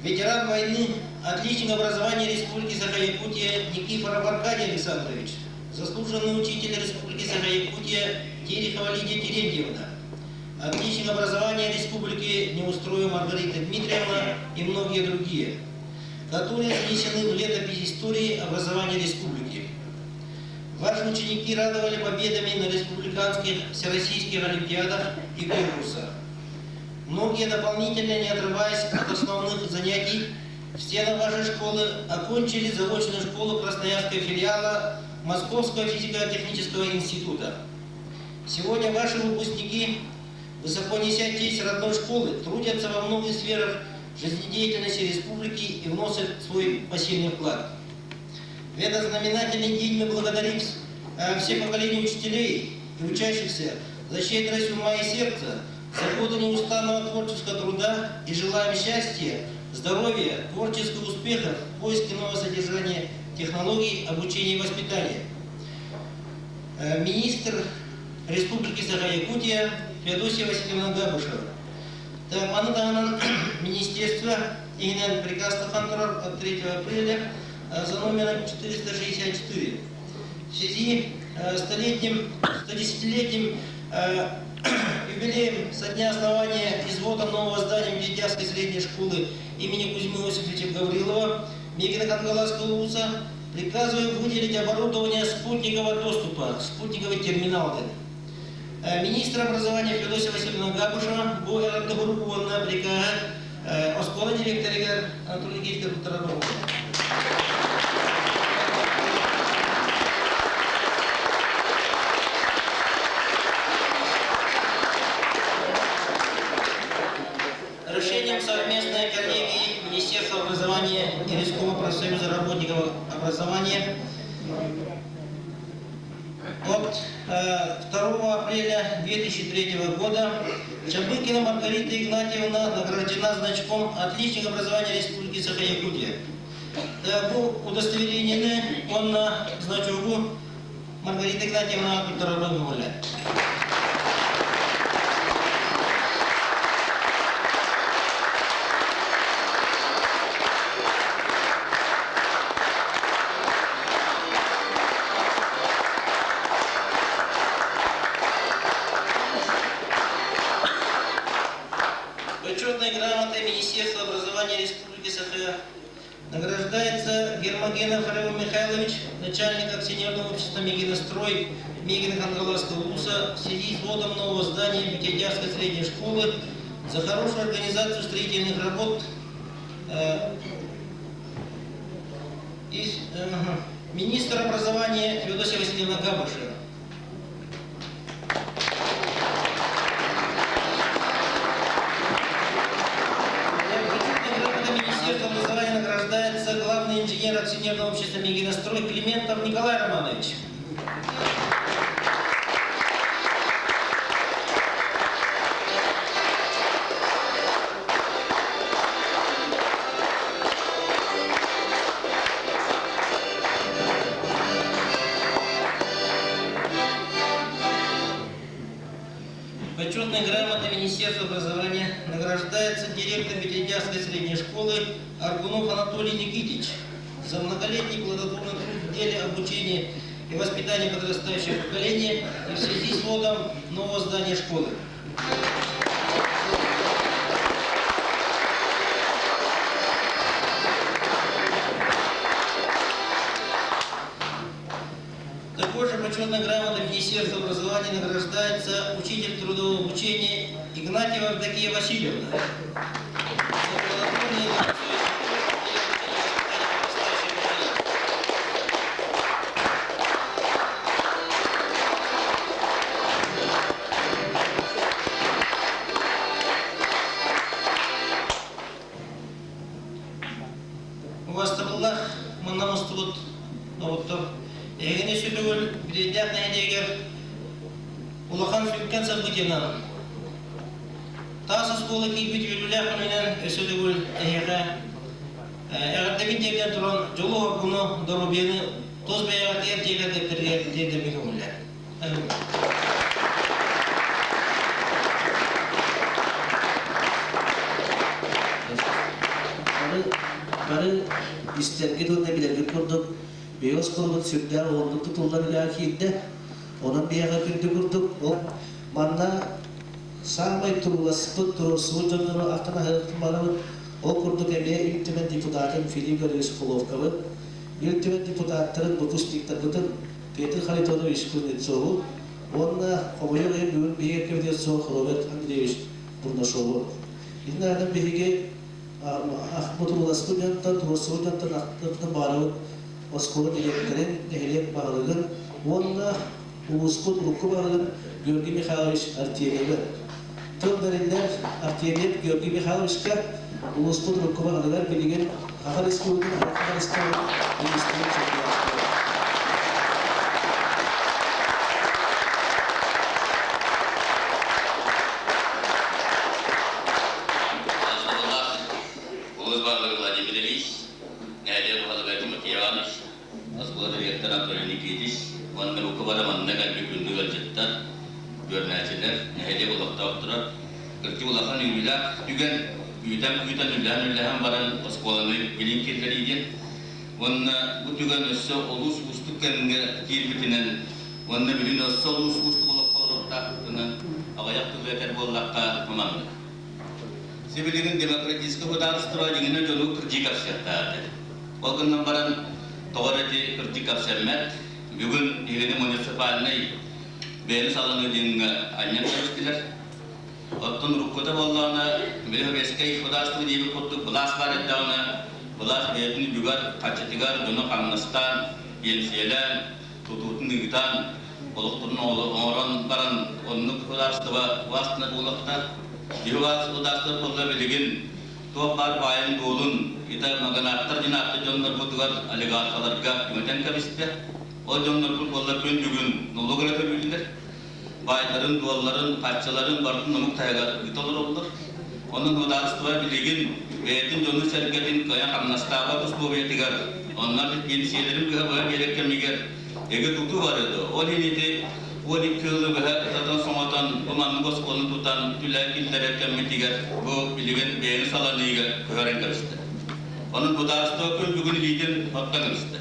ветеран войны, отличник образования Республики Саха-Якутия Никифоров Аркадий Александрович, заслуженный учитель Республики Саха-Якутия Терехова Лидия Терентьевна, отличник образования Республики Неустроева Маргарита Дмитриевна и многие другие, которые занесены в летопись истории образования республики. Ваши ученики радовали победами на республиканских, всероссийских олимпиадах и конкурсах. Многие дополнительно, не отрываясь от основных занятий, в стенах вашей школы окончили заочную школу Красноярского филиала Московского физико-технического института. Сегодня ваши выпускники, высоко неся честь родной школы, трудятся во многих сферах жизнедеятельности республики и вносят свой посильный вклад. В этот знаменательный день мы благодарим все поколения учителей и учащихся за щедрость ума и сердца, За годы неустанного творческого труда и желаем счастья, здоровья, творческих успехов в поиске нового содержания технологий обучения и воспитания. Министр Республики Саха-Якутия Феодосия Васильевна Габышева. Маны таһынан Министерство иһинэн приказ турар от 3 апреля за номером 464. В связи столетним, 110-летним юбилеем со дня основания и ввода нового здания Медведявской средней школы имени Кузьмы Осиповича Гаврилова Мегино-Кангаласского улуса приказываю выделить оборудование спутникового доступа, спутниковый терминал. Министр образования Федосия Васильевна Габышева бу эҕэрдэ суругу уонна прикаһы оскуола директорыгар Анатолий Никитич туттарар. Решением совместной коллегии Министерства образования и Республики профсоюза работников образования от 2 апреля 2003 года Чабыкина Маргарита Игнатьевна награждена значком «Отличник образования Республики Саха-Якутия». Бу удостоверениени уонна значогу Маргарита Игнатьевна туттарарга көҥүллэннэ. Почетной грамотой Министерства образования Республики Саха награждается Гермогенов Лео Михайлович, начальник акционерного общества «Мегинострой» Мегино-Кангаласского улуса в связи с вводом нового здания Битядярской средней школы за хорошую организацию строительных работ. Министр образования Феодосия Васильевна Габышева. Министерство образования награждается главный инженер акционерного общества «Мегинострой» Климентов Николай Романович. Почетной грамотой Министерства образования награждается директор Битядярской средней школы Аргунов Анатолий Никитич за многолетний плодотворный труд в деле обучения и воспитания подрастающего поколения и в связи с вводом нового здания школы. Такой же почетной грамотой Министерства образования награждается учитель трудового обучения Игнатьева Евдокия Васильевна. За плодотворный труд Убаастабыллаах манна мустубут доҕоттор, эһигини сүтүгүл Бүтэйдээх нэһилиэгэр улахан сүҥкэн событиенан таас оскуола киирбит үөрүүлээх күнүнэн өссө төгүл эһиэхэ эҕэрдэбин тиэрдэн туран дьолу-соргуну, доруобуйаны тус бэйэҕитигэр дьиэ кэргэттэригэр тиэрдэргэ көҥүллэр. Бары, бары истэргит уонна билэргит курдук, биһиги оскуолабыт сүрдээх уһуннук тутуллан үлэҕэ киирдэ. Онон биһиэхэ күндү курдук, ол манна саамай турууласпыт, туруорсубут дьоннору ахтан аһыахпын баҕарабыт. Ол курдук эмиэ Ил Түмэн депутатын Филипп Гаврильевич Головковы, Ил Түмэн депутаттарын, выпускниктарбытын Петр Харитонович Кузнецову уонна хомойуох иһин бүгүн биһиги кэбитиэ суох Роберт Андреевич Бурнашову. Иннинэ биһиги турууласпыт дьонтон, туруорсубут дьонтон ахтыбытын баҕарабыт оскуола дириэктэрин, нэһилиэк баһылыгын уонна улууспут урукку баһылыгын Георгий Михайлович Артемьевы. Тыл бэриллэр Артемьев Георгий Михайловичка улууспут урукку баһылыгар билигин Саха Республикатын Хаһаайыстыбатын министрин солбуйааччыта. директор Анатолий Никитич уонна бука бары манна кэлбит күндү ыалдьыттар, үөрэнээччилэр, нэһилиэк олохтоохторо кырдьык улахан үөрүүлээх түгэн күүтэн-күүтэн үллэһэн-үллэһэн баран оскуоланы билин киллэрии диэн уонна бу түгэн өссө олус уустук кэмҥэ киирбитинэн уонна билин өссө олус уустук олоххо олоруохтаахпытынан аҕыйах тылы этэр буоллахха маннык. Сибилигин демократическай судаарыстыба дьиҥинэн дьону кырдьык көрсүөхтээх. Ол гынан баран тоҕо эрэ ити кырдьык көрсөммөт. Бүгүн биһигини муниципальнай бэйэни саланыы диэҥҥэ анньан кэбистилэр. Оттон уруккута буоллаҕына, били Советскай судаарыстыба диэбит курдук былаас баар эрдэҕинэ, былаас бэйэтин үбүгэр, харчытыгар дьону хамнастаан, биэнсийэлээн, тутуутун ыытан, олохторун оҥорон баран оннук судаарыстыба властына буолуохтаах. Киһи судаарыстыба буолла билигин туох баар баайын-дуолун итэ маганааттар диэн ааттыыр дьоннорбутугар олигархаларга түҥэтэн кэбистэ. Ол дьоннорбут буолла күн бүгүн налог эрэ төлүүллэр. Баайдарын-дуолларын, харчыларын барытын омук таһыгар ыыта олороллор. Онон судаарыстыба билигин бэйэтин дьонун-сэргэтин кыайан хамнастаабат условиятыгар, онно биэнсийэлэрин быһа-быһа биэрэр кэмигэр эгэ тутуу барыа. Ол иһин ити 12 сылы быһа ытатан-соҥотон, бу маннык оскуоланы тутан үлэ киллэрэр кэммитигэр бу билигин бэйэни саланыыга көһөрөн кэбистэ. Онон судаарыстыба күн бүгүн илиитин оттон кэбистэ.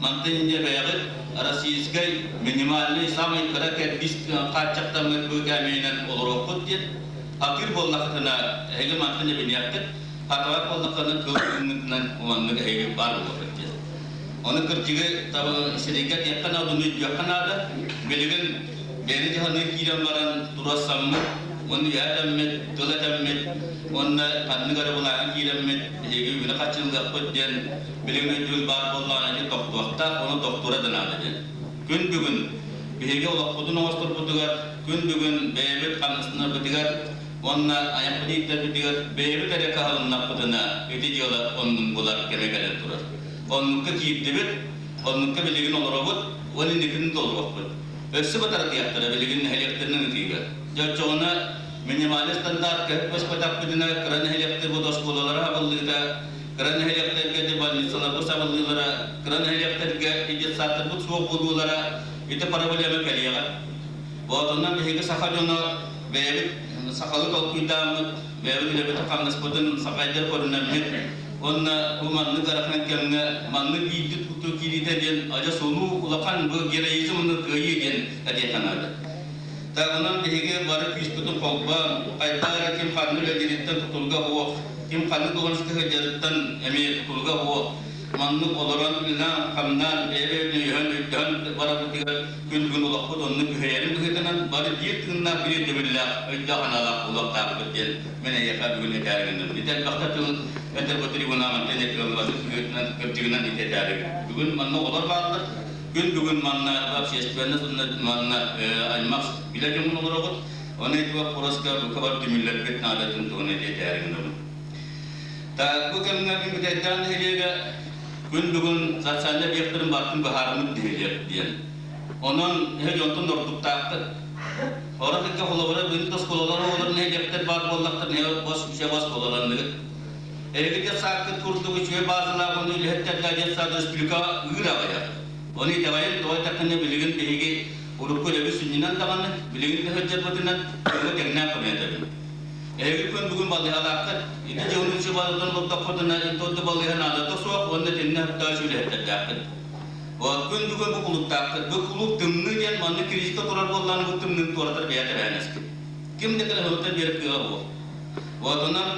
Мантан инньэ бэйэҕит российскай минимальный самый кыра кэрдиис хааччахтаммыт бу кээмэйинэн олоруоххут диэн хатыыр буоллаххытына эһиги мантан эбиниэххит, хатабат буоллаххытына кыл тыыҥҥытынан уманнык эһиги баар буолуоххут диэн. Ону кырдьыгы сирэйгэ этиэххэ наада, ону өйдүөххэ наада. Билигин бэйэни дьаһаныы киирэн баран туруорсаммыт, уонна үөһэ этэммит, тыл этэммит, уонна ханнык эрэ былааҥҥа киирэммит, биһиги үбүнү хаччыллыахпыт диэн билигин өйдөбүл баар буоллаҕына ити тохтуохтаах, ону тохтуура да наада диэн. Күн бүгүн биһиги олохпутун оҥосторбутугар, күн бүгүн бэйэбит хамнастанарбытыгар уонна айахпыт ииттэрбитигэр бэйэбит эрэ кыһалыннахпытына ити дьыала оннун булар кэмэ кэлэн турар. Оннукка киирдибит, оннукка билигин олоробут, уон инникитин толоруохпут. Өссө батарытыахтара билигин нэһилиэктэринэн ытыыга. Дьэ оччоҕуна минимальный стандарт көһүп быспатахпытына кыра нэһилиэктэр бу оскуолалара хабыллыыта, кыра нэһилиэктэргэ больницаларбыт сабыллыылара, кыра нэһилиэктэргэ детсадтарбыт суох буолуулара ити проблема кэлиэҕэ. Боотунан биһиги саха дьоно бэйэбит сахалыы толкуйдааммыт, бэйэбит үлэбит-хамнаспытын сахайдар көрүнэммит уонна бу маннык ыарахан кэмҥэ маннык биирдик тутуу киириитэ диэн адьас улуу улахан бу героизм уонна кыайыы диэн этиэххэ наада. Таҕынан биһиги бары күүспүтүн холбоон, хайдах эрэ ким ханна үлэлиириттэн тутулуга суох, ким ханнык дуоһунаска сылдьарыттан эмиэ тутулуга суох, маннык олорон үлэлээн-хамнаан, бэйэ-бэйэбитин өйөһөн, өйдөһөн барарбытыгар күн бүгүн олохпут оннук күһэйэрин быһыытынан бары биир тыыннаах, биир өйдөбүллээх, өйдөөх санаалаах буолуохтаахпыт диэн мин эйиэхэ бүгүн этээри гынным. Ити элбэхтэ тыл этэр бу трибунаҕыттан этилинбатын быһыытынан кырдьыгынан ити этээри. Бүгүн манна оҕолор бааллар. Күн бүгүн манна общественность манна аймах билэ дьоҥҥун олоробут. Оны ити боппуруоска бука бар түмүллэрбит наадатын туһунан этээри гынабын. Так, бу кэмҥэ мин бүтэйдээн нэһилиэгэ күн бүгүн социальнай объектарын барытын быһаарыммыт нэһилиэк диэн. Онон эһэ дьонтон ордуктааххыт. Ора кытта холобура бүгүн оскуолалар оҕолор нэһилиэктэр баар буоллахтар, бос үчэ бос буолаланныгыт. Эһиги детсадкыт курдук үчүгэй баазалаах уонна үлэһиттэрдээх детсад республикаҕа ыыр аҕыйах. Ону итэҕэйэн тоҕо эттэххинэ билигин биһиги урукку үлэбит сүнньүнэн даҕаны, билигин да сылдьарбытынан дьоҥҥо тэҥнээх көмө Эһиги күн бүгүн балыыһалааххыт, ити дьону үчүгэй баазаттан олордоххутуна интуотта балыыһа наадата суох уонна итиннэ сөптөөх үлэһиттэрдээххит. Вот күн бүгүн бу кулууптааххыт. Бу кулууп тымныы диэн маннык критика турар буоллаҕына бу тымныыны туоратар бэйэ тэбээнэскит. Ким да кэлэн ылытан биэрэр кыаҕа суох. Вот онон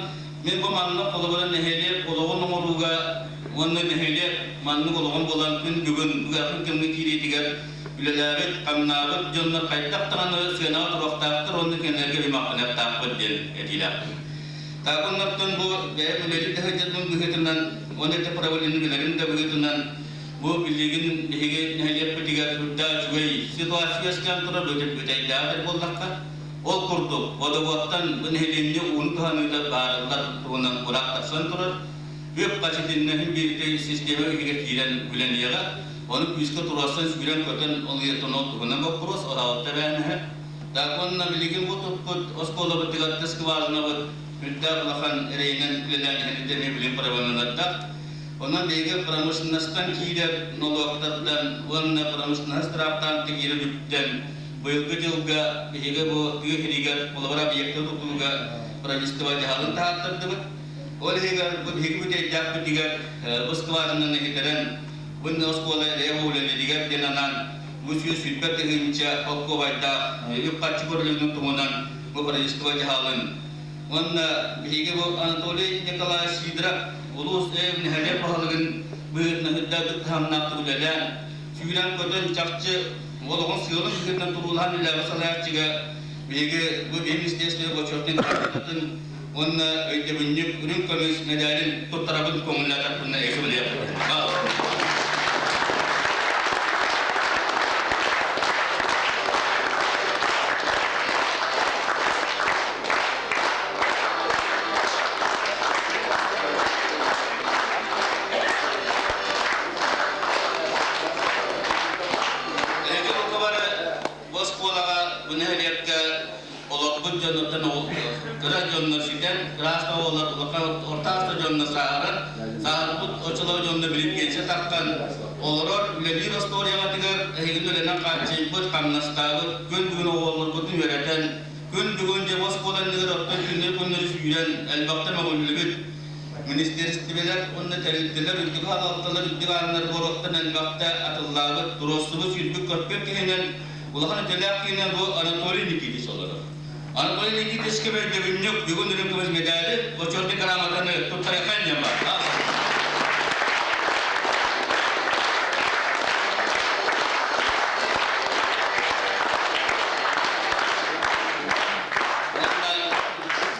мин бу маннык холобура нэһилиэк олоҕун оҥорууга уонна нэһилиэк маннык олоҕун булан күн бүгүн ыарахан кэмҥэ киириитигэр үлэлээбит, хамнаабыт дьоннор хайдах даҕаны сыанаҕа туруохтаахтар уонна кинилэргэ үмэххиниэхтаахпыт диэн этиилээхпин. Таакыннартан бу бэйэм үлэлии да сылдьарбын быһыытынан уонна ити правление билэрим да быһыытынан бу билигин биһиги нэһилиэкпитигэр сүрдээх үчүгэй ситуация үөскээн турар бүтэйдээҕэр буоллахха Ол курдук, водоводтан бу нэһилиэнньэ ууну туһаныыта баарыллар туһунан кураах тахсан турар. Үп-харчы итиннэһин биэритэ систиэмэ иһигэр киирэн үлэлиэҕэ. Ону күүскэ туруорсан сүүрэн-көтөн ол ол туһунан боппуруос оралта эбээнэһэ. Так уонна билигин бу туппут оскуолабытыгар тыс скважинабыт үрдээх улахан эрэйинэн үлэлээн иһэн эмиэ билим правилалардаах. Онон биһиги промышленностан киирэр нолуоктартан уонна промышленность штрафтаан киирэр үптэн быйылгы дьылга биһиги бу тыа сиригэр холобур объекты тутууга правительство дьаһалын таһааттардыбыт. Ол иһигэр бу биһиги бүтэйдээхпитигэр бу скважинаны иһитэрэн бу оскуола эрэйэ үлэлииригэр диэн анаан бу 120 000 холкуобайдаах үп-харчы көрүлүгүн туһунан бу правительство дьаһалын Уонна биһиги бу Анатолий Николаевич Сидоров улуус нэһилиэк баһылыгын быһыытынан үрдээбит таһымнаахтык үлэлээн, сүүрэн-көтөн чахчы олоҕун сыалын быһыытынан туруулаһан үлэлээбит салайааччыга биһиги бу министерство бочуотун грамотатын уонна өйдөбүнньүк үрүҥ көмүс мэдээлин туттарабын көҥүллээтэхпинэ эһиги билиэххит. Эһиги бары бу оскуолаҕа, бу нэһилиэккэ олорбут дьонуттан кыра дьоннор сүтэн, кыраас оҕолор улахан орто аста дьонно сааһыран, сааһырбыт оччолоох дьонно билин пенсия тахсан, олорор, үлэлиир остуоруйаҕытыгар эһигини үлэнэн хааччыйбыт, хамнастаабыт, күн бүгүн оҕолоргутун үөрэтэн, күн бүгүн дьэ оскуола иннигэр оттон күннэри-күннэри сүүрэн, элбэхтэ мөҕүллүбүт. Министиэристибэлэр уонна тэрилтэлэр үрдүк аҕалталар үрдүк ааннар буоруохтан элбэхтэ атыллаабыт, туруорсубут сүүрбүт-көппүт киһинэн улахан үтүөлээх киһинэн бу Анатолий Никитич олорор. Анатолий Никитичка өйдөбүнньүк бүгүн үрүҥ көмүс медали, бочуотный грамотаны туттарыахха инньэ бар.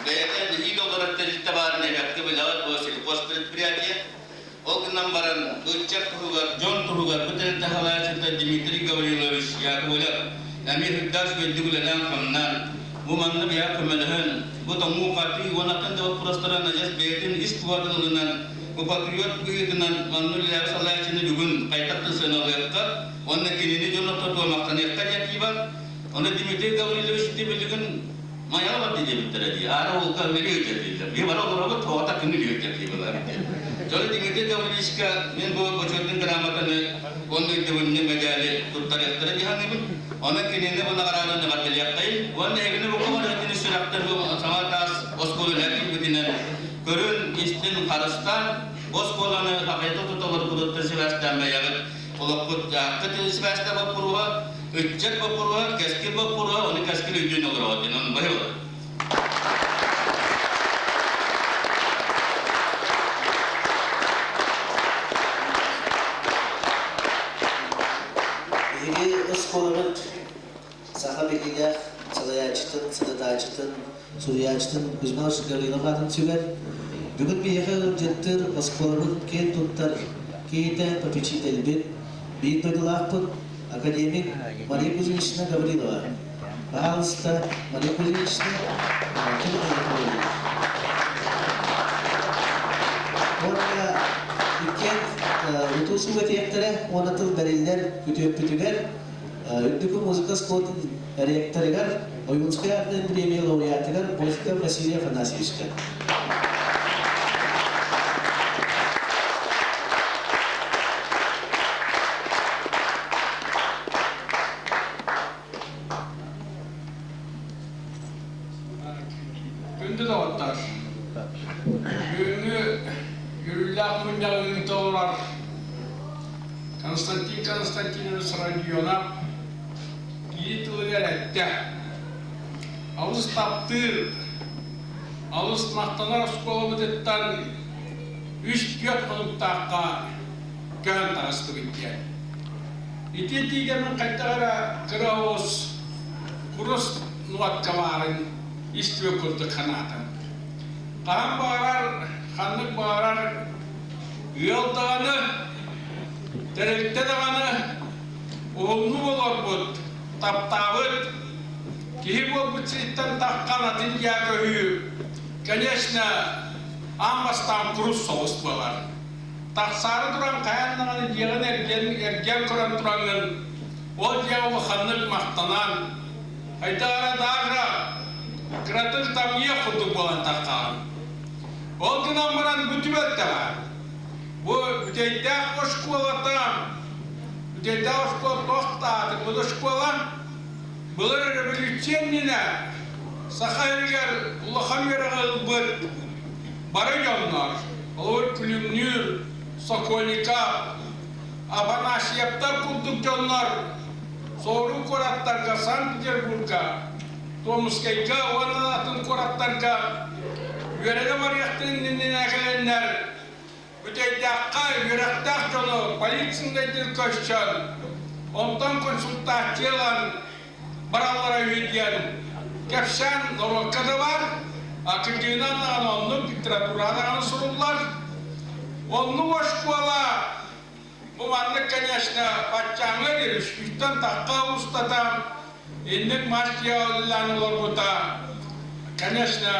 Бэйэтэ нэһиилэ олорор тэрилтэ баарын эбэккэ билэҕит бу сельхозпредприятие. Ол гынан баран, ыччат туһугар, дьон туһугар бу тэрилтэ салайааччыта Дмитрий Гаврилович Яковлев эмиэ үрдээх үчүгэйдик үлэлээн-хамнаан, бу манна биһиэхэ көмөлөһөн, бу тоҥуу-хатыы уонна атын да боппуруостары адьас бэйэтин ис туһатын ылынан, бу патриот быһыытынан манна үлэлээбит салайааччыны бүгүн хайдах да сыаналыахха уонна кинини дьон ортотугар махтаныахха диэн этии бар. Ону Дмитрий Гаврилович ити билигин Майаҕа барда диэбиттэрэ дии. Аара уолга үлэлии ыытар дииллэр. Биһи бары олоробут, тоҕото күн үлэлии ыытар дии былар. Дьону Дмитрий Гаврильевичка мин бу бочуотун грамотаны уонна өйдөбүнньүк мэдээли туттарыахтара дии саныыбын. Онон кинини бу наҕарааданы эҕэрдэлиэххэйин. Уонна эһигини бу көмөлөһүтүн сүрэхтэр бу саҥа таас оскуола үлэһэ киирбитинэн көрүн, истин, харыстаан, бу оскуоланы хахайда туталлар сибээстээн бэйэҕит олохпут дьаһаххыт сибээстээх боппуруоһа Ыччат боппуруоһа, кэскил боппуруоһа, ону кэскил өйдүөн олороҕут диэн ону баһы олор. Биһиги оскуолабыт саха билиилээх салайааччытын, сататааччытын, суруйааччытын Кузьма Гаврилов аатын сүгэр. Бүгүн биһиэхэ ыалдьыттыыр оскуолабыт киэн туттар киһитэ, попечителбит, биир дойдулаахпыт академик Мария Кузьминична Гаврилова. Пожалуйста, Мария Кузьминична, Уонна иккиэн утуу субэтиэктэрэ уонна тыл бэриллэр күтүөппүтүгэр Үрдүкү музыка оскуолатын ректорыгар Ойуунскай аатынан премия лауреатыгар Босиков Василий Афанасьевичка. Күндү доҕоттор, бүгүҥҥү үөрүүлээх мунньаҕы ыыта олорор Константин Константинович Родионов киһи тылыгар эттэ. Алыс таптыыр, алыс махтанар оскуолабытыттан үс-түөрт хонуктаахха көһөн таҕыстыбыт диэн. Ити этиигэ мин хайдах эрэ кыра оҕус курус нуотка баарын истибит курдук санаатым. Хаһан баҕарар, ханнык баҕарар ыал даҕаны, тэрилтэ даҕаны уһуннук олорбут, таптаабыт, киһи буолбут сириттэн таххан атын дьаа көһүү, конечно, аан бастаан курус соҕус буолар. Тахсаары туран хайаан даҕаны дьиэҕин эргэн, эргэн көрөн тураҥҥын, ол дьиэҕэ улаханнык махтанан, хайдах эрэ даже кыратык тамньыах курдук буолан таххаҕын. Ол гынан баран бу түбэлтэҕэ. Бу Бүтэйдээх оскуолата, Бүтэйдээх оскуола туох да аатырбыт оскуола. Былыр революция иннинэ Саха сиригэр улахан үөрэҕи ылбыт бары дьоннор, олор Күлүмнүүр, Сокольников, Афанасьевтар курдук дьоннор соҕуруу куораттарга, Санкт-Петербурга, Томскайга уонна атын куораттарга үөрэнэ барыахтарын иннинэ кэлэннэр Бүтэйдээххэ үөрэхтээх дьону полицейдайдыр көрсөн, онтон консультация ылан бараллара үһү диэн кэпсээн норуокка да баар, академиянан даҕаны оннук, литератураҕа даҕаны суруллар. Оннук оскуола бу маннык, конечно, баччааҥҥа диэри үстүүттэн тахха устата инник мастия үлэлээн олорбута, конечно,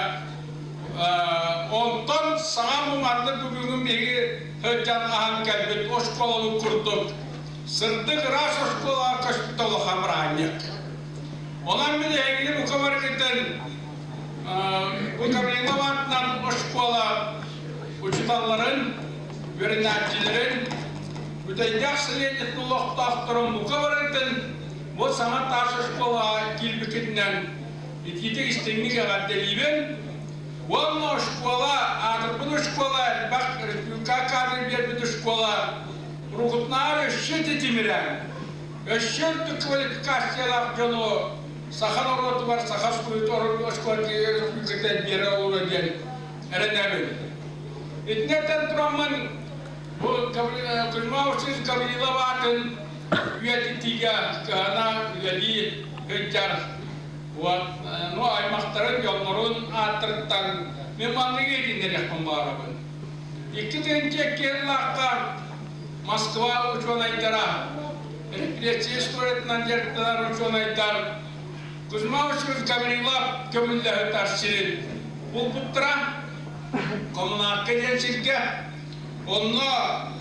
онтон саҥа бу маннык бүгүҥҥү биһиги сылдьан аһан кэлбит оскуолабыт курдук сырдык ыраас оскуолаҕа көспүт улахан бырааһынньык. Онон мин эһигини бука барыгытын бу Гаврилов аатынан оскуола учууталларын, үөрэнээччилэрин, Бүтэйдээх сэлиэнньэтин олохтоохторун бука барытын бу саҥа таас оскуолаҕа киирбиккитинэн итиитик истиҥник эҕэрдэлиибин. Уонна оскуола, аатырбыт оскуола, элбэх республика кадры биэрбит оскуола урукутунааҕар өссө тэтимирэн, өссө үрдүк квалификациялаах дьону саха норуотугар саха оскуолатын республиката биэрэ олоро диэн эрэнэбин. Итиннэртэн тураммын бу Кузьма Васильевич Гаврилов аатын үйэтитиигэ кыһана үлэлии сылдьар вот, ну, аймахтарын, дьоннорун ааттарыттан мен манныгы иһитиннэриэхпин баҕарабын. 2002 сыллаахха Москва учуонайдара, репрессия историятынан дьарыктанар учуонайдар Кузьма Васильевич Гаврилов көмүллэһитар сирин булбуттара. Коммунарка диэн сиргэ. Онно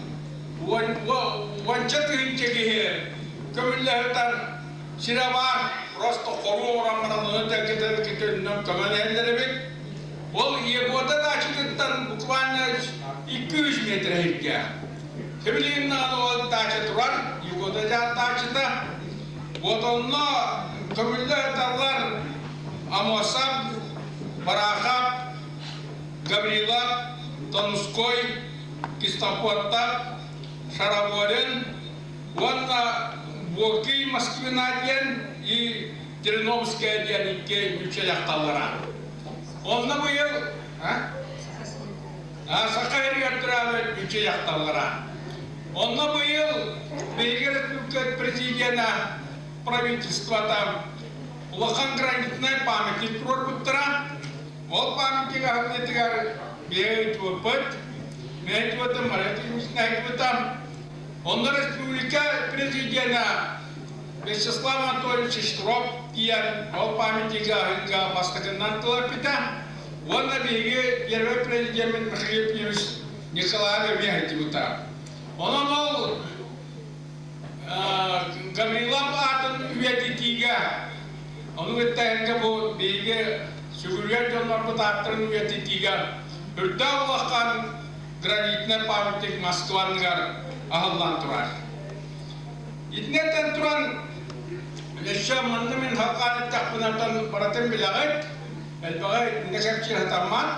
уонча тыһыынча киһи көмүллэһитар сирэ баар. Просто хоруу оҥорон баран ону тэлгэтэ-тэлгэтэ көмөн иһэллэр эбит. Ол Егода даачатыттан буквально 200 метр иһиргэ. Сибилигин ол даача турар, Егода даачата. Вот онно көмүллэ сыталлар Амосов, Барахов, Гаврилов, Тонской, Кистофоттар, Шараборин уонна Буокий Москвина диэн и Тереновская диэн икки нуучча дьахталлара. Онно быйыл Саха сиригэр төрөөбүт нуучча дьахталлара. Онно быйыл биһиги республика президенэ правительствота улахан гранитнай памятник туруорбуттара. Ол памятник аһыллыытыгар биһиги ыытыбыппыт. Мен ыытыбытым, Мария Ильинична ыытыбыта. Онно республика президенэ Вячеслав Анатольевич Штыров тиийэн ол памятнигы аһыыга бастакыннан тыл эппитэ. Уонна биһиги первый президеммит Михаил Ефимович Николаев эмиэ сылдьыбыта. Онон ол Гаврилов аатын үйэтитиигэ, ону кытта эһиги бу биһиги сүгүрүйэр дьоннорбут ааттарын үйэтитиигэ үрдээх улахан гранитнай памятник Москва анныгар аһыллан турар. Итиннэртэн туран өссө манна мин халҕаан эттэхпинэ оттон барытын билэҕит, элбэҕи итиннэ кэпсиир сатаммат.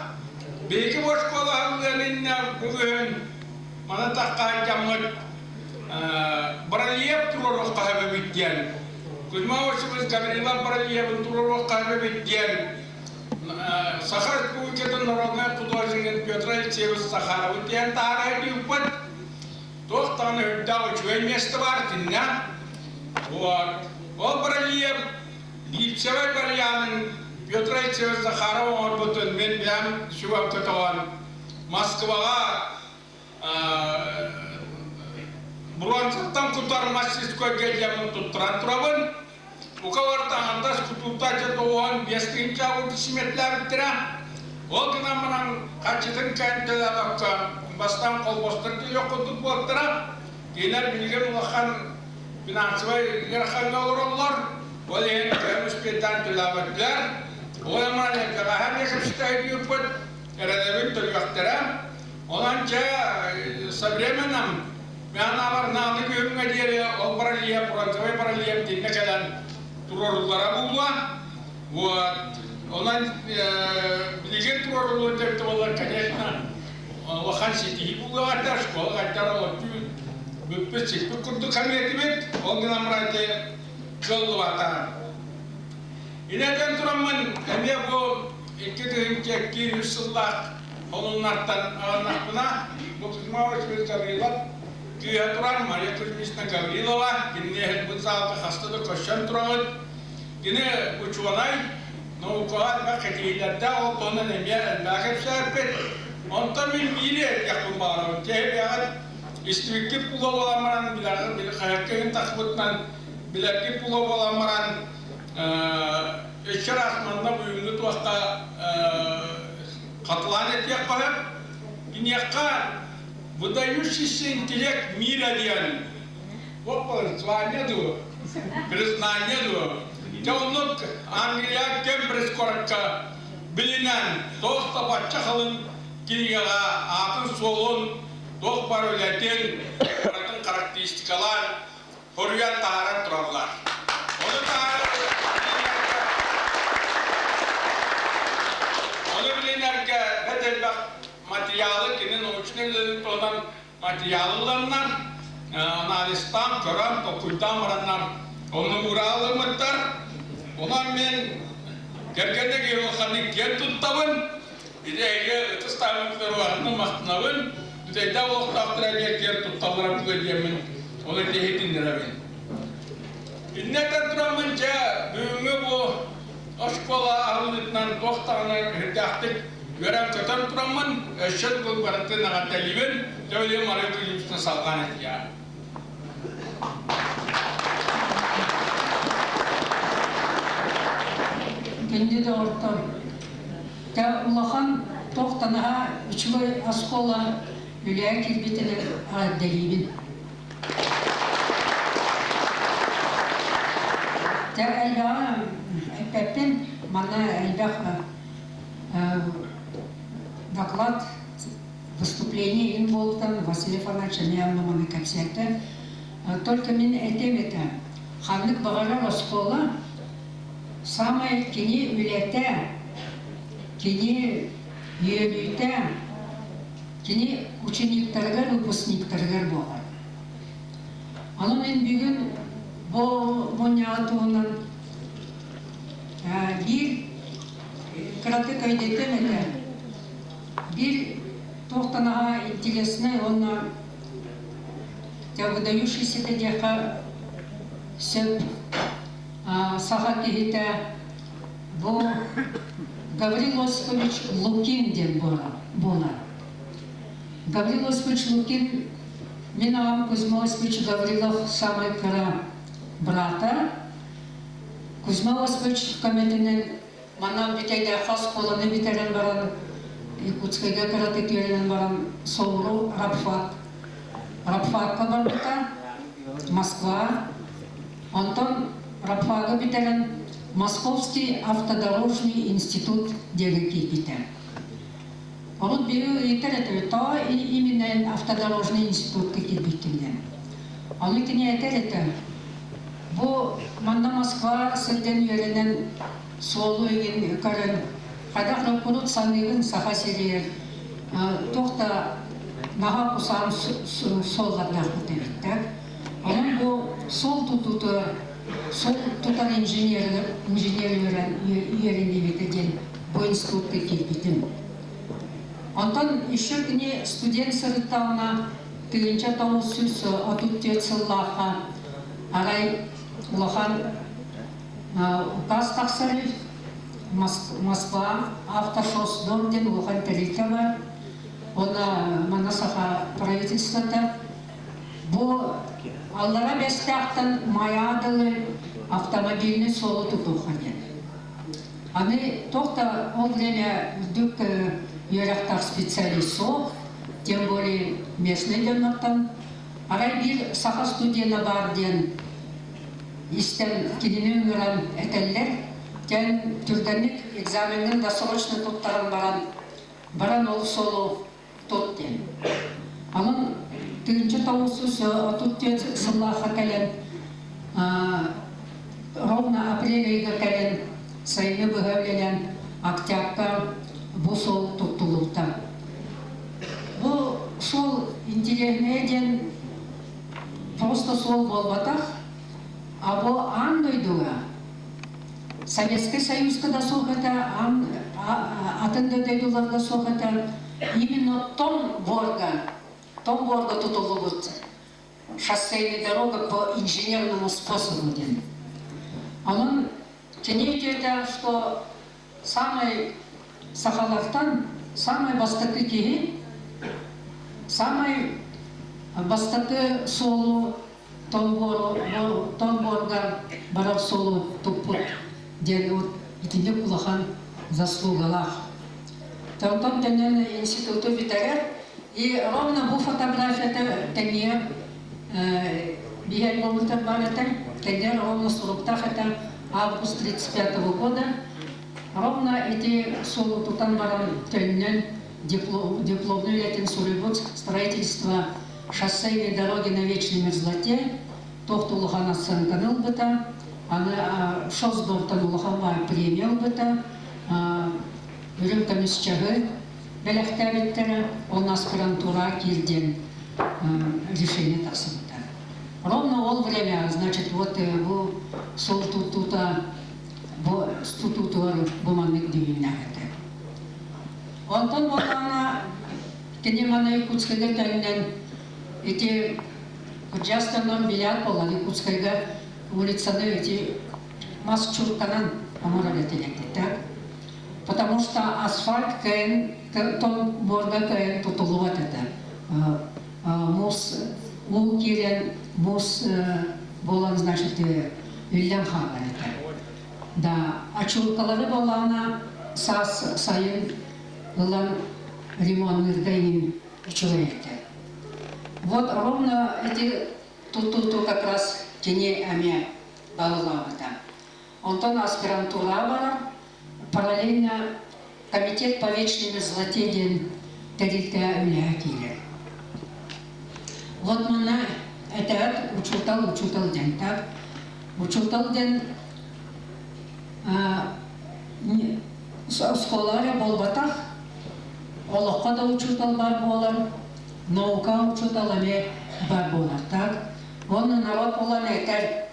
Биһиги бу оскуола аһыллыан иннинэ бүгүн маны тахха дьаммыт барельеф туруоруохха сөп эбит диэн Кузьма Осипович Гаврилов барельебын туруоруохха сөп эбит диэн Саха Республикатын народнай художнигын Петр Алексеевич Захаровы диэн таһаарар ыыппыт. Туох даҕаны үрдээх үчүгэй миэстэ баар итиннэ. Вот. Ол барельеф гипсевай барьянын Петр Алексеевич Захаров оҥорбутун мин бэйэм сүгэн көтөҕөн Москваҕа бронзаттан кутар мастерскойга дьиэмин туттаран турабын. Бука барыта аҥардас кутуута дьэ тоҕуһан 5 тыһыынча симэтлээбиттэрэ. Ол гынан баран харчытын кээн төлөөбөккө бастаан холбостор төлүөх курдук буолтара. Кинилэр билигин улахан финансовай ыарахаҥҥа олороллор. Ол иһин төһө успетаан төлөөбөттөр. Ол эмэ элбэҕэһэ эмиэ кэпсэтэ ыыппыт. Эрэнэбин төлүөхтэрэ. Онон дьэ со временем мен анаабар нааны күһүҥҥэ диэри ол барельеф, бронзовай барельеф диннэ кэлэн туруоруллара буолуо. Вот. Онон билигин туруоруллуон төрүтэ буоллар, конечно, улахан ситиһии буолуоҕа школа хайдар олоччу бүппүт сиппит курдук саныатыбыт. Ол гынан баран ити кыаллыбата. Инэтэн тураммын эмиэ бу 2002 сыллаах Холуннартан аҕыннахпына, бу Кузьма Васильевич Гаврилов кыыһа турар Мария Кузьмична Гаврилова, кинини бу саалга хаста да көрсөн тураҕыт. Кини учуонай, наукаҕа элбэх кэтиилэрдээх, ол туһунан эмиэ элбэх кэпсээппит. Онтон мин биири этиэхпин баҕарабын. Киһи истибиккит пула буолан баран, билэҕин, хаһыакка иһин тахсыбытынан билэргит пула буолан баран, Еще раз манна бүгүҥҥү туохха хатылаан этиэххэ сөп. Киниэхэ выдающийся интеллект мира диэн вот звание дуо, признание дуо. Дьэ оннук Англия Кембридж куоракка билинэн туох да бачча халыҥ кинигэҕэ аатын-суолун, туох бар үлэтин, барытын характеристикалаан хоруйан таһааран тураллар. Ону таһааран Ону билинэргэ бэрт элбэх материалы кини научнай үлэлэрин туһунан материалы ыланнар, анализтаан, көрөн, толкуйдаан бараннар онно уураалыммыттар. Онон мен кэргэнэ киһи киэн туттабын. Ити эһиги ытыс таһыммытыгар улаханнык махтанабын. Бүтэйдээх олохтоохтор эмиэ киэн тутталлара буолуо диэммин ол ити иһитиннэрэбин. Иннэтэн тураммын дьэ бүгүҥҥү бу оскуола аһыллыытынан туох даҕаны үрдээхтик үөрэн-көтөн тураммын өссө тыл барытын эҕэрдэлиибин. Дьэ Мария Кузьмична салҕаан этиэ. Күндү доҕоттор, Тэ улахан туох да наһаа үчүгэй оскуола үлэҕэ киирбитинэн эҕэрдэлиибин. Тэ элбэҕи эппэппин, манна элбэх доклад, выступление иһин буолтан Василий Афанасьевич эмиэ онно маны кэпсээтэ. Только мин этиэм этэ, ханнык баҕарар оскуола Саамай кини үлэтэ, кини үөрүүтэ, кини учениктарыгар, выпускниктарыгар буолар. Онон мин бүгүн бу мунньаҕы туһунан биир кыратык өйдөтүөм этэ. Биир туохтан аҕа интереснай уонна выдающийся диэххэ сөп саха киһитэ бу Гаврил Осипович Лукин диэн буолар. Гаврил Осипович Лукин мин аҕам Кузьма Осипович Гаврилов самай кыра брата. Кузьма Осипович көмөтүнэн манан бүтэйдээххэ оскуоланы бүтэрэн баран Якутскайга кыратык үөрэнэн баран соҕуруу рабфак рабфакка барбыта Москва Онтон рабфагы бүтэрэн Московский автодорожный институт диэги киирбитэ. Урут биһиги ыйытар этибит, тоҕо именно автодорожный институтка киирбиккин диэн. Ону кини этэр этэ, бу манна Москва сылдьан үөрэнэн суолу игин көрөн, хайдах да курут саныыбын Саха сиригэр туох да наһаа кусаан суоллардаахпыт эбит так. Онон бу суол тутуута суол тутар инженер инженер үөрэнибитэ диэн бу институтка киирбитим. Онтон еще кини студент сырыттаҕына 1934 сыллаахха арай улахан указ тахсар Москва автошосдом диэн улахан тэрилтэ бар. Уонна манна саха правительствота Бу Аллара Бэстээхтэн Майаа дылы автомобильный суолу тутуохха диэн. Аны туох да ол время үрдүк үөрэхтээх специалист суох, тем более местный дьоннортон. Арай биир саха студена баар диэн истэн кинини ыҥыран этэллэр. Тэн түргэнник экзамеҥҥын досрочно туттаран баран, баран ол суолу. тут диэн. Онон 1934 сыллаахха кэлэн ровно апрель ыйга кэлэн сайыны быһа үлэлээн октябка бу суол туттуллубута. Бу суол интеллигентнэйэ диэн просто суол буолбатах, а бу аан дойдуга Советскай Союзка да суох этэ, аан атын да дойдуларга суох этэ. Именно том борга, том борга тутуллубут шоссейная дорога по инженерному способу диэн. Онон кини үтүөтэ, что самый сахалартан самый бастакы киһи, самый бастакы суолу Томборга барар суолу туппут диэн вот итинник улахан заслугалаах. Онтон төннөн институту бүтэрэр и ровно бу фотографията тэҥиэ биһэр буолбуттар бар этэ. Тэҥиэ ровно суруктаах этэ август 35 года. Ровно эти суолу тутан баран төннөн дипломный үлэтин суруйбут строительство шоссейной дороги на вечной мерзлоте туох улахан оценканы ылбыта, аны ШОС-дортан улахан премия ылбыта, үрүҥ көмүс чаһы бэлэхтээбиттэрэ, он аспирантура киир диэн решение тахсыбыта. Ровно ол время, значит, вот бу сол тутуута бу тутуутугар бу маннык дьүһүннээх этэ. Онтон буоллаҕына кини маны Якутскайга төннөн ити Кырдьастанан бильярд буолан Якутскайга улицаны эти мас чурканан оҥорор этилэр так потому что асфальт кыайан том буорга кыайан тутуллубат этэ муус уу киирэн муус буолан значит үллэн хаалар этэ да очуркалары буоллаҕына саас сайын ылан ремонныырга иһин үчүгэй этэ. Вот ровно эти тутууту как раз кини эмиэ баҕалаабыта. Онтон аспирантураҕа барар, параллельно комитет по вечной мерзлоте диэн тэрилтэ үлэҕэ киирэр. Вот манна этээт учуутал учуутал диэн так. Учуутал диэн оскуола эрэ буолбатах, олоххо да учуутал баар буолар, наука учуутал эмиэ баар буолар так. Уонна народ буолан этэр,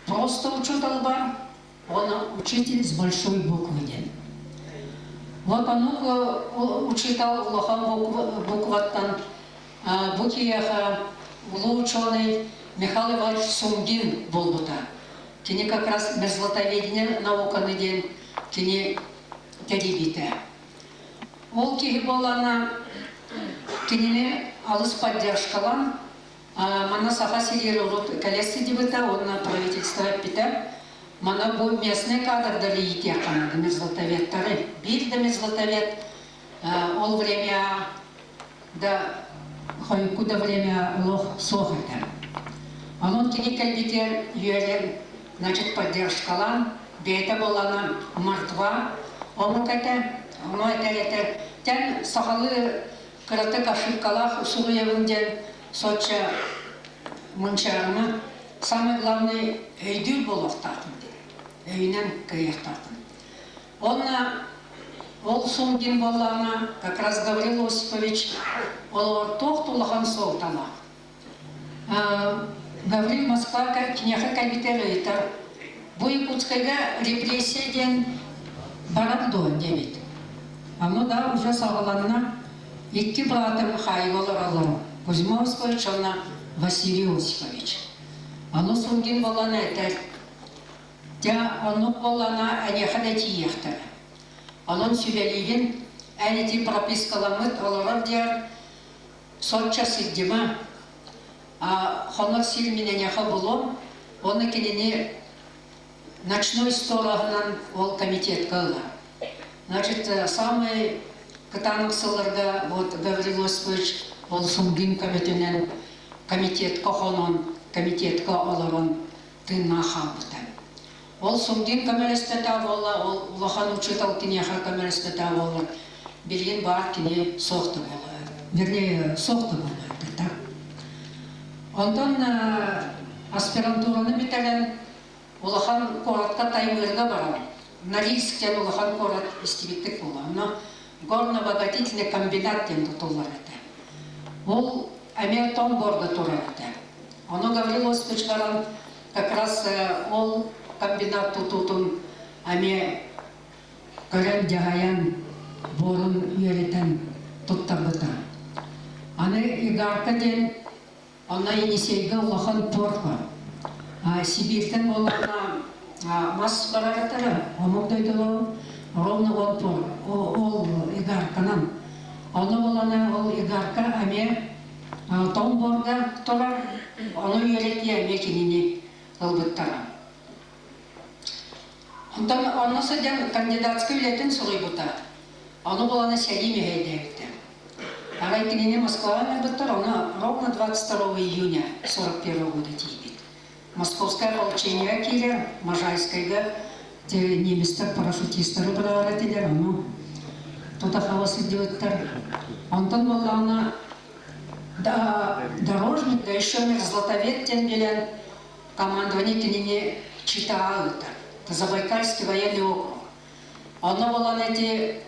просто учуутал бар, он учитель с большой буквы диэн. Вот ону учуутал улахан букваттан бу киһиэхэ улуу ученый Михаил Иванович Сумгин буолбута. Кини как раз мерзлотоведение науканы диэн кини тэрийбитэ. Ол киһи буоллаҕына кинини алыс поддержкалаан манна Саха сиригэр урут кэлэ сылдьыбыта уонна правительство эппитэ мана бу местный кадрдары иитиэххэ наада мерзлотоведтары. Биир да мерзлотовед ол время да хойукку да время олох суох этэ. Онон кини кэлбитигэр үөрэн, значит, поддержкалаан, бэйэтэ буоллаҕына мордва омук этэ, ону этэр этэ, тэн сахалыы кыратык ошибкалаах суруйабын диэн соччо мунчаарыма, самое главное өйдүүр буолуохтаахпын диэн, өйүнэн кыайыахтаахпын. Уонна ол Сунгин буоллаҕына, как раз Гаврил Осипович олоҕор туох да улахан суолталаах. Гаврил Москва киниэхэ кэлбитэр ыйытар, бу Якутскайга репрессия диэн барар дуо диэбит. Ону да уже саҕаланна икки быраатым хаайыга олороллор Кузьма Осипович уонна Василий Осипович. Ону Сунгин буолан этэр, Дьэ, оннук буоллаҕына эйиэхэ да тиийиэхтэрэ. Онон сүбэлиигин, эн ити пропискаламмыт олорор диэр соччо сылдьыма, хонор сир мин эйиэхэ булуом уонна кинини ночной сторожынан ол комитетка ылар. Значит, самый кытаанах сылларга вот Гаврил Осипович ол Сунгин көмөтүнэн комитетка хонон, комитетка олорон тыыннаах хаалбыта. Ол Сунгин көмөлөспөтө буолла, ол улахан учуутал киниэхэ көмөлөспөтө буолла. Билигин баар кини суох да буолла. Вернее, суох да буолуо этэ. Онтон аспирантураны бүтэрэн улахан куоратка Таймыырга баран, Норильск диэн улахан куорат истибиттик буолуо. Онно горно-обогатительный комбинат диэн тутуллар этэ. Ол эмиэ тоҥ буорга турар этэ. Ону Гаврил Осипович баран как раз ол комбинат тутуутун эмиэ көрөн дьаһайан, буорун үөрэтэн туттарбыта. Аны Игарка диэн онно Енисейгэ улахан порт бар. Сибииртэн буоллаҕына мас барар этэрэ, омук дойдуларын ровно ол порт, ол Игарканан. Ону буолана ол Игарка эмиэ тоҥ буорга турар, ону үөрэтиэ эмиэ кинини ылбыттара. Онтон онно сылдьан кандидатскай үлэтин суруйбута. Ону булана сэрии мэһэйдээбитэ. Арай кинини Москваҕа ыҥырбыттар, ону ровно 22 июня 41 года тиийбит. Московское ополчение киирэр, Можайскайга немецтэр парашютистары быраҕар этилэр, ону тута хаба сылдьыбыттар. Онтон буоллаҕына дорожник, да еще мерзлотовед диэн билэн командование кинини Читаҕа ыытар. Забайкальский военный округ. Онно буолан эти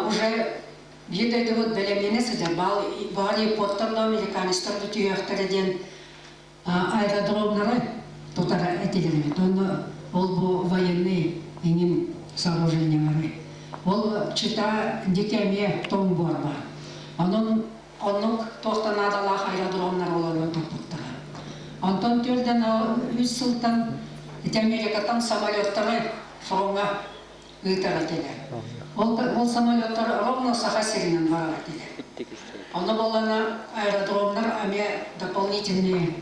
уже биир дойдубут бэлэмнэнэ сылдьар баал япоттар да американецтар да түһүөхтэрэ диэн аэродромнары тутара этилэр эбит. Онно ол бу военный эҥин сооружениялары. Ол Чита диэки эмиэ тоҥ буор бар. Онон Оннук туох да наадалаах аэродромнар олорон туппуттара. Онтон төрдөн үс сылтан ити Америкаттан самолеттары фроҥҥа ыытар этилэр. Ол, ол самолеттар ровно Саха сиринэн барар этилэр. Ону буоллана аэродромнар эмиэ дополнительные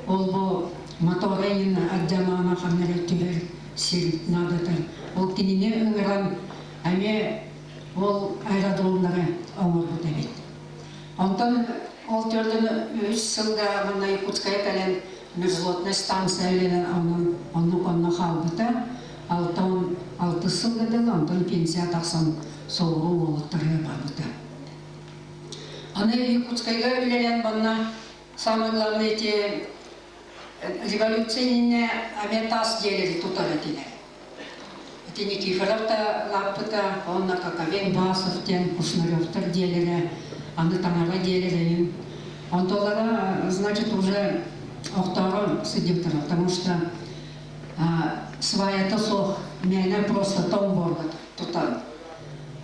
ол бу моторы отдьамаана ханна эрэ түһэр сир наадатар. Ол кинини ыҥыран эмиэ ол аэродромнары оҥорбут эбит. Онтон ол төрдүн үс сылга манна Якутская кэлэн мерзлотная станция үлэнэн онон оннук онно хаалбыта. Алтан алтыс сылга дылы онтон пенсия тахсан соҕуруу уолаттарга барбыта. Аны Якутскайга үлэлээн манна самое главное эти революция иннинэ эмиэ таас дьиэлэри тутар этилэр. Ити Никифоров да лааппыта, уонна Каковен Басов диэн Кушнаревтар дьиэлэрэ, аны таҥара дьиэлэрин. Онтулара, значит, уже охтоорон сидиптара, потому что сваята суох, мээнэ просто тоҥ буорга тутан.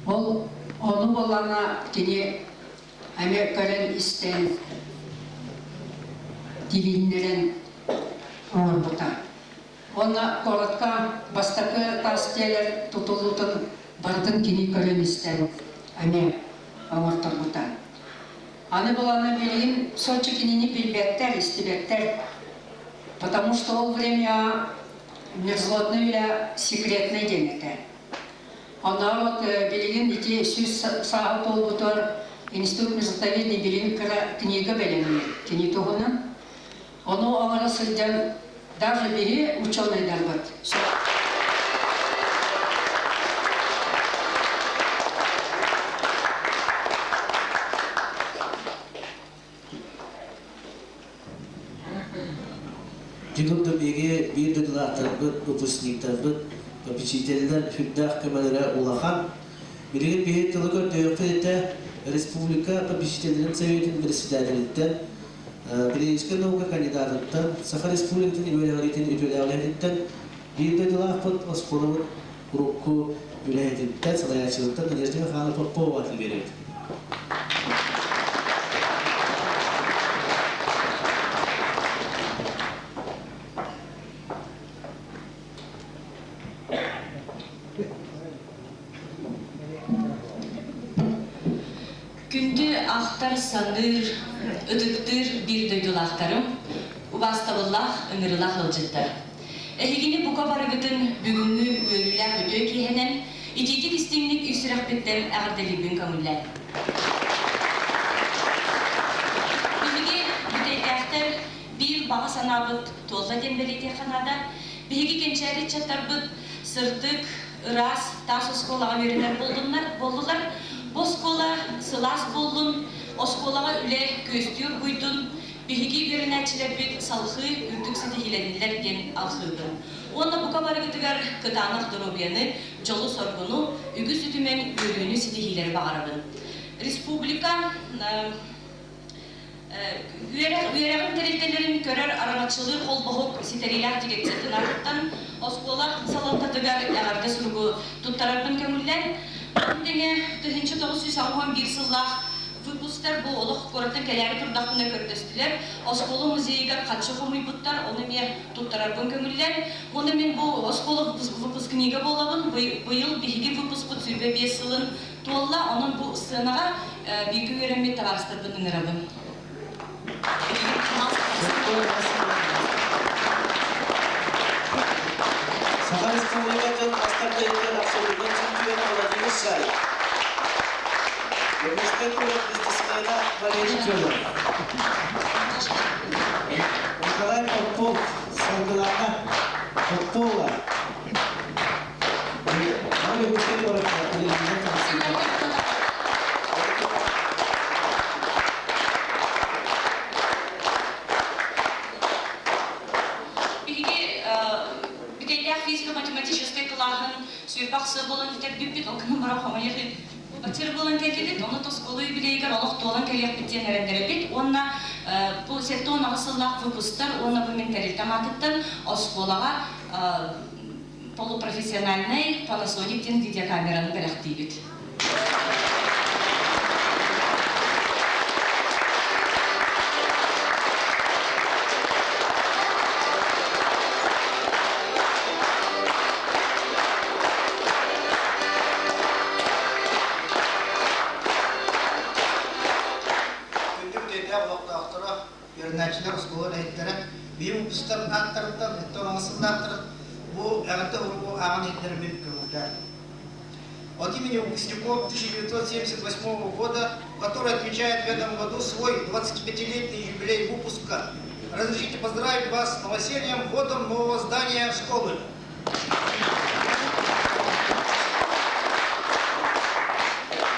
Ол ону буоллаҕына кини эмиэ көрөн истэн тилиннэрэн оҥорбута. Уонна куоратка бастакы таас дьиэлэр тутуллуутун барытын кини көрөн-истэн эмиэ оҥорторбута. Аны буланы билигин соччо кинини билбэттэр, истибэттэр, потому что ол время мерзлотный үлэ секретный диэн этэ. Оннооҕор вот билигин ити 100 сааһы туолбутугар институт мерзлотоведения билигин кыра книга бэлэмниир кини туһунан. Ону оҥоро сылдьан даже биһи ученыйдарбыт Дьигим да биһиги биир дойдулаахтарбыт, выпускниктарбыт, попечителлэр сүрдээх көмөлөрө улахан. Билигин биһи тылы көрдөһүөхпүт этэ республика попечителлэрин советын председателиттэн Педагогическай наука кандидатыттан, Саха Республикатын үөрэҕириитин үтүөлээҕиһититтэн, биир дойдулаахпыт оскуолабыт урукку үлэһититтэн, салайааччытыттан Надежда Михайловна Попова атын биэрэбит. Күндү ахтар-саныыр, ытыктыыр биир дойдулаахтарым, убаастабыллаах, ыҥырыылаах ыалдьыттар! Эһигини бука барыгытын бүгүҥҥү үөрүүлээх үтүө киэһэнэн итиитик истиҥник ис сүрэхпиттэн эҕэрдэлиирбин көҥүллээн. Биһиги бүтэйдээхтэр биир баҕа санаабыт туолла диэн бэлиэтиэххэ наада. Биһиги кэнчээри ыччаттарбыт сырдык, ыраас таас оскуолаҕа үөрэнэр буоллуннар, буоллулар. Бу оскуола сылаас буоллун, оскуолаҕа үлэ күөстүү оргуйдун, биһиги үөрэнээччилэрбит салҕыы үрдүк ситиһиилэннилэр диэн алҕыыбын. Уонна бука барыгытыгар кытаанах доруобуйаны, дьолу-соргуну, үгүс үтүмэн үөрүүнү ситиһиилэри баҕарабын. Республика Үөрэх үөрэҕин тэрилтэлэрин көрөр араҥаччылыыр холбоһук ситэриилээх дирекциятын аатыттан оскуола салалтатыгар эҕэрдэ суругу туттарарбын көҥүллээн, маны тэҥэ 1981 сыллаах выпустар бу олох куораттан кэлээри турдахпына көрдөстүлэр. Оскуола музейыгар харчы хомуйбуттар, ону эмиэ туттарарбын көҥүллээн. Уонна мин бу оскуола выпускнига буолабын. Быйыл биһиги выпускпут 25 сылын туолла, онон бу сценаҕа бииргэ үөрэммит табаарыстарбын ыҥырабын. Саха Республикатын бастакы абсолютнай чемпиона Владимир Шарик. Дьокуускай куорат бизнесмена Валерий Федоров. Николай Попов, Саргылана Попова. Биһиги бүтэйдээх физико-математическай кылааһын сүүрбэх сыл буолан бүтэрбиппит, ол гынан баран хомойуох Батыр буолан кэллибит, ону оскуола юбилейыгар олох туолан кэлиэхпит диэн эрэннэрэбит уонна бу 78 сыллаах выпустар уонна бу мин тэрилтэм аатыттан оскуолаҕа полупрофессиональнай Panasonic диэн видеокамераны бэлэхтиибит. Күндү бүтэйдээх олохтоохторо, үөрэнээччилэр, оскуола үлэһиттэрэ, биһи выпустарын ааттарыттан, оттон оҥостуллаахтарын бу эҕэрдэ уруку ааҕан иһиттэрбин көҥүллээн. От имени выпускников 1978 года, который отмечает в этом году свой 25-летний юбилей выпуска, разрешите поздравить вас с новосельем годом нового здания школы.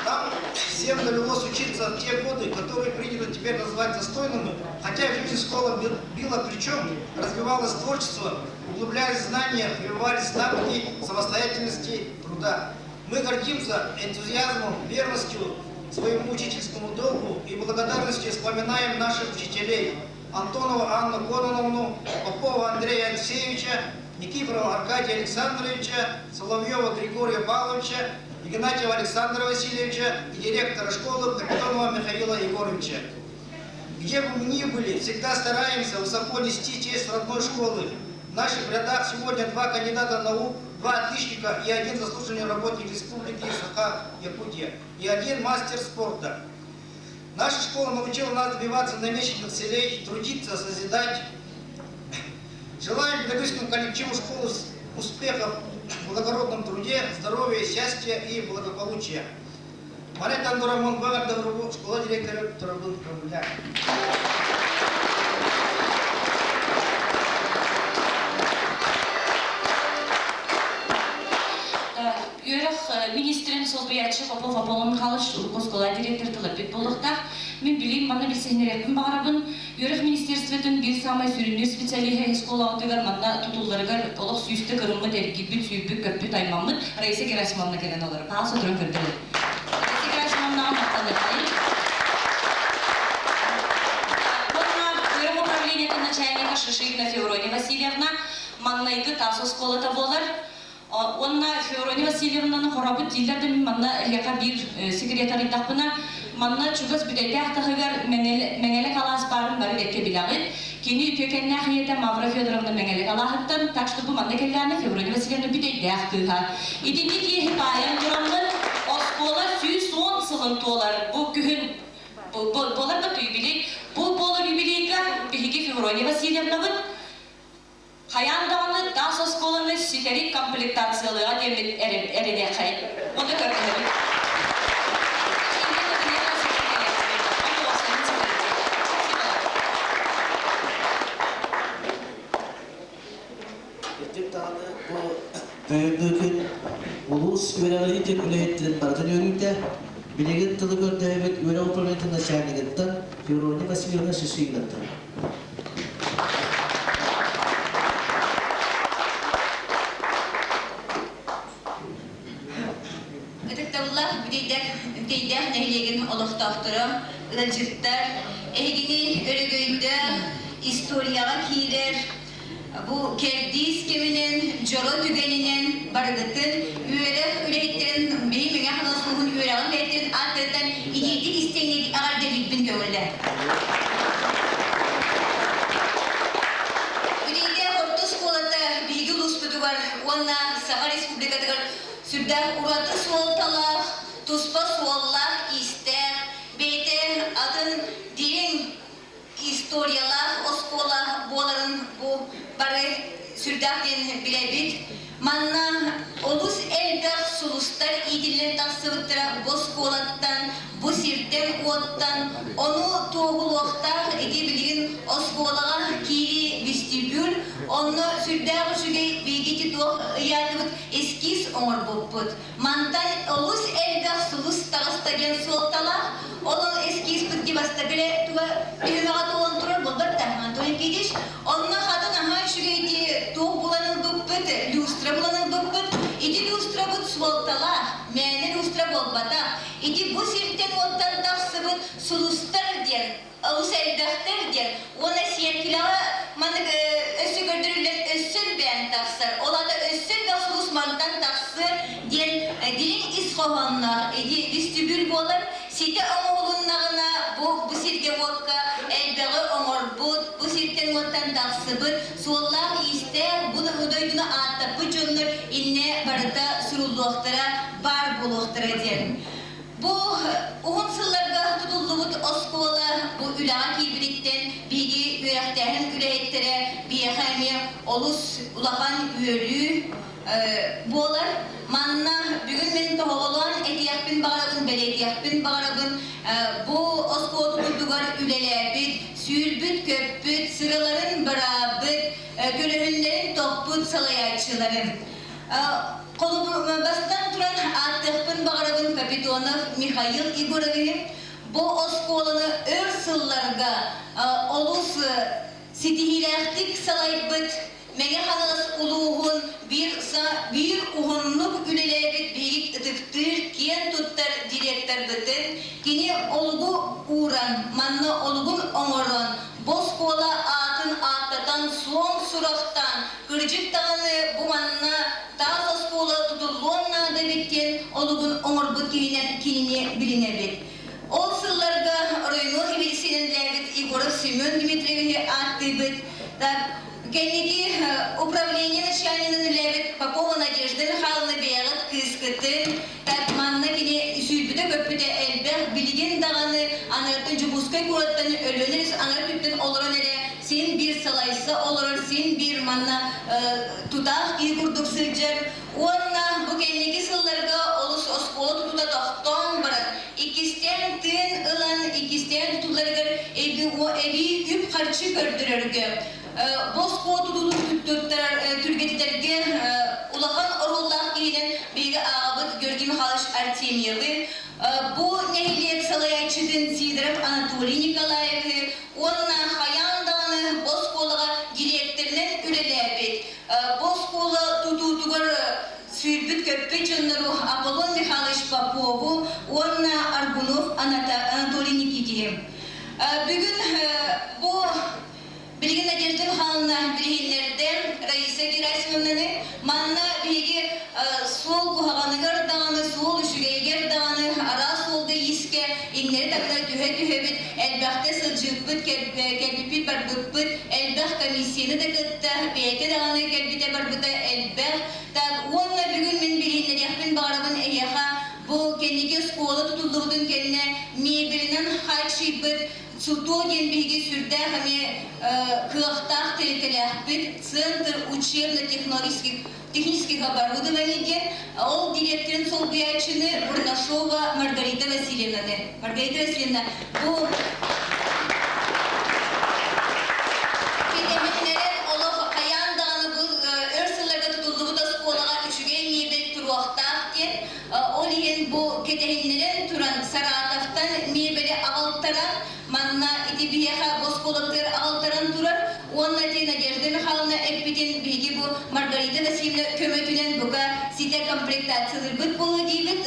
Нам всем довелось учиться в те годы, которые принято теперь назвать застойными, хотя жизнь школа била плечом, развивалось творчество, углублялись знания, прививались навыки самостоятельности, труда. Мы гордимся энтузиазмом, верностью своему учительскому долгу и благодарностью вспоминаем наших учителей Антонова Анну Кононовну, Попова Андрея Алексеевича, Никифорова Аркадия Александровича, Соловьева Григория Павловича, Игнатьева Александра Васильевича и директора школы Капитонова Михаила Егоровича. Где бы мы ни были, всегда стараемся высоко нести честь родной школы. В наших рядах сегодня два кандидата наук, два отличника и один заслуженный работник Республики Саха-Якутия, и один мастер спорта. Наша школа научила нас добиваться намеченных целей, трудиться, созидать. Желаем педагогическому коллективу школы успехов в благородном труде, здоровья, счастья и благополучия. Марет Андурамон Багардовру, школа директора Турабын Крамля. Үөрэх министрин солбуйааччы Попов Аполлон Михайлович урукку оскуола директор тылыппыт буолуохтаах. Мин билим манна билсиһиннэриэхпин баҕарабын. Үөрэх министерствотын биир саамай сүрүннүүр специалиһэ оскуолаҕытыгар манна тутулларыгар олох сүүстэ кырыммыт, эргийбит, сүүрбүт-көппүт, аймаммыт Раиса Герасимовна кэлэн олорор. Паал соторун көрдөрөр. Раиса Герасимовнаҕа махтаныаххайын. Уонна үөрэх управлениетын начальника Шишигина Феврония Васильевна маҥнайгы таас оскуолата буолар. Уонна Феврония Васильевнаны хоробут дииллэр да мин манна эһиэхэ биир секрет арыйдахпына, манна чугас бүтэйдээх таһыгар Мэҥэлэ алаас баарын бары бэркэ билэҕит. Кини үтүөкэннээх ийэтэ Мавра Федоровна Мэҥэлэ алааһыттан, так что бу манна кэллэҕинэ Феврония Васильевна бүтэйдээх кыыһа. Итинник иэһи баайан тураммын, оскуола 110 сылын туолар бу күһүн буолар да юбилей. Бу буолар юбилейга биһиги Феврония Васильевнабыт Хайаан даҕаны таас оскуоланы ситэри комплектациялыаҕа диэммит эрэниэххэйин. Ону көрдөһөбүт. Кырдьык даҕаны бу бүгүҥҥү күн улуус үөрэҕириитин үлэһиттэрин барытын үөрүүтэ. Билигин тылы көрдөһөбүт үөрэх управлениетын начальнигыттан Феврония Васильевна Шишигинаттан. Ытыктабыллаах Бүтэйдээх, Бүтэйдээх нэһилиэгин олохтоохторо, ыалдьыттар, эһигини өрөгөйдөөх историяҕа киирэр бу кэрдиис кэминэн, дьоро түгэнинэн барыгытын үөрэх үлэһиттэрин биһи Мэҥэ Хаҥалас улууһун үөрэҕин үлэһиттэрин ааттарыттан итиитик истиҥник эҕэрдэлиирбин көҥүллээ. Бүтэйдээх орто оскуолата биһиги улууспутугар уонна Саха Республикатыгар сүрдээх ураты суолталаах, туспа суоллаах-иистээх, бэйэтэ атын дириҥ историялаах оскуола буоларын бу бары сүрдээх диэн билэбит. Манна олус элбэх сулустар иитиллэн тахсыбыттара бу оскуолаттан, бу сиртэн-уоттан, ону туоһулуохтаах ити билигин оскуолаҕа киирии вестибюль, онно сүрдээх үчүгэй биһиги туох ыйаатыбыт эскиз оҥорбуппут. Мантан олус элбэх сулус таҕыста диэн суолталаах. Ол эскизпыт бастакы туга түһүмэҕэ туолан турар буолбат да, Антон Никитич. Онно хатын аһаа үчүгэйди туох булан ылбыппыт, люстра булан ылбыппыт. Ити люстрабыт суолталаах, мээнэ люстра буолбатах. Ити бу сиртэн-уоттан тахсыбыт сулустар диэн олус элбэхтэр диэн уонна сиэркилэҕэ маннык өссө көрдөрүллэн өссө элбээн тахсар. Ол аата өссө элбэх сулус мантан тахсыа диэн дириҥ ис хоһоонноох вестибюль буолар. Ситэ оҥоһулуннаҕына бу бу сиргэ-уокка элбэҕи оҥорбут, бу сиртэн-уоттан тахсыбыт, суоллаах-иистээх бу дойдуну ааттаппыт дьоннор иннэ барыта суруллуохтара, баар буолуохтара диэн. Бу уһун сылларга тутуллубут оскуола бу үлэҕэ киирбититтэн биһиги үөрэхтээһин үлэһиттэрэ биһиэхэ эмиэ олус улахан үөрүү буолар. Манна бүгүн мин тоһоҕолоон этиэхпин баҕарабын, бэлиэтиэхпин баҕарабын бу оскуола тутуутугар үлэлээбит, сүүрбүт-көппүт, сыраларын бараабыт, көлөһүннэрин тохпут салайааччыларын. Холобур, бастатан туран ааттыахпын баҕарабын Капитонов Михаил Егоровиһы. Бу оскуоланы өр сылларга олус ситиһиилээхтик салайбыт Мэҥэ Хаҥалас улууһун биир, биир уһуннук үлэлээбит биһиги ытыктыыр, киэн туттар директорбытын, кини олугу ууран, манна олугун оҥорон, бу оскуола аатын ааттатан суон сурахтаан, Кырдьык даҕаны бу манна таас оскуола тутуллуон наада эбит диэн олугун оҥорбут киһинэн кинини билинэбит. Ол сылларга оройуон медицинэлээбит Егоров Семен Дмитриевиһи ааттыыбыт. Кэнники управление начальнигын үлээбит Попова Надежда Михайловна бэйэҕит кыыскытын, так манна кини сүүрбүтэ-көппүтэ элбэх, билигин даҕаны анарыттан Дьокуускай куораттан Өлүөнэ анары түптэн олорон эрэ син биир салайса олорор, син биир манна тутаах киһи курдук сылдьар. Уонна бу кэнники сылларга олус оскуола тутуута тохтоон баран, иккистээн тыын ылан, иккистээн тутууларыгар эбии үп-харчы көрдөрөргө, бу оскуола тутуутун түргэтитэргэ улахан оруоллаах киһинэн биһиги ааҕабыт Георгий Михайлович Артемьевы, бу нэһилиэк салайааччытын Сидоров Анатолий Николаевы, уонна хайаан даҕаны бу оскуолаҕа дириэктэринэн үлэлээбит, бу оскуола тутуутугар сүүрбүт-көппүт дьоннору Аполлон Михайлович Попову уонна Аргунов Анатолий Никитиһи. Бүгүн бу Билигин Надежда Михайловна билиһиннэрдэ Раиса Герасимовнаны. Манна биһиги суол куһаҕаныгар даҕаны, суол үчүгэйигэр даҕаны араас суолга иискэ иҥнэри-таҥнары түһэ-түһэбит, элбэхтэ сылдьыыппыт, кэлбиппит барбыппыт, элбэх комиссияны да кытта, бэйэтэ даҕаны кэлбитэ барбыта элбэх. Так, уонна бүгүн мин билиһиннэриэхпин баҕарабын эһиэхэ бу кэнники оскуола тутуллубутун кэннэ мебелинэн хааччыйбыт ЦУТО диэн биһиги сүрдээх эмиэ кыахтаах тэрилтэлээхпит, Центр учебно-технологических технических оборудований диэн, ол дириэктэрин солбуйааччыны Бурнашова Маргарита Васильевнаны. Маргарита Васильевна, бу кэтэһиннэрэн олох хайаан даҕаны бу өр сылларга тутуллубут оскуолаҕа үчүгэй миэбэл туруохтаах диэн, ол иһин бу кэтэһиннэрэн туран. кэбиниэппитин биһиги бу Маргарита Васильевна көмөтүнэн бука ситэ комплектациялыырбыт буолуо диибит.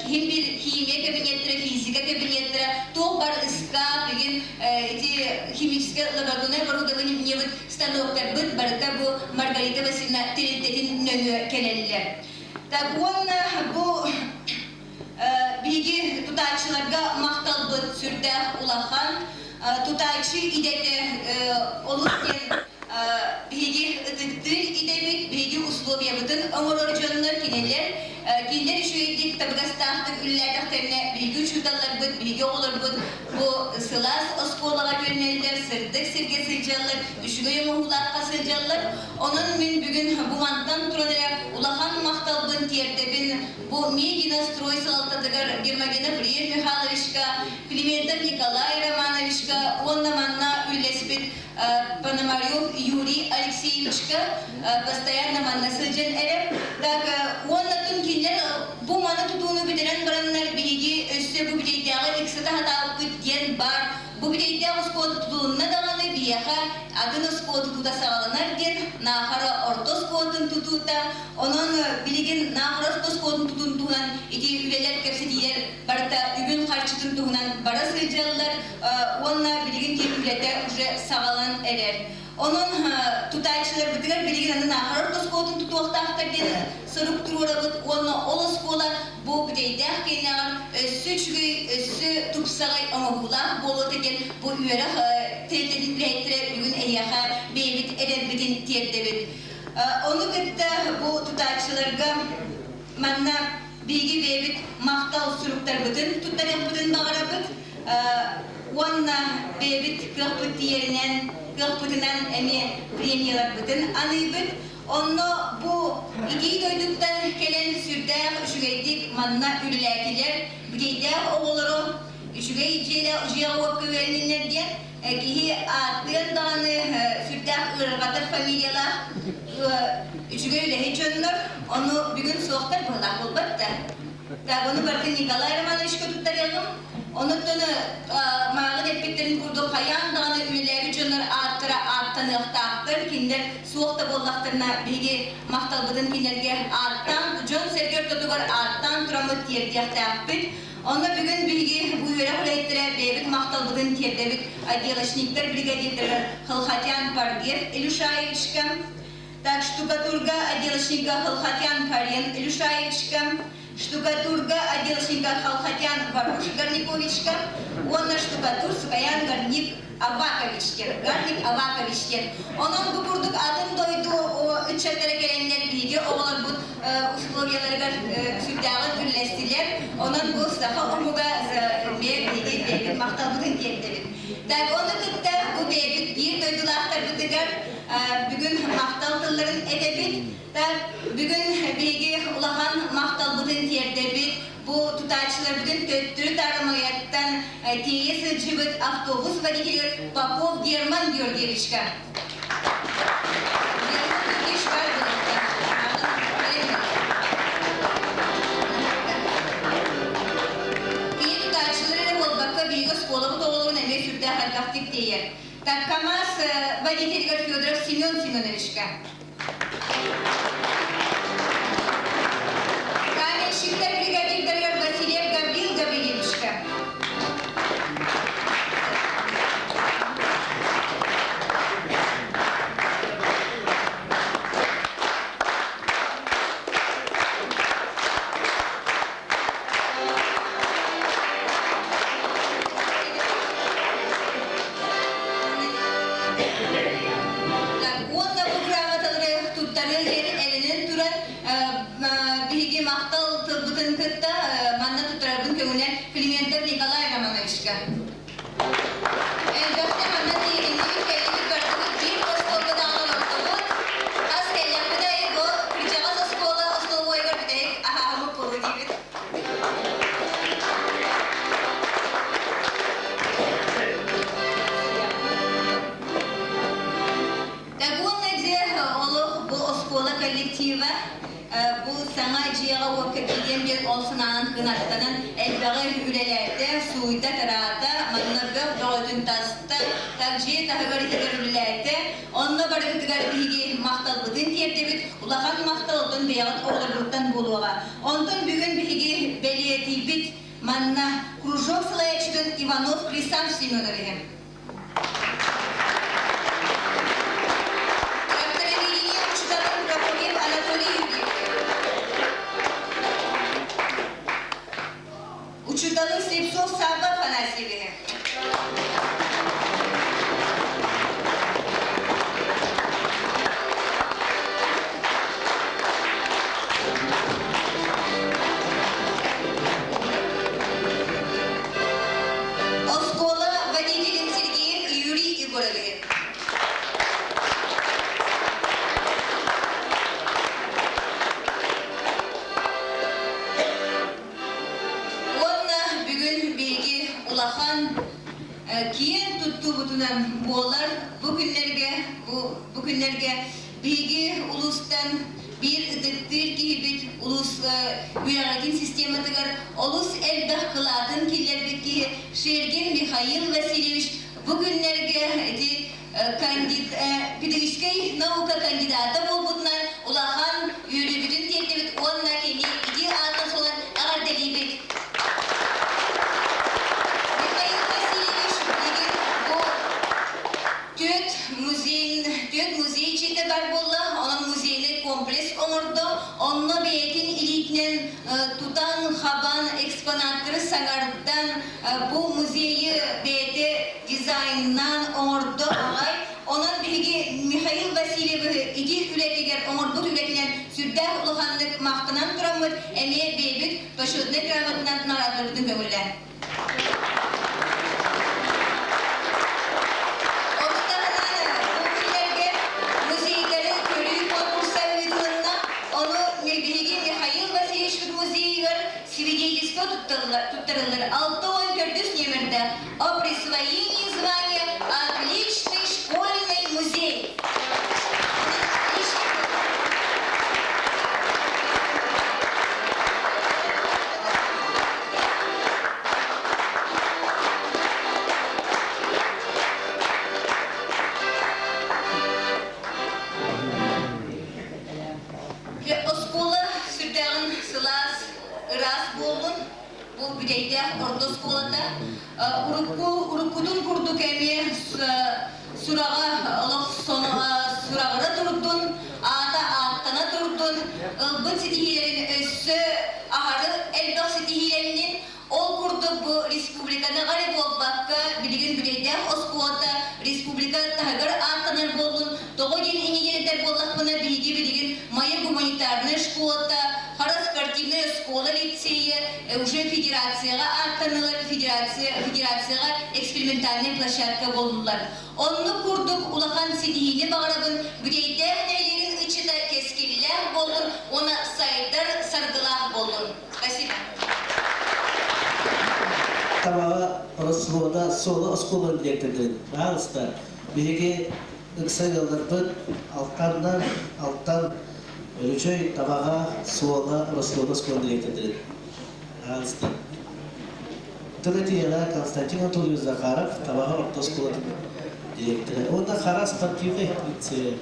Киһим бир химия кэбиниэттэрэ, физика кэбиниэттэрэ, туох бар ыскаап, игин ити химическое лабораторное оборудованиебыт, станоктарбыт барыта бу Маргарита Васильевна тэрилтэтин нөҥүө кэлэллэр. Так уонна бу биһиги тутааччыларга махталбыт сүрдээх улахан. Тутааччы идэтэ олус диэн биһиги ытыктыыр идэбит, биһиги условиябытын оҥорор дьоннор кинилэр. Кинилэр үчүгэйдик, табыгастаахтык үлэлээтэхтэринэ биһиги учууталларбыт, биһиги оҕолорбут бу сылаас оскуолаҕа үөрэнэллэр, сырдык сиргэ сылдьаллар, үчүгэй оҥоһуулаахха сылдьаллар. Онон мин бүгүн бу мантан туран эрэ улахан махталбын тиэрдэбин Бу Мегинострой салалтатыгар Гермогенов Риэль Михайловичка, Климентов Николай Романовичка уонна манна үллэспит Пономарев Юрий Алексеевичка постоянно манна сылдьан эрэр. Так уонна тун кинилэр бу маны тутууну бүтэрэн бараннар биһиги өссө бу бүтэйдээҕи ыксата сатаабыппыт диэн баар. Бу бүтэйдээх оскуола тутулунна даҕаны биһиэхэ атын оскуола тутуута саҕаланар диэн Наахара орто оскуолатын тутуута Онон билигин Наахара орто оскуолатын тутуун туһунан ити үлэлэр, кэпсэтиилэр барыта үбүн-харчытын туһунан бара сылдьаллар уонна билигин ким үлэтэ уже саҕаланан эрэр. Онон тутааччыларбытыгар билигин аны Наахара орто оскуолатын тутуохтаахтар диэн сорук туруорабыт уонна ол оскуола бу бүтэйдээх киэннээҕэр өссө үчүгэй, өссө тупсаҕай оҥоһуулаах буолуо диэн бу үөрэх тэрилтэтин үлэһиттэрэ бүгүн эһиэхэ бэйэбит эрэлбитин тиэрдэбит. Ону кытта бу тутааччыларга манна биһиги бэйэбит махтал суруктарбытын туттарыахпытын баҕарабыт уонна бэйэбит кыахпыт тиийэринэн, кыахпытынан эмиэ премияларбытын аныыбыт. Онно бу итии дойдуттан кэлэн сүрдээх үчүгэйдик манна үлэлээтилэр, бүтэйдээх оҕолору үчүгэй дьиэлээх дьиэҕэ-уокка үөрэнниннэр диэн Киһи ааттыан даҕаны сүрдээх ыарырҕатар фамилиялаах үчүгэй үлэһит дьоннор, ону бүгүн суохтар быһылаах буолбат да. Так, ону барытын Николай Романовичка туттарыаҕым. Онуттан мааҕын эппиттэрин курдук хайаан даҕаны үлэлээбит дьоннор ааттара ааттаныахтаахтар, кинилэр суох да буоллахтарына биһиги махталбытын кинилэргэ ааттаан, дьон-сэргэ ортотугар ааттаан тураммыт тиэрдиэхтээхпит. Онно бүгүн биһиги бу үөрэх үлэһиттэрэ бэйэбит махталбытын тиэрдэбит отделочниктар бригадирдарыгар Хылхатян Паргер Илюшаевичка, так штукатурга отделочника Хылхатян Карен Илюшаевичка, штукатурга отделочника Халхатян Варуш Горниковичка уонна штукатур Сукаян Горник Аваковичтер, Гарник Аваковичтер. Онон бу курдук атын дойду ыччаттара кэлэннэр биһиги оҕолорбут условияларыгар сүрдээҕин үллэстилэр. Онон бу саха омуга эмиэ биһиги бэйэбит махталбытын тиэрдэбит. Так, ону кытта бу бэйэбит биир дойдулаахтарбытыгар бүгүн махтал тылларын этэбит. Так, бүгүн биһиги улахан махталбытын тиэрдэбит. Бу тутааччыларбытын төттөрү таарымайаттан тиэйэ сылдьыбыт автобус водителигэр Попов Герман Георгиевичка. Герман Георгиевич бар Кини тутааччылар эрэ буолбакка, биһиги оскуолабыт оҕолорун эмиэ сүрдээх элбэхтик тиэйэр. Так, КамАЗ водителигэр Федоров Семен Семеновичка. Каменщиктар бригадирдарыгар Васильев Гаврил Гаврильевичка. Уонна бу грамоталары туттарыы иһин эрэнэн туран биһиги махтал тылбытын кытта манна туттарарбын көҥүлэ Климентов Николай Романовичка. Элбэхтэ манна тиийиннибит, кэллибит, бардыбыт, биир оскуолга даҕаны олордубут. Хас кэллэхпит аайы бу кырдьаҕас оскуола остолобуойугар бүтэһик аһааһыммыт буолуо диибит. Догонный дьиэ олох бу оскуола коллектива бу саҥа дьиэҕэ-уокка киириэн диэн ол санаанан кынаттанан элбэҕи үлэлээтэ, сууйда-тараата, манна бөх бөҕөтүн таста, так дьиэ таһыгар иһигэр үлэлээтэ. Онно барыгытыгар биһиги махталбытын. тиэрдэбит, улахан махтал оттон бэйэҕит оҕолоргуттан буолуоҕа. Онтон бүгүн биһиги бэлиэтиибит манна кружок салайааччытын Иванов Хрисан Семеновиһы. Трактороведение учууталын Прокопьев Анатолий Юрьевич. Учууталын Слепцов Савва Афанасьевиһы. Оскуола водителин Сергеев Юрий Егоровиһы. Уонна бүгүн биһиги улахан киэн туттуубутунан буолар бу күннэргэ бу күннэргэ биһиги улуустан биир ытыктыыр киһибит улуус үөрэҕин систематыгар олус элбэх кылаатын киллэрбит киһи Шергин Михаил Васильевич бу күннэргэ ити педагогическай наука кандидата буолбутунан улахан үөрүүбүтүн тиэрдэбит уонна кини ити аатын суолан эҕэрдэлиибит. Михаил Васильевич билигин бу түөрт музей, түөрт музей дьиэтэ бар буолла, онон музейный комплекс оҥордо, онно бэйэтин илиитинэн тутан, хабан, экспонаттары саҥардан, бу музейы бэйэтэ дизайннаан оҥордо аҕай. Онон биһиги Михаил Васильевиһы ити үлэтигэр оҥорбут үлэтинэн сүрдээх улаханнык махтанан тураммыт, эмиэ бэйэбит почетнай грамотанан наҕараадаларбытын көҥүллээн. Ону таһынан бу күннэргэ музейдары көрүү конкурса ыытылынна. Ону биһиги Михаил Васильевич музейыгар свидетельство туттарыллар 64 нүөмэрдээх о присвоении звания «Отличный школьный музей». Оскуола сүрдээҕин сылаас, ыраас буоллун. Бу Бүтэйдээх орто оскуолата урукку уруккутун курдук эмиэ сураҕа олох сураҕыра турдун, аата ааттана турдун, ылбыт ситиһиилэрин өссө аһары элбэх ситиһиилэннин. Ол курдук бу республиканы эрэ буолбакка, билигин Бүтэйдээх оскуолата республика таһыгар ааттанар буоллун. Тоҕо диэн иннигэр буоллахпына, биһиги билигин Майа гуманитарнай школата, Хара спортивнай оскуола лицейэ уже федерацияҕа ааттанылар, федерация, федерацияҕа экспериментальнай площадка буоллулар. Оннук курдук улахан ситиһиини баҕарабын, Бүтэйдээх нэһилиэгин ыччата кэскиллээх буоллун уонна сайдар саргылаах буоллун. Спасибо. Табаҕа Росвода суола оскуоланы дириэктэрдэрин, пожалуйста, биһиги ыкса ыалларбыт Алтаннар, Алтан, Өрүчөй, Табаҕа, Суола, Росвода оскуола дириэктэрдэрин. Пожалуйста. Тыл этиэҕэ Константин Анатольевич Захаров, Табаҕа орто оскуолатын дириэктэрэ. Уонна Хара спортивный лицей.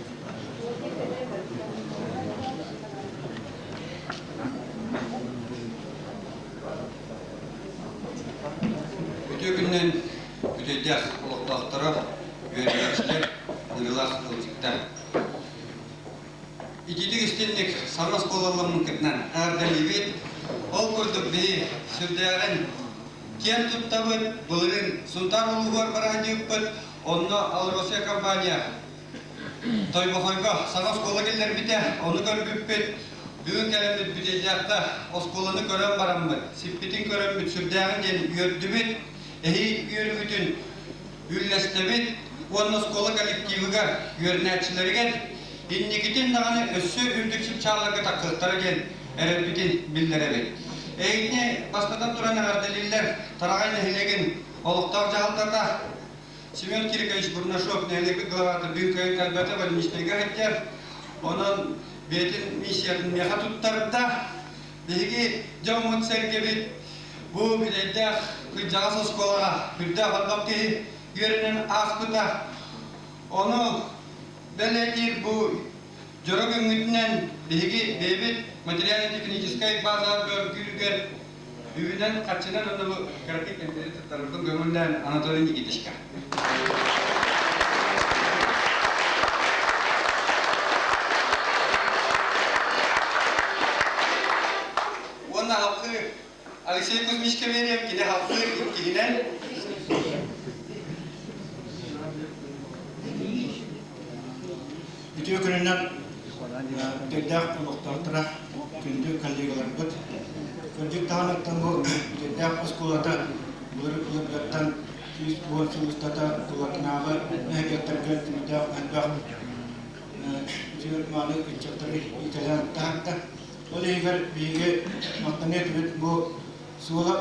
Үтүө күнүнэн Бүтэйдээх олохтоохторо, үөрэнээччилэр, ыҥырыылаах ыалдьыттар. Итиитик истинник саҥа оскуолаламмыккытынан эҕэрдэлиибит. Ол курдук биһи сүрдээҕин киэн туттабыт, былырыын Сунтаар улууһугар бараһынньыыппыт, онно АЛРОСИЯ компания Тойбохойго саҥа оскуола киллэрбитэ, ону көрбүппүт. Бүгүн кэлэммит Бүтэйдээххэ оскуоланы көрөн бараммыт, сиппитин көрөммүт сүрдээҕин диэн үөрдүбүт. Эһиил үөрүүбүтүн үллэстэбит уонна оскуола коллективыгар, үөрэнээччилэригэр инникитин даҕаны өссө үрдүк чыпчаалларга тахсыахтара диэн эрэлбитин биллэрэбит. Эһигини бастатан туран эҕэрдэлииллэр Тараҕай нэһилиэгин олохтоох дьаһалтата Семен Кирикович Бурнашов нэһилиэкпит главата бүгүн кыайан кэлбэтэ больничнайга сылдьар. Онон бэйэтин миссиятын миэхэ туттарда. Биһиги дьоммут-сэргэбит бу бүтэйдээх кырдьаҕас оскуолаҕа үрдээх элбэх киһи үөрэнэн ааспыта. Ону бэлиэтиир бу Дьоро күҥҥүтүнэн биһиги бэйэбит материально-техническай база бөҕөргүүрүгэр үбүнэн харчынан уонна бу кыратык эмтэри туттарарбын көҥүллээн Анатолий Никитичка. Уонна халқы Алексей Кузьмичка биэриэм, кини халқы иккиһинэн. Үтүө күнүнэн Бүтэйдээх олохтоохторо, күндү коллегаларбыт. Кырдьык даҕаныттан бу Бүтэйдээх оскуолата былыр-былыргаттан 110 сыл устата тулатынааҕы нэһилиэктэргэ сүрдээх элбэх үтүө мааны ыччаттары иитэлээн таһаарда. Ол иһигэр биһиги махтаныа этибит бу Суола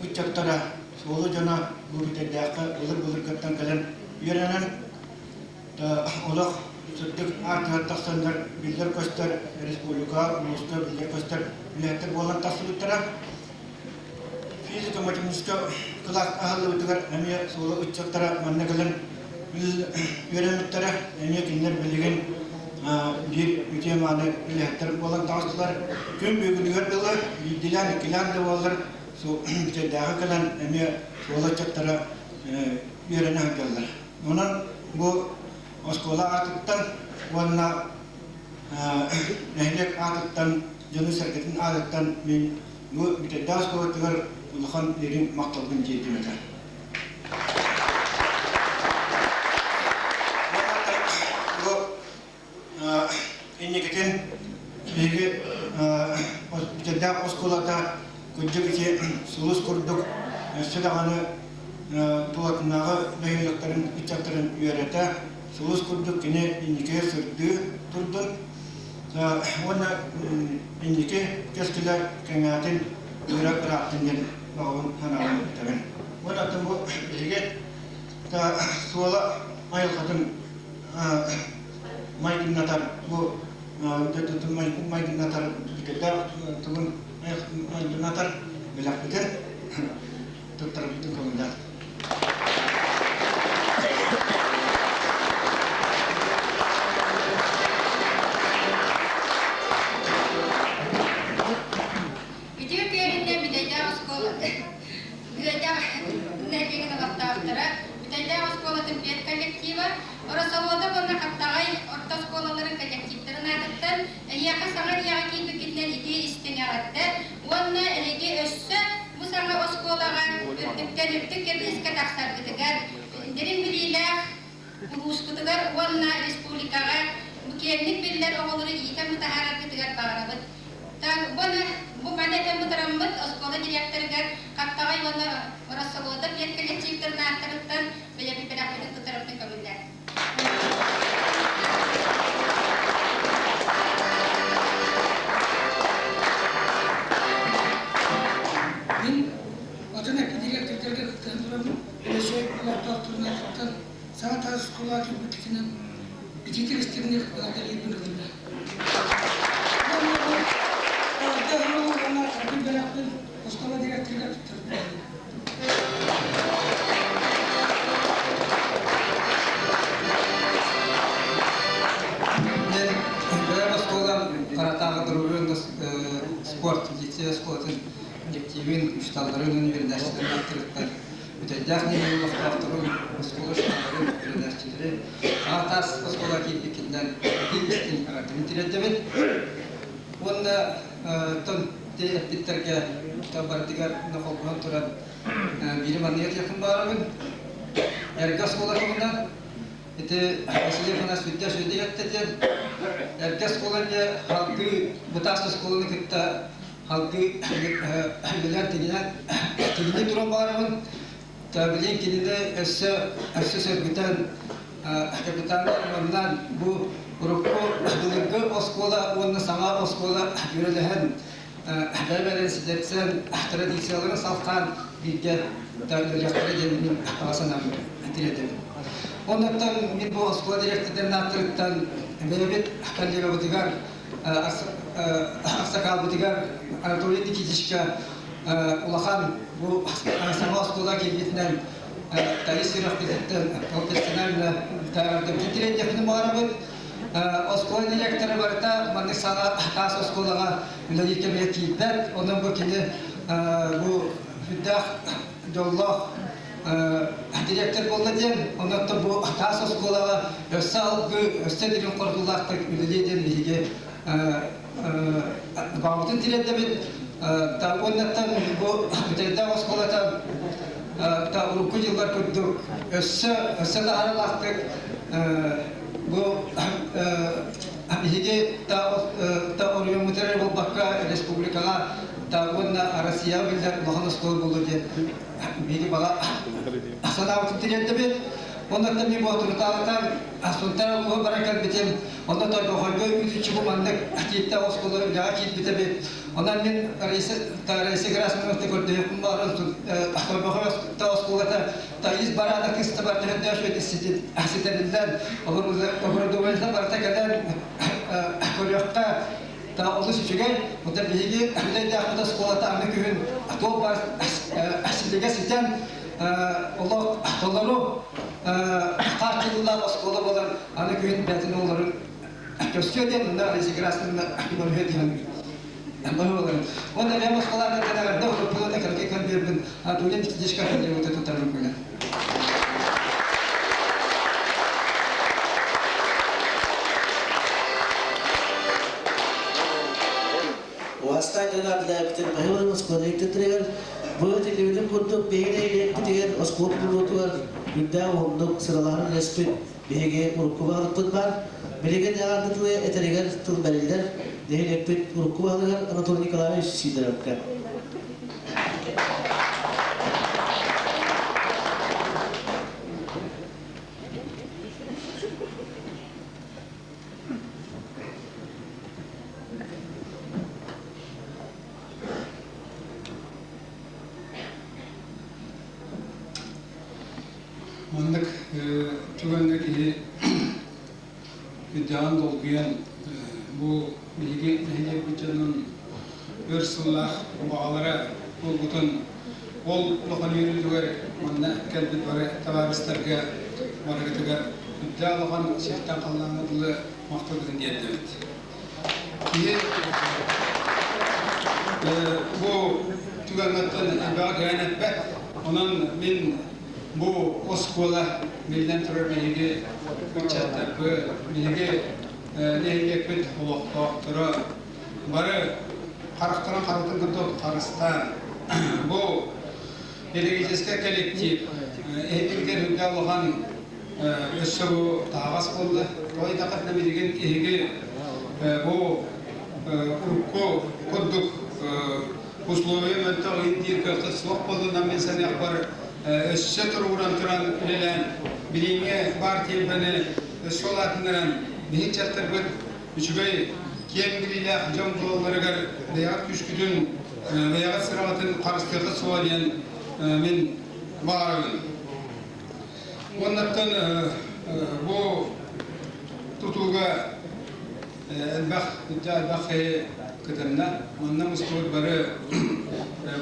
ыччаттара, Суола дьоно бу Бүтэйдээххэ былыр-былыргаттан кэлэн үөрэнэн олох сырдык аартыгар тахсаннар биллэр-көстөр республика, улууска биллэр-көстөр үлэһиттэр буолан тахсыбыттара. Физико-математическай кылаас аһыллыбытыгар эмиэ суола ыччаттара манна кэлэн үөрэммиттэрэ. Эмиэ кинилэр билигин биир үтүө мааны үлэһиттэр буолан таҕыстылар. Күн бүгүнүгэр дылы биирдилээн, иккилээн да буоллар Бүтэйдээҕи кэлэн эмиэ суола ыччаттара үөрэнэ сылдьаллар. Онон бу оскуола аатыттан уонна нэһилиэк аатыттан, дьону-сэргэтин аатыттан мин бу Бүтэйдээх оскуолатыгар улахан дириҥ махталбын тиэрдим этэ. Бу инникитин биһиги Бүтэйдээх оскуолата кырдьык ити сулус курдук өссө даҕаны тулатынааҕы бөһүөлэктэрин ыччаттарын үөрэтэ, сулус курдук кини инникигэ сырдыы турдун уонна инники кэскилэ кэҥээтин, ыыра ырааттын диэн баҕабын санаабын этэбин. Уонна оттон бу биһиги суола айылҕатын майгыннатар бу дойдутун майгыннатар бүтэйдээх тугун майгыннатар бэлэхпитин туттарбытын көҥүллээх. Үтүө күөлүнэн Бүтэйдээх оскуола Бүтэйдээх нэһилиэгин олохтоохторо, Бүтэйдээх оскуолатын педколлектива, Оросолуода уонна Хаптаҕай орто оскуолаларын коллективтарын аатыттан эһиэхэ саҥа дьиэҕэ киирбиккитинэн итии истиҥ эҕэрдэ уонна эһиги өссө бу саҥа оскуолаҕа үрдүктэн үрдүк кэбиһискэ тахсаргытыгар дириҥ билиилээх улууспутугар уонна республикаҕа бу киэҥник биллэр оҕолору иитэн таһаараргытыгар баҕарабыт. Бу маны этэн бутараммыт оскуола директорыгар Хаптаҕай уонна Ороссолуода педколлективтарын ааттарыттан бэйэбит бэлэхпитин туттарабытын көҥүллээн. Мин атын эппи директордарга кыттыһан тураммын, Өлөсөй олохтоохторун аатыттан саҥа таас оскуолаҕа киирбиккитинэн итиитик истиҥник эҕэрдэлиирбин көҥүллээн. Эҕэрдэ уонна кыракый бэлэхпин оскуола директорыгар туттарбын. Мен бэйэм оскуолам Харатааҕы Дружин спорт лицей оскуолатын коллективин, учууталларын, үөрэнээччилэрин ааттарыттан бүтэйдээх нэһилиэк олохтоохторун, оскуола учууталларын, үөрэнээччилэрин аҕа таас оскуола киирбиккитинэн итии истиҥ эҕэрдэбин тириэрдэбин. Уонна оттон ити эппиттэргэ барытыгар холбоһон туран биири маннык этиэхпин баҕарабын. Эргэ оскуола туһунан ити Василий Афанасьевич сүрдээх эттэ диэн эргэ оскуола эмиэ халгыы бытаас оскуоланы кытта халгыы үлэлээн тигинэн тигинии туран баҕарабын. Билигин кинини өссө өссө сөргүтэн капитан манна бу урукку былыргы оскуола уонна саҥа оскуола дьүөрэлэһэн бэйэ-бэйэлэрин ситэрсэн традицияларын салҕаан бииргэ үлэлиэхтэрэ диэн мин баҕа санаам тириэрдэбин. Оннуттан мин бу оскуола дириэктэрдэрин ааттарыттан бэйэбит коллегабытыгар аксакалбытыгар Анатолий Никитичка улахан бу саҥа оскуола киирбитинэн Таис сүрэхпититтэн профессионально тириэрдиэхпитин баҕарабыт. Оскуола директора барыта маннык саҥа таас оскуолаҕа үлэлиир кэмигэр киирбэт. Онон бу кини бу сүрдээх дьоллоох директор буолла диэн, онон бу таас оскуолаҕа өссө алгыы, өссө дириҥ хорутуулаахтык үлэлиэ диэн биһиги баҕабытын тириэрдэбит. Уоннаттан бу Бүтэйдээх оскуолата урукку дьыллар курдук өссө өссө да аралаахтык бу биһиги та оройуоммут эрэ буолбакка республикаҕа та уонна Россияҕа биллэр улахан оскуола буолуо диэн биһиги баҕа санаабытын тириэрдэбит. Оннуттан мин Боотурутааҕытан Сунтаар улууһа баран кэлбитим. Онно Тойбохойго үүтүччү бу маннык тииптээх оскуола үлэҕэ киирбит эбит. Онон мин Раиса Раиса Герасимовна көрдөһүөхпүн баҕаран Тойбохой оскуолата Таис Барана кыстыбар төһөндөөх ситэриллэн, оборудованиета барыта кэлэн көрүөххэ та олус үчүгэй. Оттон биһиги үлэйдээхпит оскуолата аны күһүн туох баар силигэ ситэн олох толору хааччыллыылаах оскуола буолан аны күһүн бэйэтин оҕолорун көстүө диэн онно Раиса Герасимовна көрүһүө диэн Уонна бэйэм оскуолаҕа кэлэн уруккулата кыракый конвербын Анатолий Никитичка Федоровича туттарбын күнэ. Уастаан дьон ардайбытын баһылык оскуола директорыгар бу этиллибитин курдук биһиги нэһилиэкпитигэр оскуола тутуутугар үрдээх уһуннук сыралаһан үлэспит биһиги урукку баһылыкпыт баар. Билигин эҕэрдэ тылы этэригэр тыл бэриллэр. Нэһилиэкпит урукку баһылыгар Анатолий Николаевич Сидоровка. Маннык түгэҥҥэ киһи үрдэҕин долгуйан бу биһиги нэһилиэкпит дьонун өр сыллаах баҕалара буолбутун ол улахан үөрүүтүгэр манна кэлбит бары табаарыстарга барыгытыгар үрдээх улахан сиртэн халлааҥҥа дылы махталбытын тиэрдэбит. Киһи бу түгэҥҥэттэн элбэҕи кыайан эппэт. Онон мин бу оскуола биллэн турар биһиги ыччаттарбыт, биһиги нэһилиэкпит олохтоохторо бары харахтарын харытын курдук харыстаан бу педагогическай коллектив эһигитигэр үрдэ улахан өссө бу таһаҕас буолла. Тоҕо диэтэххитинэ билигин эһиги бу урукку курдук условия мөлтөх иһин диир кыаххыт суох буоллунан мин саныахпар өссө туругуран туран үлэлээн билиҥҥи баар тиэмпэни өссө улаатыннаран биһик дьахтарбыт үчүгэй киэҥ билиилээх дьон буолалларыгар бэйэҕит күүскүтүн бэйэҕит сыраҕытын харыстыаххыт суоҕа диэн мин баҕарабын. Уоннаттан бу тутууга элбэх элбэх киһи кытынна. Манна мустубут бары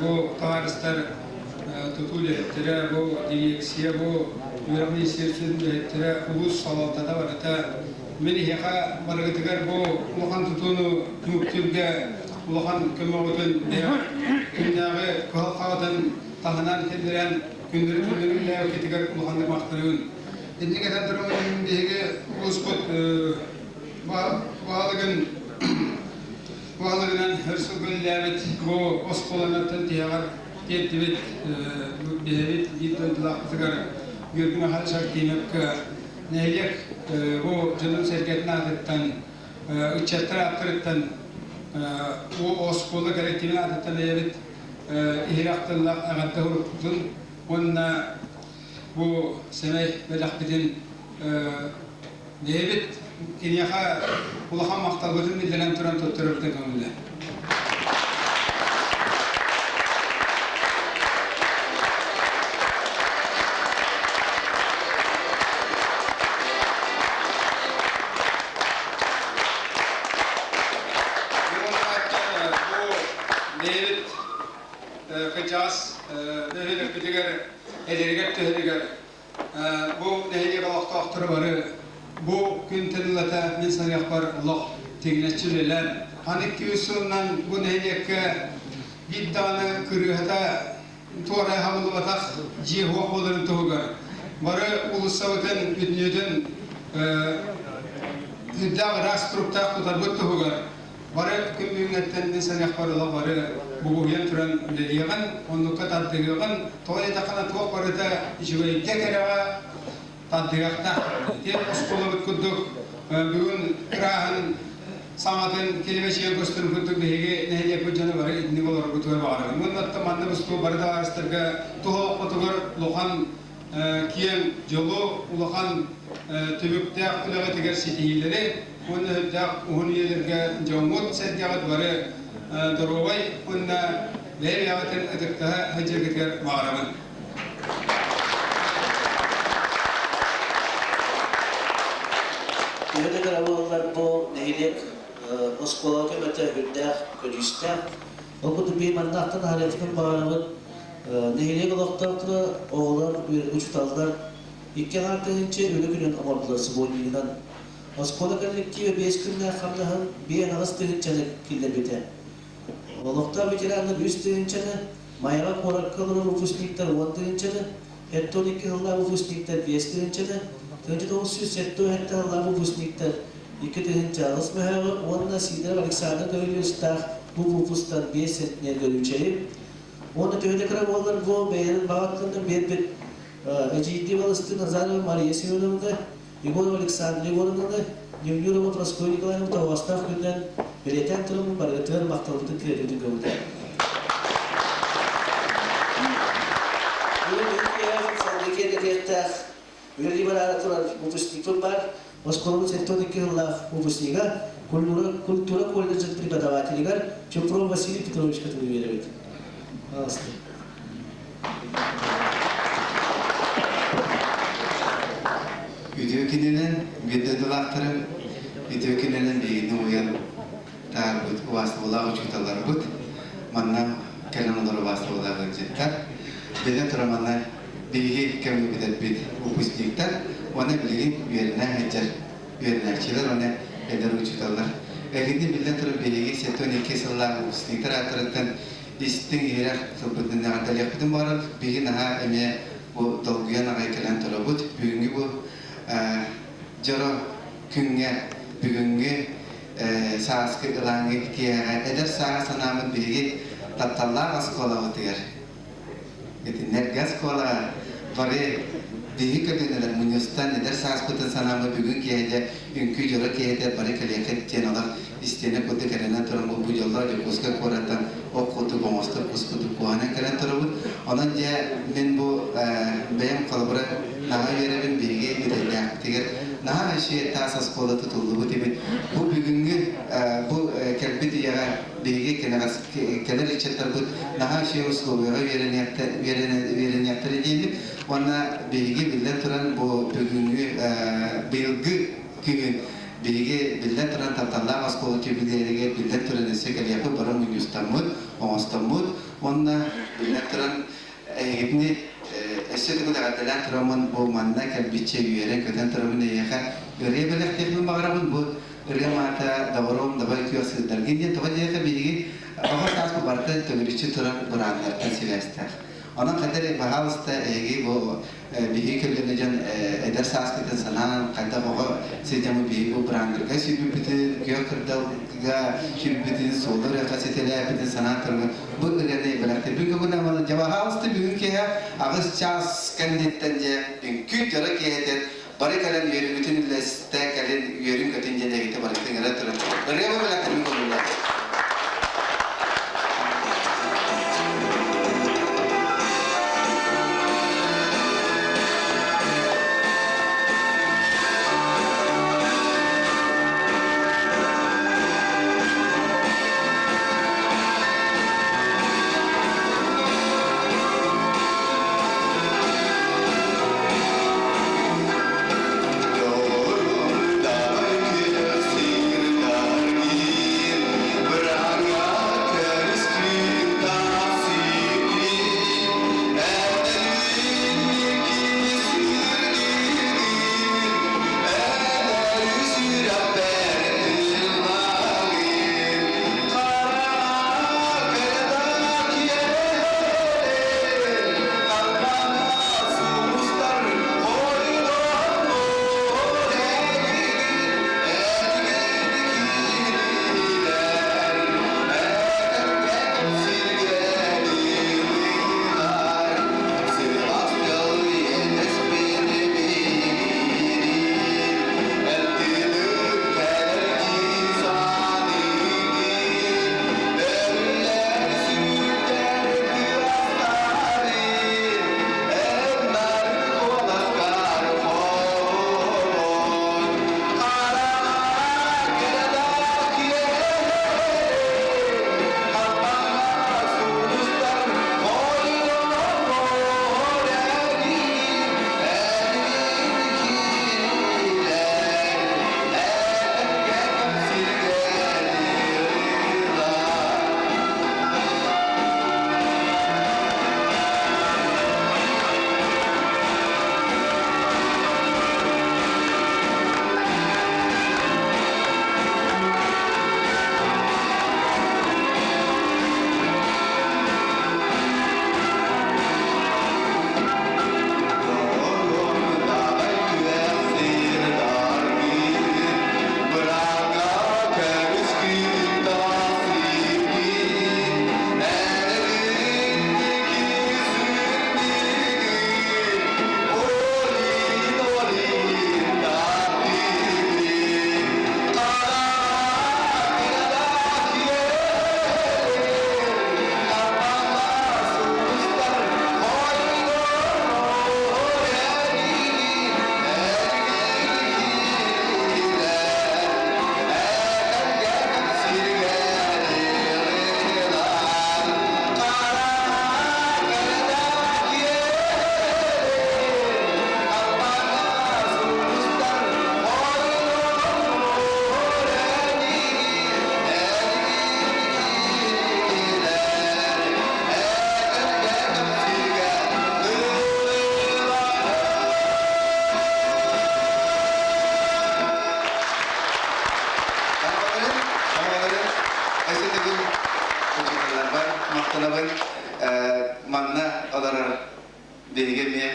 бу табаарыстар тутуу үлэһиттэрэ, бу дирекция, бу үөрэх министерствотын үлэһиттэрэ, улуус салалтата барыта мин эһиэхэ барыгытыгар бу улахан тутууну түмүктүүргэ улахан көмөҕүтүн күннээҕи кыһалҕаҕытын таһынан киллэрэн күннэри түннэри үлэлээбиккитигэр улаханнык махтанабын. Инник этэн туран биһиги улууспут баһылыгын баһылыгынан өр сылга үлэлээбит бу оскуоланан тиһэҕэр тиэрдибит биһэбит биир дойдулаахпытыгар Георгий Михайлович Артемьевка нэһилиэк бу дьонун-сэргэтин аатыттан ыччаттар ааттарыттан бу оскуола коллективин аатыттан бэйэбит иһирэх тыллаах эҕэрдэ уруккутун уонна бу сэмэй бэлэхпитин бэйэбит киниэхэ улахан махталбытын биллэрэн туран туттарарбытын көҥүллэ. Бэйэбит кычаас бөһүөлэкпитигэр эдэригэр түһэригэр бу нэһилиэк олохтоохторо бары Бу күнтэн ылата мин саныахпар олох тигинэччи үлэлээн, аны 200 сылынан бу нэһилиэккэ биир даҕаны кырыыһата туора хабыллыбатах дьиэ суох буоларын туһугар бары уулуссабытын бүтүннүүтүн үрдээх ыраас туруктаах тутарбыт туһугар бары күн бүгүҥҥэттэн мин саныахпар олох бары бугуһуйан туран үлэлиэҕин, оннукка тардыһыаҕын, тоҕо диэтэххинэ туох барыта үчүгэйгэ кэрэҕэ тардыһыахтаах. Ити оскуолабыт курдук бүгүн ырааһын саҥатын килибэчийэн көстөрүн курдук биһиги нэһилиэкпит дьоно бары итинник олорорбутугар баҕарабын. Уонна оттон манна бустуу бары табаарыстарга туһа олохпутугар улахан киэҥ дьолу, улахан түбүктээх үлэҕитигэр ситиһиилэри уонна өһүрдээх уһун үйэлэргэ дьоҥҥут-сэргэҕит бары доруобай уонна бэйэ-бэйэҕитин ытыктаһа сылдьаргытыгар баҕарабын. Төһө да кыра буоллар бу нэһилиэк оскуола көмөтө үрдээх, көдьүүстээх. Ол курдук биир маннаахтан аһарыахпын баҕарабын. Нэһилиэк олохтоохторо, оҕолор, учууталлар 2,5 тыһыынча үлэ күнүн оҥордулар субботнигынан. Оскуола коллектива 5 күннээх хамнаһын 5-8 тыһыынчаны киллэрбитэ. Олохтоох ветераннар 3 тыһыынчаны, Майаҕа куоракка олорор выпускниктар 10 тыһыынчаны, 72 сыллаах выпускниктар 5 тыһыынчаны, 1977 сыллаах выпускниктар 2 тыһыынча 8 мөһөөҕү уонна Сидоров Александр Гаврильевичтаах бу выпусктан 5 центнер гөрүүчэйи уонна төһө да кыра буоллар бу бэйэлэрин баҕаттан биэрбит эдьиийдии балыстыы Назарова Мария Семеновна, Егорова Александра Егоровнаны, Немнюрова Прасковья Николаевна тоҕоостоох күнүнэн бэлиэтээн тураммын барыгытыгар махталбытын тириэрдибитин көбүтэ. Салгыы киэргэтиэхтээх үлэлии бараары турар выпускникпыт баар. Оскуолабыт 72 сыллаах выпускнига, культура колледжын преподавателигэр Чупров Василий Петровичка тылы биэрэбит. Пожалуйста. Үтүө күнүнэн биир дойдулаахтарым, үтүө күнүнэн биһигини уйан таһаарбыт убаастабыллаах учууталларбыт, манна кэлэн олорор убаастабыллаах ыалдьыттар, биллэн турар манна биһиги кэмҥэ бүтэрбит выпускниктар уонна билигин үөрэнэ сылдьар үөрэнээччилэр уонна эдэр учууталлар. Эһигини биллэн турар биһиги 72 сыллаах выпускниктар ааттарыттан истиҥ иһирэх тылбытын эҕэрдэлиэхпитин баҕарабыт. Биһиги наһаа эмиэ бу долгуйан аҕай кэлэн турабыт. Бүгүҥҥү бу дьоро күҥҥэ бүгүҥҥү сааскы ылааҥҥы киэһэҕэ эдэр сааһы санааммыт биһиги тапталлаах оскуолабытыгар итиннэргэ оскуолаҕа бары биһиги көлүөнэлэр мунньустан эдэр сааспытын санааммыт бүгүн киэһэ үҥкүү дьоро киэһэтэ бары кэлиэххит диэн олох истиэнэ курдук эрэнэн туран бу дьоллоох Дьокуускай куораттан ох курдук оҥостор кус курдук куоһанан кэлэн турабыт. Онон дьэ мин бу бэйэм холобура наһаа үөрэбин биһиги идэлээхпитигэр наһаа үчүгэй таас оскуола тутуллубут эбит. Бу бүгүҥҥү бу кэлбит үйэҕэ биһиги кэлэр ыччаттарбыт наһаа үчүгэй условияҕа үөрэниэхтэрэ диэммит. Уонна биһиги биллэн туран бу бүгүҥҥү быйылгы күһүн биһиги биллэн туран тапталлаах оскуола юбилейигэр биллэн туран өссө кэлиэхпит бары мунньустаммыт, оҥостоммут уонна биллэн туран эһигитини өссө төгүл эҕэрдэлээн тураммын бу манна кэлбиччэ үөрэн-көтөн турабын эйиэхэ ырыа бэлэхтиэхпин баҕарабын. Бу ырыам аата «Добором, давай күөх сыырдаргын» диэн. Тоҕо диэхэ биһиги оҕо сааспыт барыта төгүрүччү турар бырааннартан сибээстээх. Онон хайда эрэ баһаалыста эһиги бу биһиги көлүөнэ дьон эдэр сааскытын санаан, хайдах оҕо сылдьаммыт биһиги бу бырааннарга сүүрбүппүтүн, күөх кырдалга сүүрбүтүн, суолу ырыаха ситэлээбитин санаан туран бу ырыаны бэлэхтэрбин көҥүллээн дьэ баһаалыста бүгүн киэһэ 8 чаас кэнниттэн дьэ үҥкүү дьоро киэһэтин бары кэлэн үөрүүгүтүн үллэстэ кэлин үөрүн-көтүн диэн эһигитэ барытын ыҥыра туран ырыа бу бэлэхтэрбин көҥүллээн. махтанабын. Манна олорор биһиги эмиэ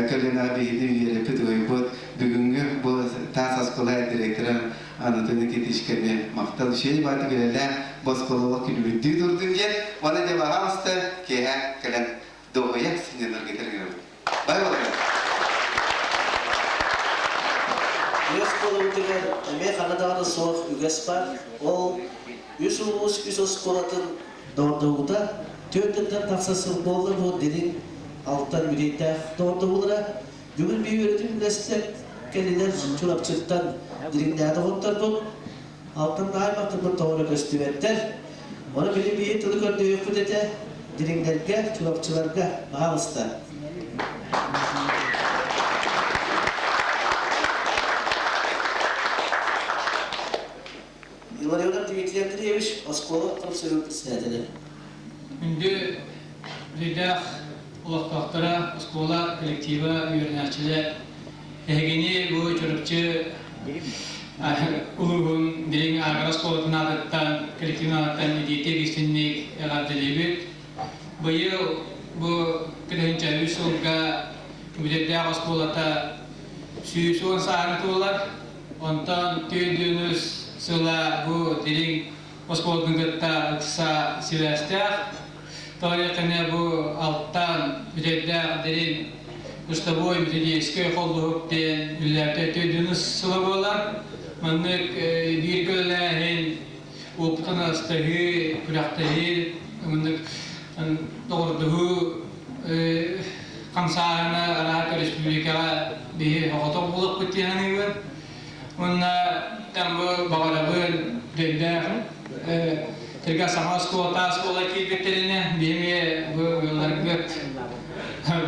көлүөнэҕэ биһигини үөрэппит уһуйбут бүгүҥҥү бу таас оскуола директора Анатолий Никитичка эмиэ махтал үчүгэй баатык үлэлээх бу оскуолаҕа күлүмүрдүү турдун диэн уонна дьэ баҕаҕыста киэһэ кэлэн дуоһуйа сынньанарга ыҥырабыт. Бай болоруҥ. Үс оскуолабытыгар эмиэ ханна даҕаны суох үгэс баар. Ол үс улуус үс оскуолатын доҕордоһуута түөрт тахса сыл буолла бу дириҥ алтан бүтэйдээх доҕордоһуулара. Бүгүн биир үөрэтин үлэстэр кэлилэр Чурапчыттан дириҥнээх доҕотторбут алтан аймахтарбыт тоҕо эрэ көстүбэттэр. Ону били биир тылы көрдөһүөхпүт этэ дириҥнэргэ, чурапчыларга, баһаалыста. Илларионов Дмитрий Андреевич, оскуола профсоюз председателэ. Күндү Бүтэйдээх олохтоохторо, оскуола коллектива, үөрэнээччилэр, эһигини бу Чурапчы улууһун Дириҥ Аагар оскуолатын аатыттан, коллективын аатыттан итиитик истинник эҕэрдэлиибит. Быйыл бу 2003 сылга Бүтэйдээх оскуолата 110 сааһын туолар. Онтон 4 сыла бу Дириҥ оскуолатын кытта ыкса сибээстээх. Тоҕо бу алтан бүтэйдээх дириҥ кустовой методическай холбоһук диэн үлэлээбитэ 4 сыла буолар. Маннык бииргэ үлэлээһин, опытын астаһыы, күрэхтэһии, маннык доҕордоһуу хамсааһына араак республикаҕа биһи оҕотох буолуохпут диэн саныыбын. Уонна там бу баҕарабын дэйдээх тиргэ саҥа оскуола оскуола киирбиттэринэ биһиги бу ыалларгыт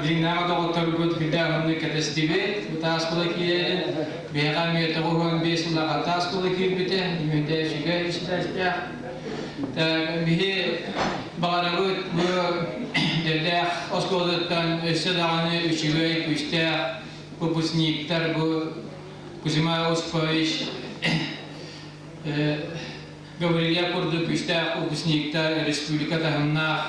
дьиҥнээх доҕотторгут үрдээх оннук кэтэстибит. Бу таас оскуола киирэрин биһиэхэ эмиэ 95 сыллааҕы таас оскуола киирбитэ мүөтэ үчүгэй үстээх. Биһи баҕарабыт бу дэйдээх оскуолатыттан өссө даҕаны үчүгэй күүстээх выпускниктар бу Кузьма Осипович Гаврилья курдук күүстээх выпускниктар республика таһымнаах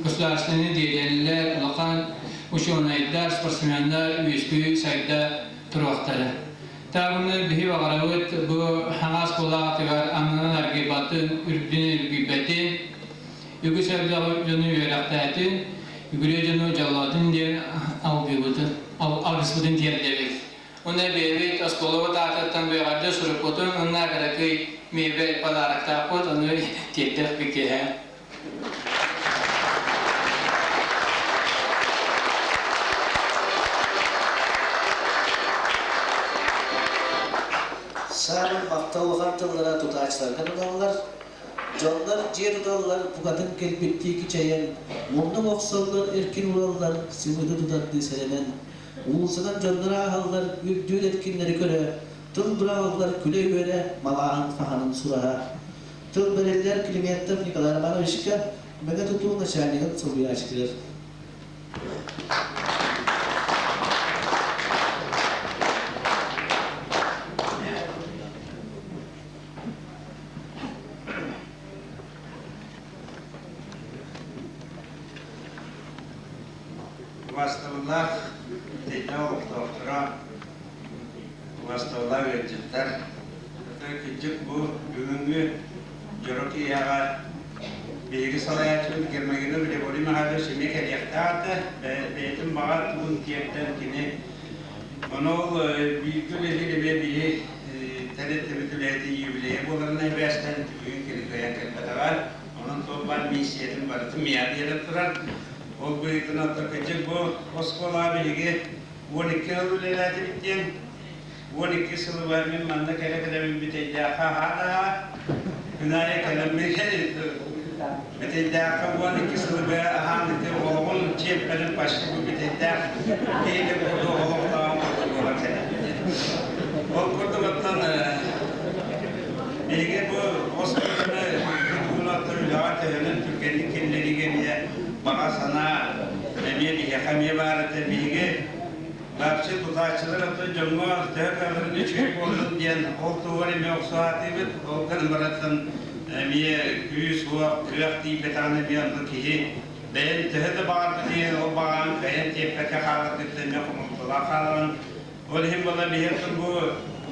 государственный деятеллэр, улахан ученайдар, спортсменнар үөскүү сайда туруохтара. Табыны биһи баҕарабыт бу хаҥас кулаатыгар аннынан аргыйбатын, үрдүн үргүйбэтин, үгүс элбэх дьону үөрэхтээтин, үгүрүө дьону дьоллоотун диэн алгыыбытын, алгыспытын тиэрдэбит. Уонна бэйэбит оскуолабыт аатыттан бэҕэрдэ сурукпутун уонна кыракый мебель подароктаахпыт, ону тиэрдэх киэһэ. Саамай махтал улахан тыллара тутааччыларга аналлар. Дьоннор дьиэ туталлар, букатын кэлбиттии кичэйэн, муннук охсоллор, эркин ураллар, сымыыты тутардыы сэрэнэн, уулуссанан дьоннор ааһаллар, үрдүүр эркиннэри көрө, тыл быраҕаллар, күлэ-үөрэ, малааһын хаһанын сураһа. Тыл бэриллэр Климентов Николай Романовичка, Мэҥэ тутуу начальнигын солбуйааччытыгар. Убастабыллаах итиннэ олохтоохторо, убастабыллаах ыалдьыттар, кырдьык бу бүгүҥҥү дьоро киэһэҕэ биһиги салайааччыбыт Гермогенов Григорий Михайлович эмиэ кэлиэхтээх этэ. Бэйэтин баҕа тугун тиэрдэн кини ону ол бииргэ үлэлиир эмиэ биһи тэрилтэбит үлэһитин юбилейа буоларынан сибээстээн бүгүн кини кыайан кэлбэтэҕэ. Онон туох баар миссиятын барытын миэхэ биэрэн турар. Ол быһыытынан кырдьык бу оскуолаҕа биһиги 12 сыл үлэлээтибит диэн 12 сылы быһа мин манна кэлэ-кэлэбин бүтэйдээххэ аһаа күн аайы кэлэммин бүтэйдээххэ 12 сылы быһа аһаан ити олоҕун чиэппэрин почти бу бүтэйдээх киһи курдук олохтооҕун курдук буолан кэлэбит. Ол курдук оттон биһиги бу оскуоланы тутуунаттан үлэҕэ төһөнөн түргэнник киллэриигэ эмиэ баҕа санаа эмиэ биһиэхэ эмиэ баар этэ. Биһиги вообще тутааччылар оттон дьоҥҥо төһө кыалларын үчүгэй буоллун диэн ол туһугар эмиэ охсуһаатыыбыт. Ол гынан баран эмиэ күүс-уох, күөх тиийбэтэҕинэ эмиэ онно киһи бэйэн төһө да баҕарбыт иһин ол баҕаҕын кыайан тиэппэккэ хааларгыттан эмиэ хомолтолоох хаалаҕын. Ол иһин буолла биһиэхэ бу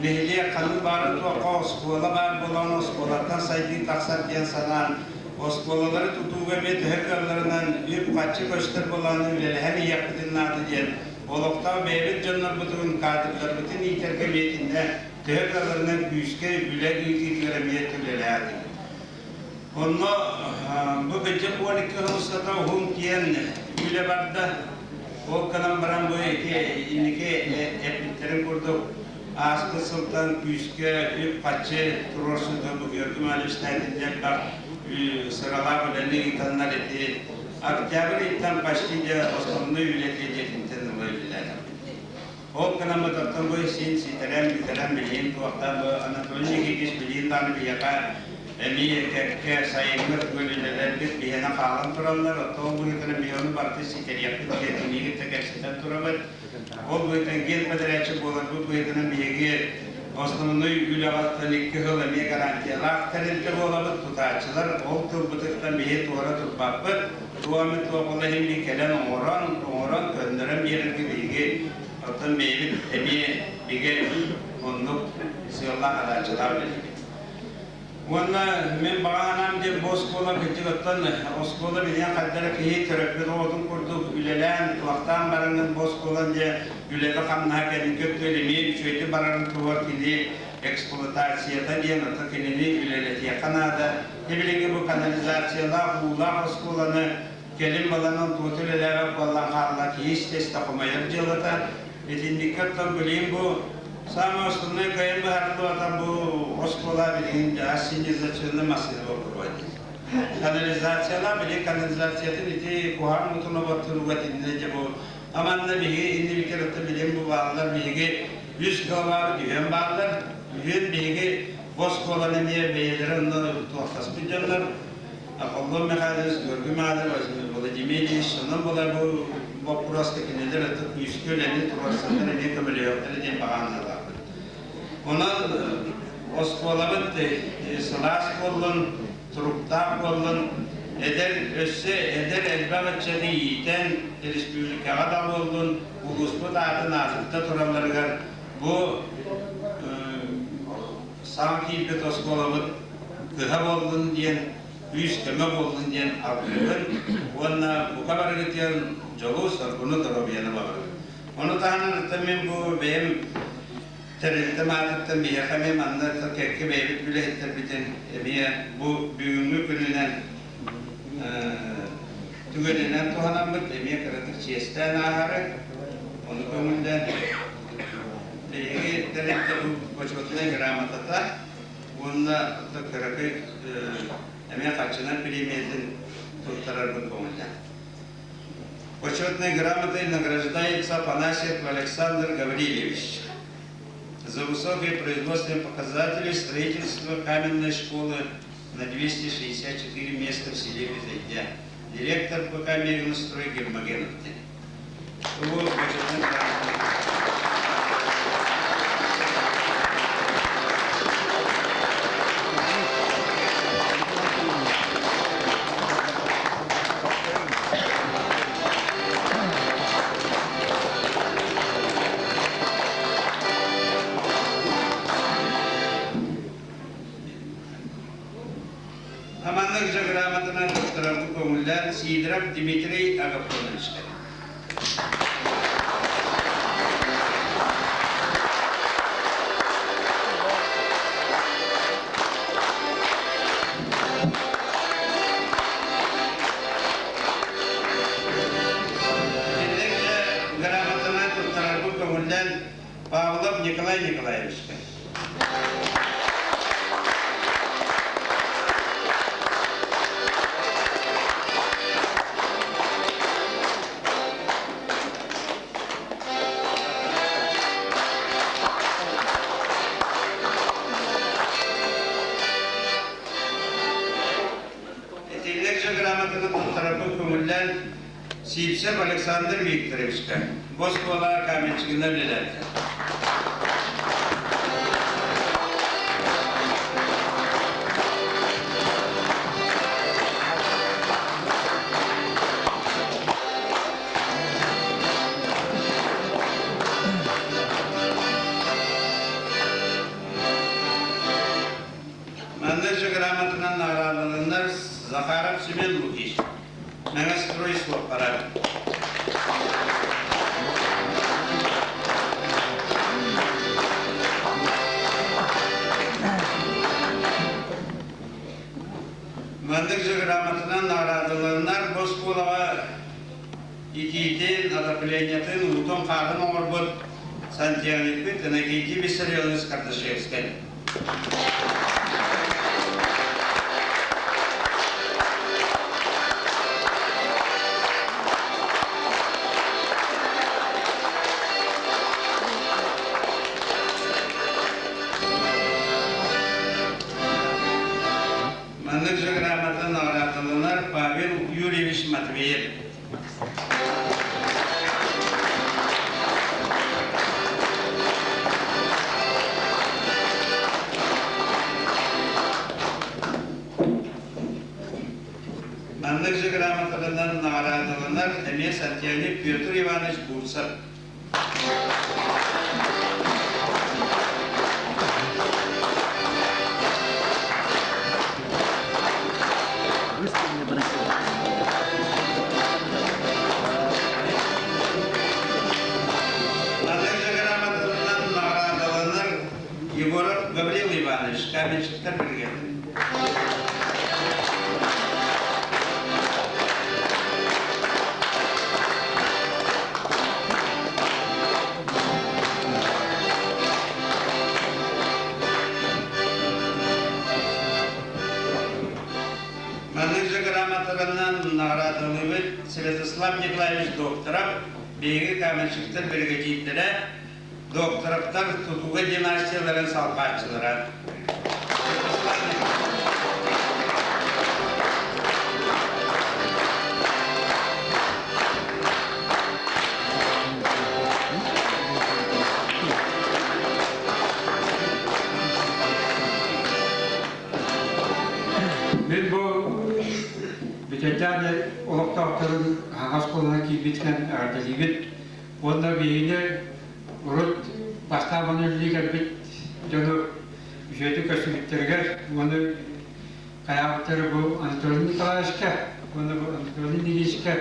нэһилиэк ханнык баара туохха оскуола баар буолан оскуолаттан сайдыы тахсар диэн санаан оскуолалары тутууга эмиэ төһө кыалларынан үп-харчы көстөр буолан үлэлэһэн иһиэхпитин наада диэн олохтоох бэйэбит дьоннорбутун, кадрдарбытын иитэргэ эмиэ итиннэ төһө кыалларынан күүскэ үлэ ыытыытыгар эмиэ үлэлээтибит. Онно бу кырдьык 12 сыл устата уһун-киэҥ үлэ барда. Ол гынан баран бу ити инники эппиттэрин курдук ааспыт сылтан күүскэ үп-харчы туруорсуута бу Георгий Ивановичтаан элбэх сыралаах үлэни ыытаннар ити октябрь ыйтан почти дьэ основной үлэ тиэдьэтинтэн ыла үлэлээтим. Ол гынан батартан бу син ситэрэн бүтэрэн билигин туохтаан бу Анатолий Никитич билигин даҕаны биһиэхэ эмиэ кэккэ сайыҥҥы көлүнэлэрбит биһиэнэ хаалан тураллар. Оттон ол быһыытынан биһи ону барытын ситэриэхпит диэн киниги кытта кэпсэтэн турабыт. Ол быһыытынан генподрядчик буоларбыт быһыытынан биһиги основной үлэҕэ икки сыл эмиэ гарантиялаах тэрилтэ буолабыт. Тутааччылар ол тылбытыттан биһи туора турбаппыт. Туоми туох ол иһин кэлэн оҥорон, оҥорон көннөрөн биэрэргэ биһиги оттон бэйэбит эмиэ бигэ оннук сыаллаах адааччылаах үлэлиибит. Уонна мин баҕа санаам диэн бу оскуола кырдьык оттон оскуола билигин хайдара киһи төрөппүт оҕотун курдук үлэлээн, туохтаан бараҥҥын бу оскуолан дьэ үлэтэ-хамнаһа кэнники өттүгэр эмиэ үчүгэйдик барарын туһугар кини эксплуатацията диэн ото кинини үлэлэтиэххэ наада. Билиҥҥи бу канализациялаах, уулаах оскуоланы кэлин баланан туота үлэлээбэт буоллан хаалла, киһи истэ-истэ хомойор дьыалата. Итинниккэ оттон билигин бу самый основной кыайан быһаарыллыбата бу оскуола билигин ассенизационный массыына боппуруоһа дии. Канализациялаах билигин канализациятын ити куһаҕан уутун оботторууга итиннэ дьэ бу аманна биһиги иннибитигэр оттон билигин бу бааллар биһиги үс главабыт үһүөн бааллар. Үһүөн биһиги Бу оскуоланы эмиэ бэйэлэрэ онно туохтаспыт дьоннор Аполлон Михайлович, Георгий Михайлович, Владимир Ильич, онон буолар бу боппуруоска кинилэр ытык күүскэ үлэни туруорсаннар эмиэ көмөлөһүөхтэрэ диэн баҕа санаалаахпыт. Онон оскуолабыт сылаас буоллун, туруктаах буоллун, эдэр өссө эдэр элбэх ыччаты иитэн республикаҕа да буоллун, улууспут аатын аатырта туралларыгар Бу саҥа киирбит оскуолабыт кыһа буоллун диэн, күүс-көмө буоллун диэн алгыыбын уонна бука барыгытыгар дьолу, соргуну, доруобуйаны баҕарабын. Ону таһынан оттон мин бу бэйэм тэрилтэм аатыттан биһиэхэ эмиэ манна кэккэ бэйэбит үлэһиттэрбитин эмиэ бу бүгүҥҥү күнүнэн түгэнинэн туһанаммыт эмиэ кыратык чиэстээн ааһары, ону көҥүллээн биһиги тэрилтэ бу бочуотунай грамотата уонна кыракый эмиэ харчынан премиятын туттарарбын көҥүллээн. Почетной грамотой награждается Афанасьев Александр Гаврильевич за высокие производственные показатели строительства каменной школы на 264 места в селе Безайдя. Директор ПК «Мегинострой» Гермогенов. Его почетная грамота. Аманнык же грамотанан туттарарбыт көҥүллээн Сидоров Дмитрий Агафоновичка. Грамотанан туттарарбыт көҥүллээн Павлов Николай Николаевичка. Этиллэр грамотаны туттарарбын көҥүллээн Сивцев Александр Викторовичка, Москваҕа каменщигынан үлэлээбитэ. Захаров Семен Лукич, Мэҥэ строй суоппара. Маннык же грамотанан наҕараадаланар бу оскуолаҕа итиитин, отоплениетын, уутун-хаарын оҥорбут сантехникпыт Иннокентий Виссарионович Кардашевскай. Маннык же грамота наҕараадаланар Павел Юрьевич Матвеев. Маннык же грамоталарынан наҕараадаланар эмиэ Сантьяник Петр Иванович Бурцев. Маннык грамоталарынан наҕараадаланар Егоров Гаврил Иванович, каменщиктар бригадир. Маннык же грамоталарынан наҕараадалыыбыт Святослав Николаевич Докторов, биһиги каменщиктар биригэдьиирдэрэ, Докторовтар тутууга династияларын салҕааччылара. Мин бу Бүтэйдээн олохтоохторун аһаҕас буолан киирбитинэн эҕэрдэлиибит. Уонна биһигини урут бастаан маны үлэлии кэлбит дьону үчүгэйдик көрсүбүттэригэр уонна хайаабыттары бу Анатолий Николаевичка уонна бу Анатолий Ильичка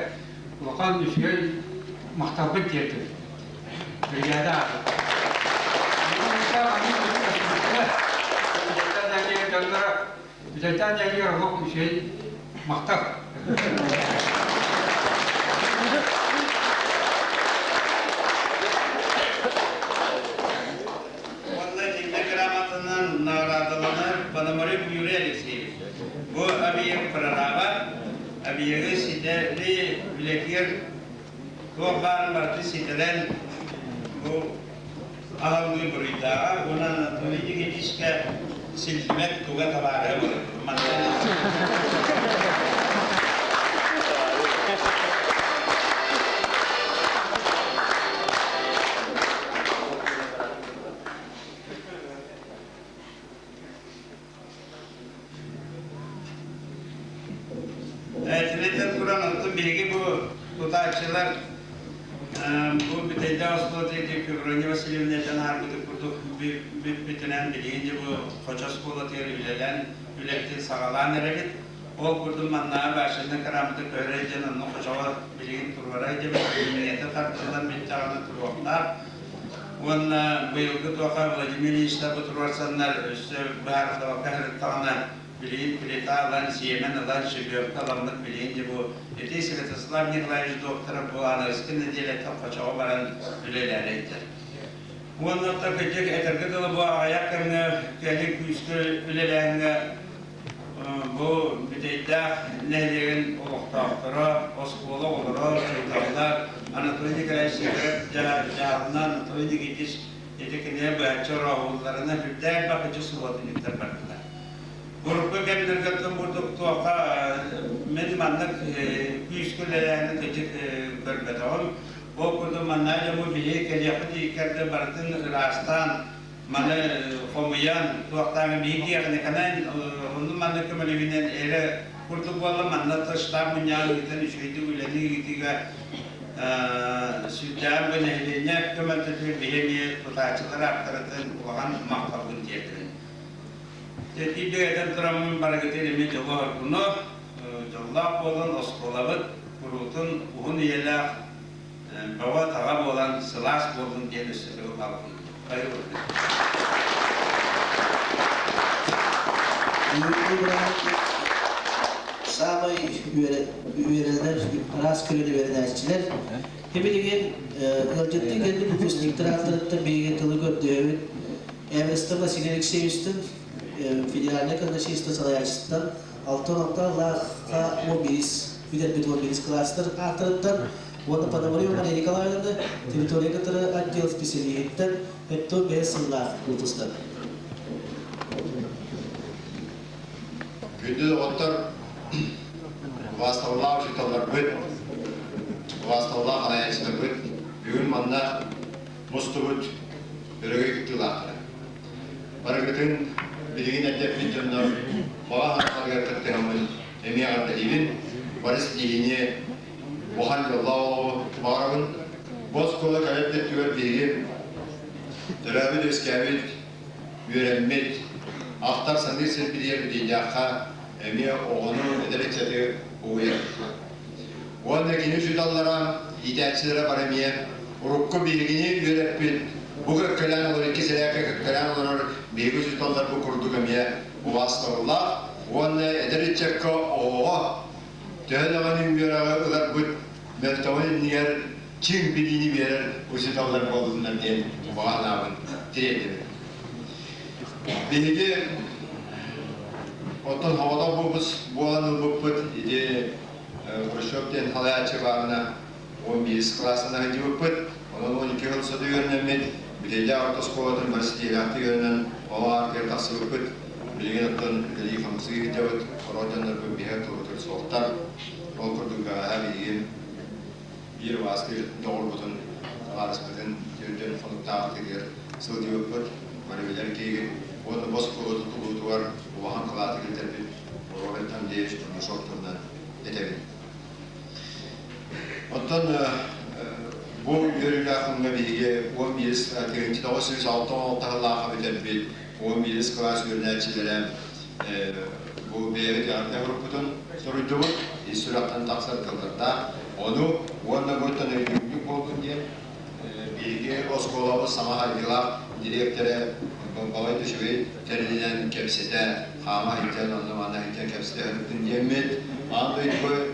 улахан үчүгэй махталбын тиэрдэбин. Бригада аатын. Бүтэйдээн нэһилиэгэр олох үчүгэй махтал. Уонна итиннэ грамотанан наҕараадаланар Пономарев Юрий Алексеевич. Бу объект прораба, объегы ситэри үлэтигэр туох баарын барытын ситэрэн бу аһыллыы буруйдааҕа уонна Анатолий Никитичкэ силлибэт туга табаарыһа буолар. Этилетен туран оттон биһиги бу тутааччылар бу бүтэйдээх оскуола Феврония Васильевна этэн аһарбыты курдук бүппүтүнэн билигин дьэ бу Хочо оскуолатыгар үлэлээн үлэбитин саҕалаан эрэбит. Ол курдук маннааҕы башенный кыраамыты көһөрө дьэн онно Хочоҕо билигин туруора дьэбит лиинийэтэ тардыллан бүттэҕинэ туруохтаах. Уонна быйылгы туоха Владимир Ильичтар бу туруорсаннар өссө быһаарыллыбакка сырыттаҕына билигин плита ылан, сиэмэн ылан, щебенка ыламмыт билигин дьэ бу ити Святослав Николаевич доктора бу аныгыскы нэдиэлэттэн Хочоҕо баран үлэлээри ыйдар. Уонна оттон кырдьык этэргэ дылы бу аҕыйах кэмҥэ кэлин күүскэ үлэлээһиҥҥэ Бу Бүтэйдээх нэһилиэгин олохтоохторо, оскуола оҕолоро, учууталлар Анатолий Николаевич Сидоров дьаһалынан Анатолий Никитич ити кинилэр быһаччы орооһуулларынан сүрдээх элбэх үчү субуотунньуктар бардылар. Урукку кэмнэргэ курдук туохха мин маннык күүскэ үлэлээһини кыдьык көрбөтөҕүм. Ол курдук манна дьону биһиги кэлиэхпит иккэрдэ барытын ыраастаан Маны хомуйан, туохтааҕы биһи тиэхиникэнэн онну-манны көмөлөһүнэн эрэ курдук буолла. Манна штаб мунньаҕын ыытан үчүгэйдик үлэни ыытыыга сүрдээх бу нэһилиэнньэ көмөлтөтүгэр биһи эмиэ тутааччылар ааттарыттан улахан махталбын тиэрдэбин. Тиийдик этэн тураммын барыгытын эмиэ дьолу-соргуну, Дьоллоох буолун оскуолабыт куруутун уһун үйэлээх бөҕө-таҕа буолан сылаас буоллун диэн өссө төгүл алгыыбын. Саамай үөрэнэр араас көлүөнэ үөрэнээччилэр. Билигин ыалдьыттыы кэлбит выпускниктар ааттарыттан биһиги тылы көрдөһөбүт. Эвестон Василий Алексеевичтан федеральнай казначейство салайааччытыттан 66 лаахха 11 бүтэрбит 11 кылаастар ааттарыттан уонна Пономарева Мария Николаевна территория кытары отдел специалиһиттэн 75 сыллаах выпустар. Күндү доҕоттор, убаастабыллаах учууталларбыт, убаастабыллаах салайааччыларбыт, бүгүн манна мустубут өрөгөй кыттыылаахтара. Барыгытын билигин эрдэппит дьоннор баҕа санааларыгар кыттыһаммын эмиэ эҕэрдэлиибин, бары ситиһиини улахан дьоллоох олоҕу баҕарабын. Бу оскуола кэлэр өттүгэр биһиги төрөөбүт-үөскээбит, үөрэммит, ахтар-саныыр сирбитигэр Бүтүйдээххэ эмиэ оҕону, эдэр ыччаты угуйар. Уонна кини учууталлара, иитээччилэрэ бары эмиэ урукку биһигини үөрэппит, бу кэккэлээн олорор, икки сэрээккэ кэккэлээн олорор биһиги учууталлар бу курдук эмиэ убаастабыллаах уонна эдэр ыччакка оҕоҕо төһө даҕаны үөрэҕи ыларбыт мөлтөҕүн иннигэр чиҥ билиини биэрэр учууталлар буоллуннар диэн баҕа санаабын тириэрдэбин. Биһиги оттон соҕотох буолбут буолан ылбыппыт ити Хрущев диэн салайааччы баарына 11 кылаастан сылдьыбыппыт. Онон 12 сыл сото үөрэнэммит, Бүтэйдээх орто оскуолатын бары ситиһиилээхтик үөрэнэн, ол аартыгар тахсыбыппыт. Билигин оттон үлэлии-хамсыы сылдьабыт, ороо дьоннорбут биһиги тылбытыгар суохтар. Ол курдук бэҕэһээ биһиги биир убаастыыр доҕорбутун, табаарыспытын түрдэн хонуктаахтыгар сылдьыбыппыт. Бары билэр киһигит уонна бу оскуола тутулуутугар улахан кылааты киллэрбит Роберт Андреевич Бурнашов туһунан этэбин. Оттон бу үөрүүлээх күҥҥэ биһиги 11 1966 сыллаахха бүтэрбит 11 кылаас үөрэнээччилэрэ бу бэйэбит эҕэрдэ группутун суруйдубут, ис сүрэхтэн тахсар тыллардаах. Ону уонна бу өйдүүрдүк буоллун диэн биһиги оскуолабыт саҥа хайгылаах дириэктэрэ балай да үчүгэй тэрилинэн кэпсэтэ, хаама сылдьан, онно-манна сылдьан кэпсэтэ сырыттын диэммит, аан дойдуга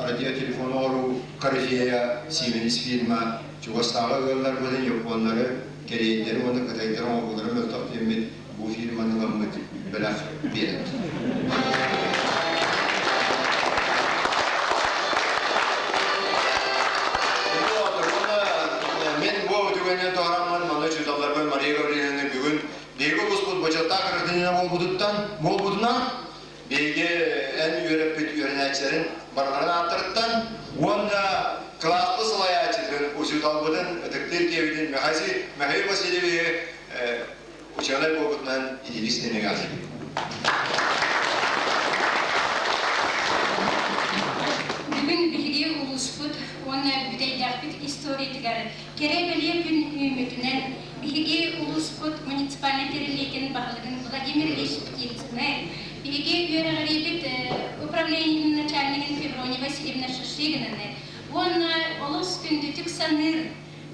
радиотелефон оҥоруу корифея Siemens фирма чугастааҕы ыалларбытын японнары, кэриэйдэри уонна кытайдары оҥоһуулара мөлтөх диэммит бу фирманы ыламмыт бэлэх биэрэбит. Мен бу түгэннен туһараммын манна учууталларбын Мария Гаврильевна бүгүн биһиги улууспут бочуоттаах гражданина буолбутуттан буолбутунан биһиги эн үөрэппит үөрэнээччилэрин барыларын ааттарыттан уонна кылааспыт салайааччытын учууталбытын ытыктыыр киһибитин Михаил Васильевиһы учуонай буолбутунан итиник ситимҥэ Бүгүн биһиги улууспут уонна Бүтэйдээхпит историятыгар кэрэ-бэлиэ күн үүммүтүнэн биһиги улууспут муниципальнай тэриллиитин баһылыгын Владимир Ильич Птицыны, биһиги үөрэҕириибит управлениетын начальнигын Феврония Васильевна Шишигинаны уонна олус күндүтүк саныыр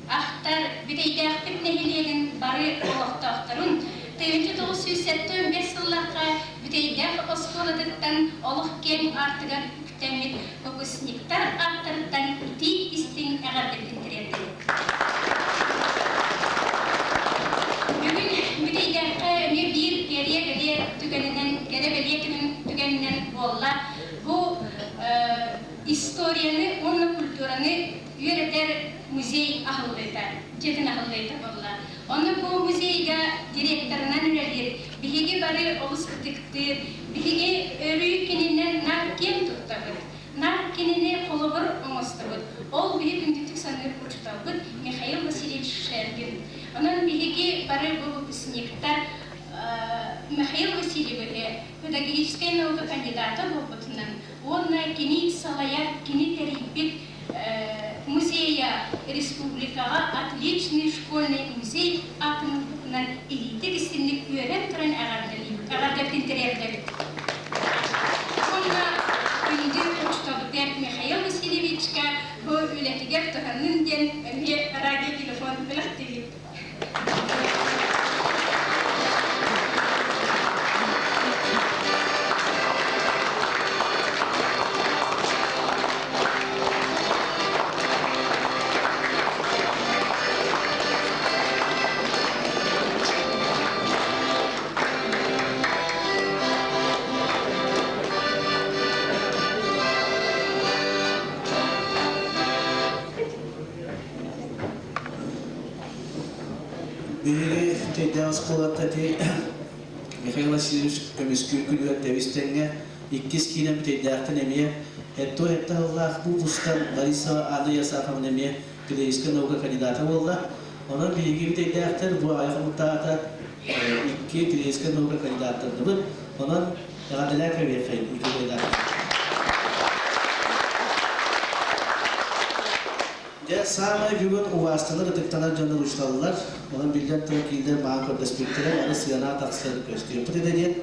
Ахтар Бүтэйдээхпит нэһилиэгин бары олохтоохторун 1975 сыллаахха Бүтэйдээх оскуолатыттан олох киэҥ аартыгар үктэммит выпускниктар ааттарыттан итии-истиҥ эҕэрдэбитин тириэрдэбит. Бүгүн Бүтэйдээххэ эмиэ биир кэрэ-бэлиэ түгэнинэн, кэрэ-бэлиэ түгэнинэн буолла. Бу историяны уонна культураны үөрэтэр музей аһыллыыта, дьиэтин аһыллыыта буолла. Ону бу музейга директорынан үлэлиир, биһиги бары олус ытыктыыр, биһиги өрүү кининэн наар киэн туттабыт, наар кинини холобур оҥостобут. Ол биһи күндүтүк саныыр учууталбыт Михаил Васильевич Шергин. Онон биһиги бары бу выпускниктар Михаил Васильевиһы педагогическай наука кандидата буолбутунан уонна кини салайар, кини тэрийбит музейа республикаҕа отличный школьный музей аатын ылбытынан илиитик истинник үөрэн туран эҕэрдэлиибит, эҕэрдэбитин тириэрдэбит. Уонна Биһиги Тэйдээх оскуолатта ити Михаил Васильевич көмүскүүр күнүгэр тэбис-тэҥҥэ иккис киинэн Бүтэйдээхтэн эмиэ Этто-этте сыллаах выпустан Борисова Анна Ясафовна эмиэ педагогическай наука кандидата буолла. Онон биһиги Бүтэйдээхтэр бу аҕыйах омуктаата икки педагогическай наука кандидаттарныбыт. Онон эҕэрдэлээн кэбиһиэххэйин икки кандидаттар. Дьэ, саамай бүгүн убаастанар, ытыктанар дьоннор учууталлар, онон биллэн турар кииннэр маа көрдөспүттэрэ, бары сыанаҕа тахсар көстүөхпүт этэ диэн.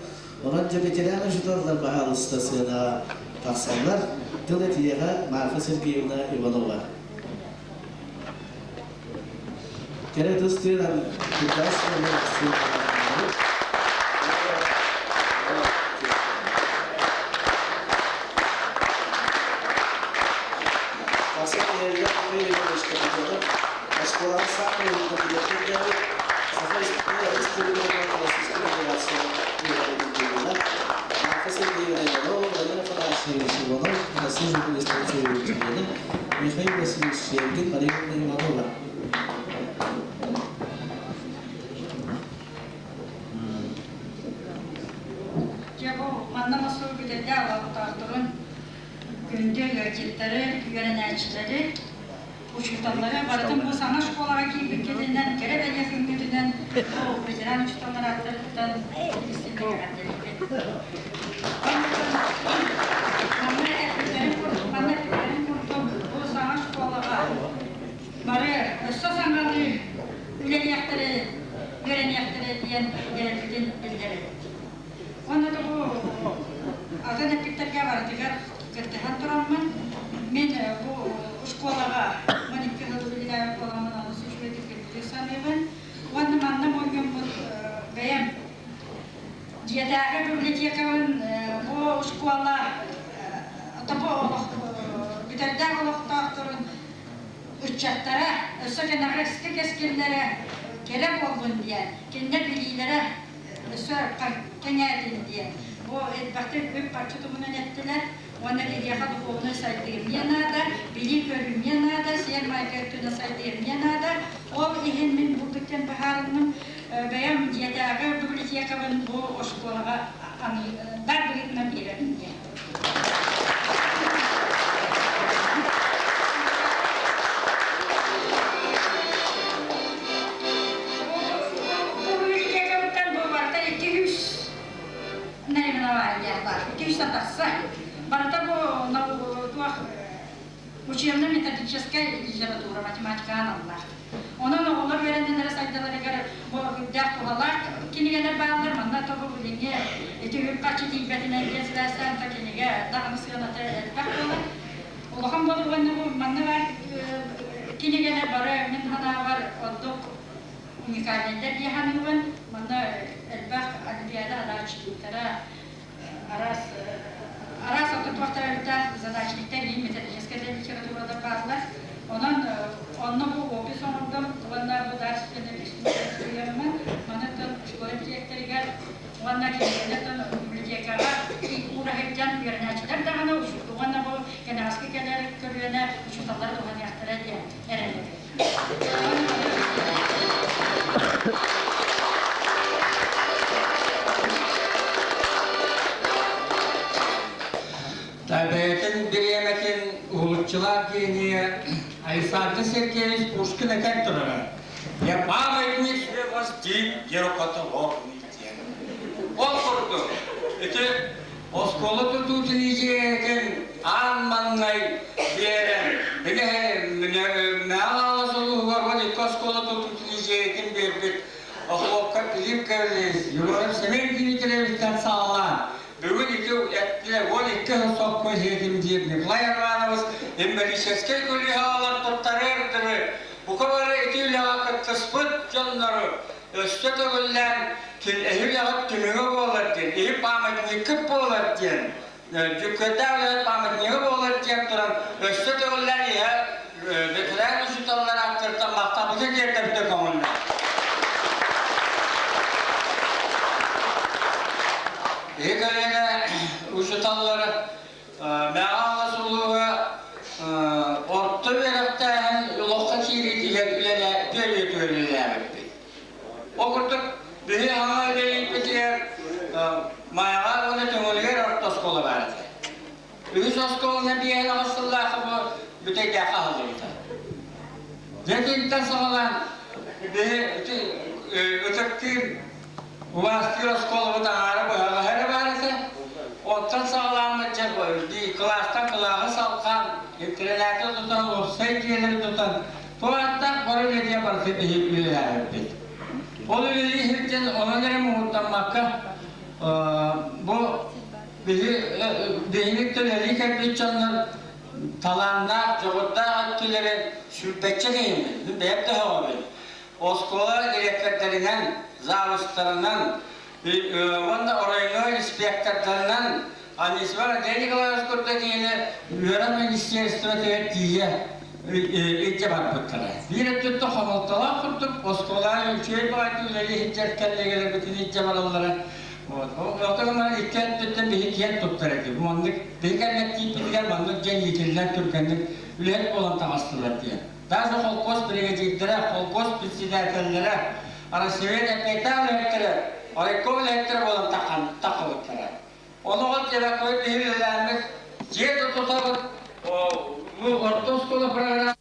Онон дьэ ветеран учууталлар баһаалыста сыанаҕа тахсаллар. Тыл этиэҕэ Марфа Сергеевна Иванова. Кэрэ тыс тыынан кырдаас Оскуолаҕа саамай уһун Саха Республикатын Российскай Федерация Марфа Сергеевна Иванова, Владимир Афанасьевич Иванов, Россия журналистов члены, Михаил Васильевич Шергин, Мария Иванова. Дьэ бу манна мосуо бүтэргэ алаптаахтарын күндү ыалдьыттары, үөрэнээччилэри, учууталлары барытын бу саҥа школаҕа киирбиккитинэн, кэрэ бэлиэ күҥҥүтүнэн бу ветеран учууталлар ааттарыттан истиҥник эҕэрдэлиибин. Манна эппиттэрин курдук, манна эппиттэрин курдук бу саҥа школаҕа бары өссө саҥалыы үлэлиэхтэрэ, үөрэниэхтэрэ диэн эрэлбитин биллэрэбит. Уонна да бу атын эппиттэргэ барытыгар кыттыһан тураммын, мин бу школаҕа 12 сыл үлэлээбит буоламмын олус үчүгэйдик билбити саныыбын. Уонна манна мунньуммут бэйэм дьиэтээҕи библиотекабын бу школа тобо олох бүтэрдээх олохтоохторун ыччаттара өссө кэнэҕэски кэскиллэрэ кэрэ буоллун диэн, кинилэр билиилэрэ өссө кэҥээтин диэн. Бу элбэхтик үп-харчы туһунан эттилэр уонна киһиэхэ духовнай сайдыы эмиэ наада, билии-көрүү эмиэ наада, сиэр-майгы өттүнэн сайдыы эмиэ наада. Ол иһин мин бурдук диэн быһаарынным. Бэйэм дьиэтээҕи библиотекабын бу оскуолаҕа дар быһыытынан биэрэбин диэн. Библиотекабыттан бу барыта 200 наименование бар, 200 тахса. Барыта бу туох учебно-методическай литература, математика аналлаах. Онон оҕолор үөрэнэллэрэ сайдаларыгар бу үрдээх туһалаах кинигэлэр бааллар. Манна тобу билиҥҥи ити үп-харчы тиийбэтинэн диэн сибээстээн та кинигэ даҕаны сыаната элбэх буолар. Улахан болугунна бу манна баар кинигэлэр бары мин санаабар ордук уникальнайдар дии саныыбын. Манна элбэх олимпиада адааччылыктара араас араас отутуохтарыттан задачниктар иин методическай литературалар бааллар. Онон онно бу опись оҥордум уонна бу дарственный суруйарыммын манытын школа дириэктэригэр уонна кинигэлэртэн библиотекаҕа уураһырдьан үөрэнээччилэр даҕаны уонна бу кэнэҕэски кэлэр көлүөнэ учууталлар туһаныахтара диэн эрэнэбин. Бэйэтин бириэмэтин уһулуччулаах гения Александр Сергеевич Пушкин этэн турара. «Я памятник воздвиг нерукотворный» диэн. Ол курдук, ити оскуола тутуутун идеятын аан маҥнай биэрэн, били Мэҥэ улууһугар 12 оскуола тутуутун идеятын биэрбит Охлопков Филипп Кириллович, Егоров Семен Дмитриевичтэн саҕалаан, бүгүн ити эттилэр 12 сыл соппу иһиэтим диир Николай Иванович эмбрическэй көлүөһэ туттарыар дылы бука бары ити үлэҕэ кыттыспыт дьоннору өссө төгүллээн эһи үлэҕит түмүгэ буолар диэн, эһи памятниккыт буолар диэн, дьүккүөрдээх үлэһит памятнига буолар диэн туран өссө төгүллээн иһэ ветеран учууталлар ааттарыттан махталбытын тиэрдэбитэ көҥүллэр. Эһи көлүөнэ учууталлары Мэҥэ улууһа орто үөрэхтээһин олоххо киириитигэр үлэлээбиппит. Майаҕа уонна Төҥүлүгэр орто оскуола баар этэ. Үһүс оскуоланы биэһин аҕыс сыллаахха бу Бүтэйдээххэ аһыллыбыта. Дьэ итинтэн саҕалаан биһи ытыктыыр, убаастыыр оскуолабыт аҥаара быһаҕаһа эрэ баар этэ. Оттон саҕалааммыт дьэ кылаастан кылааһы салҕаан, интэринээти тутан, уопсай дьиэлэри тутан, туораттаах бары үлэтиэ барыта биһи үлэлээбиппит. Ол үлэлии сылдьан онон эрэ муҥурдаммакка бу биһи биһиги үлэлии кэлбит дьоннор талааннаах, дьоҕурдаах өттүлэрэ сүүрбэччэ киһиммин, мин бэйэм да сөҕөбүн. Оскуола дириэктэрдэринэн, завучтарынан уонна оройуоҥҥа инспектордарынан Анисимов Андрей Николаевич курдук киһини үөрэх министерствотыгар тиийэ илдьэ барбыттара. Биир өттүттэн хомолтолоох курдук оскуолаҕа үчүгэй баҕайытык үлэлии сылдьар кэллиэгэлэрбитин илдьэ бараллара. Вот. Отон икки өттүттэн биһи киэн туттар этибит. Маннык биһи кэллэктииппитигэр маннык дьон иитиллэн түргэнник үлэһит буолан таҕыстылар диэн. Даже холкуос биригэдьиирдэрэ, холкуос председателлэрэ, Россия эппиэттээх үлэһиттэрэ, райком үлэһиттэрэ буолан таххыбыттара. Ону ол дьиэбэккэ биһи үлэлээммит дьиэ да тутабыт, бу орто оскуола программа.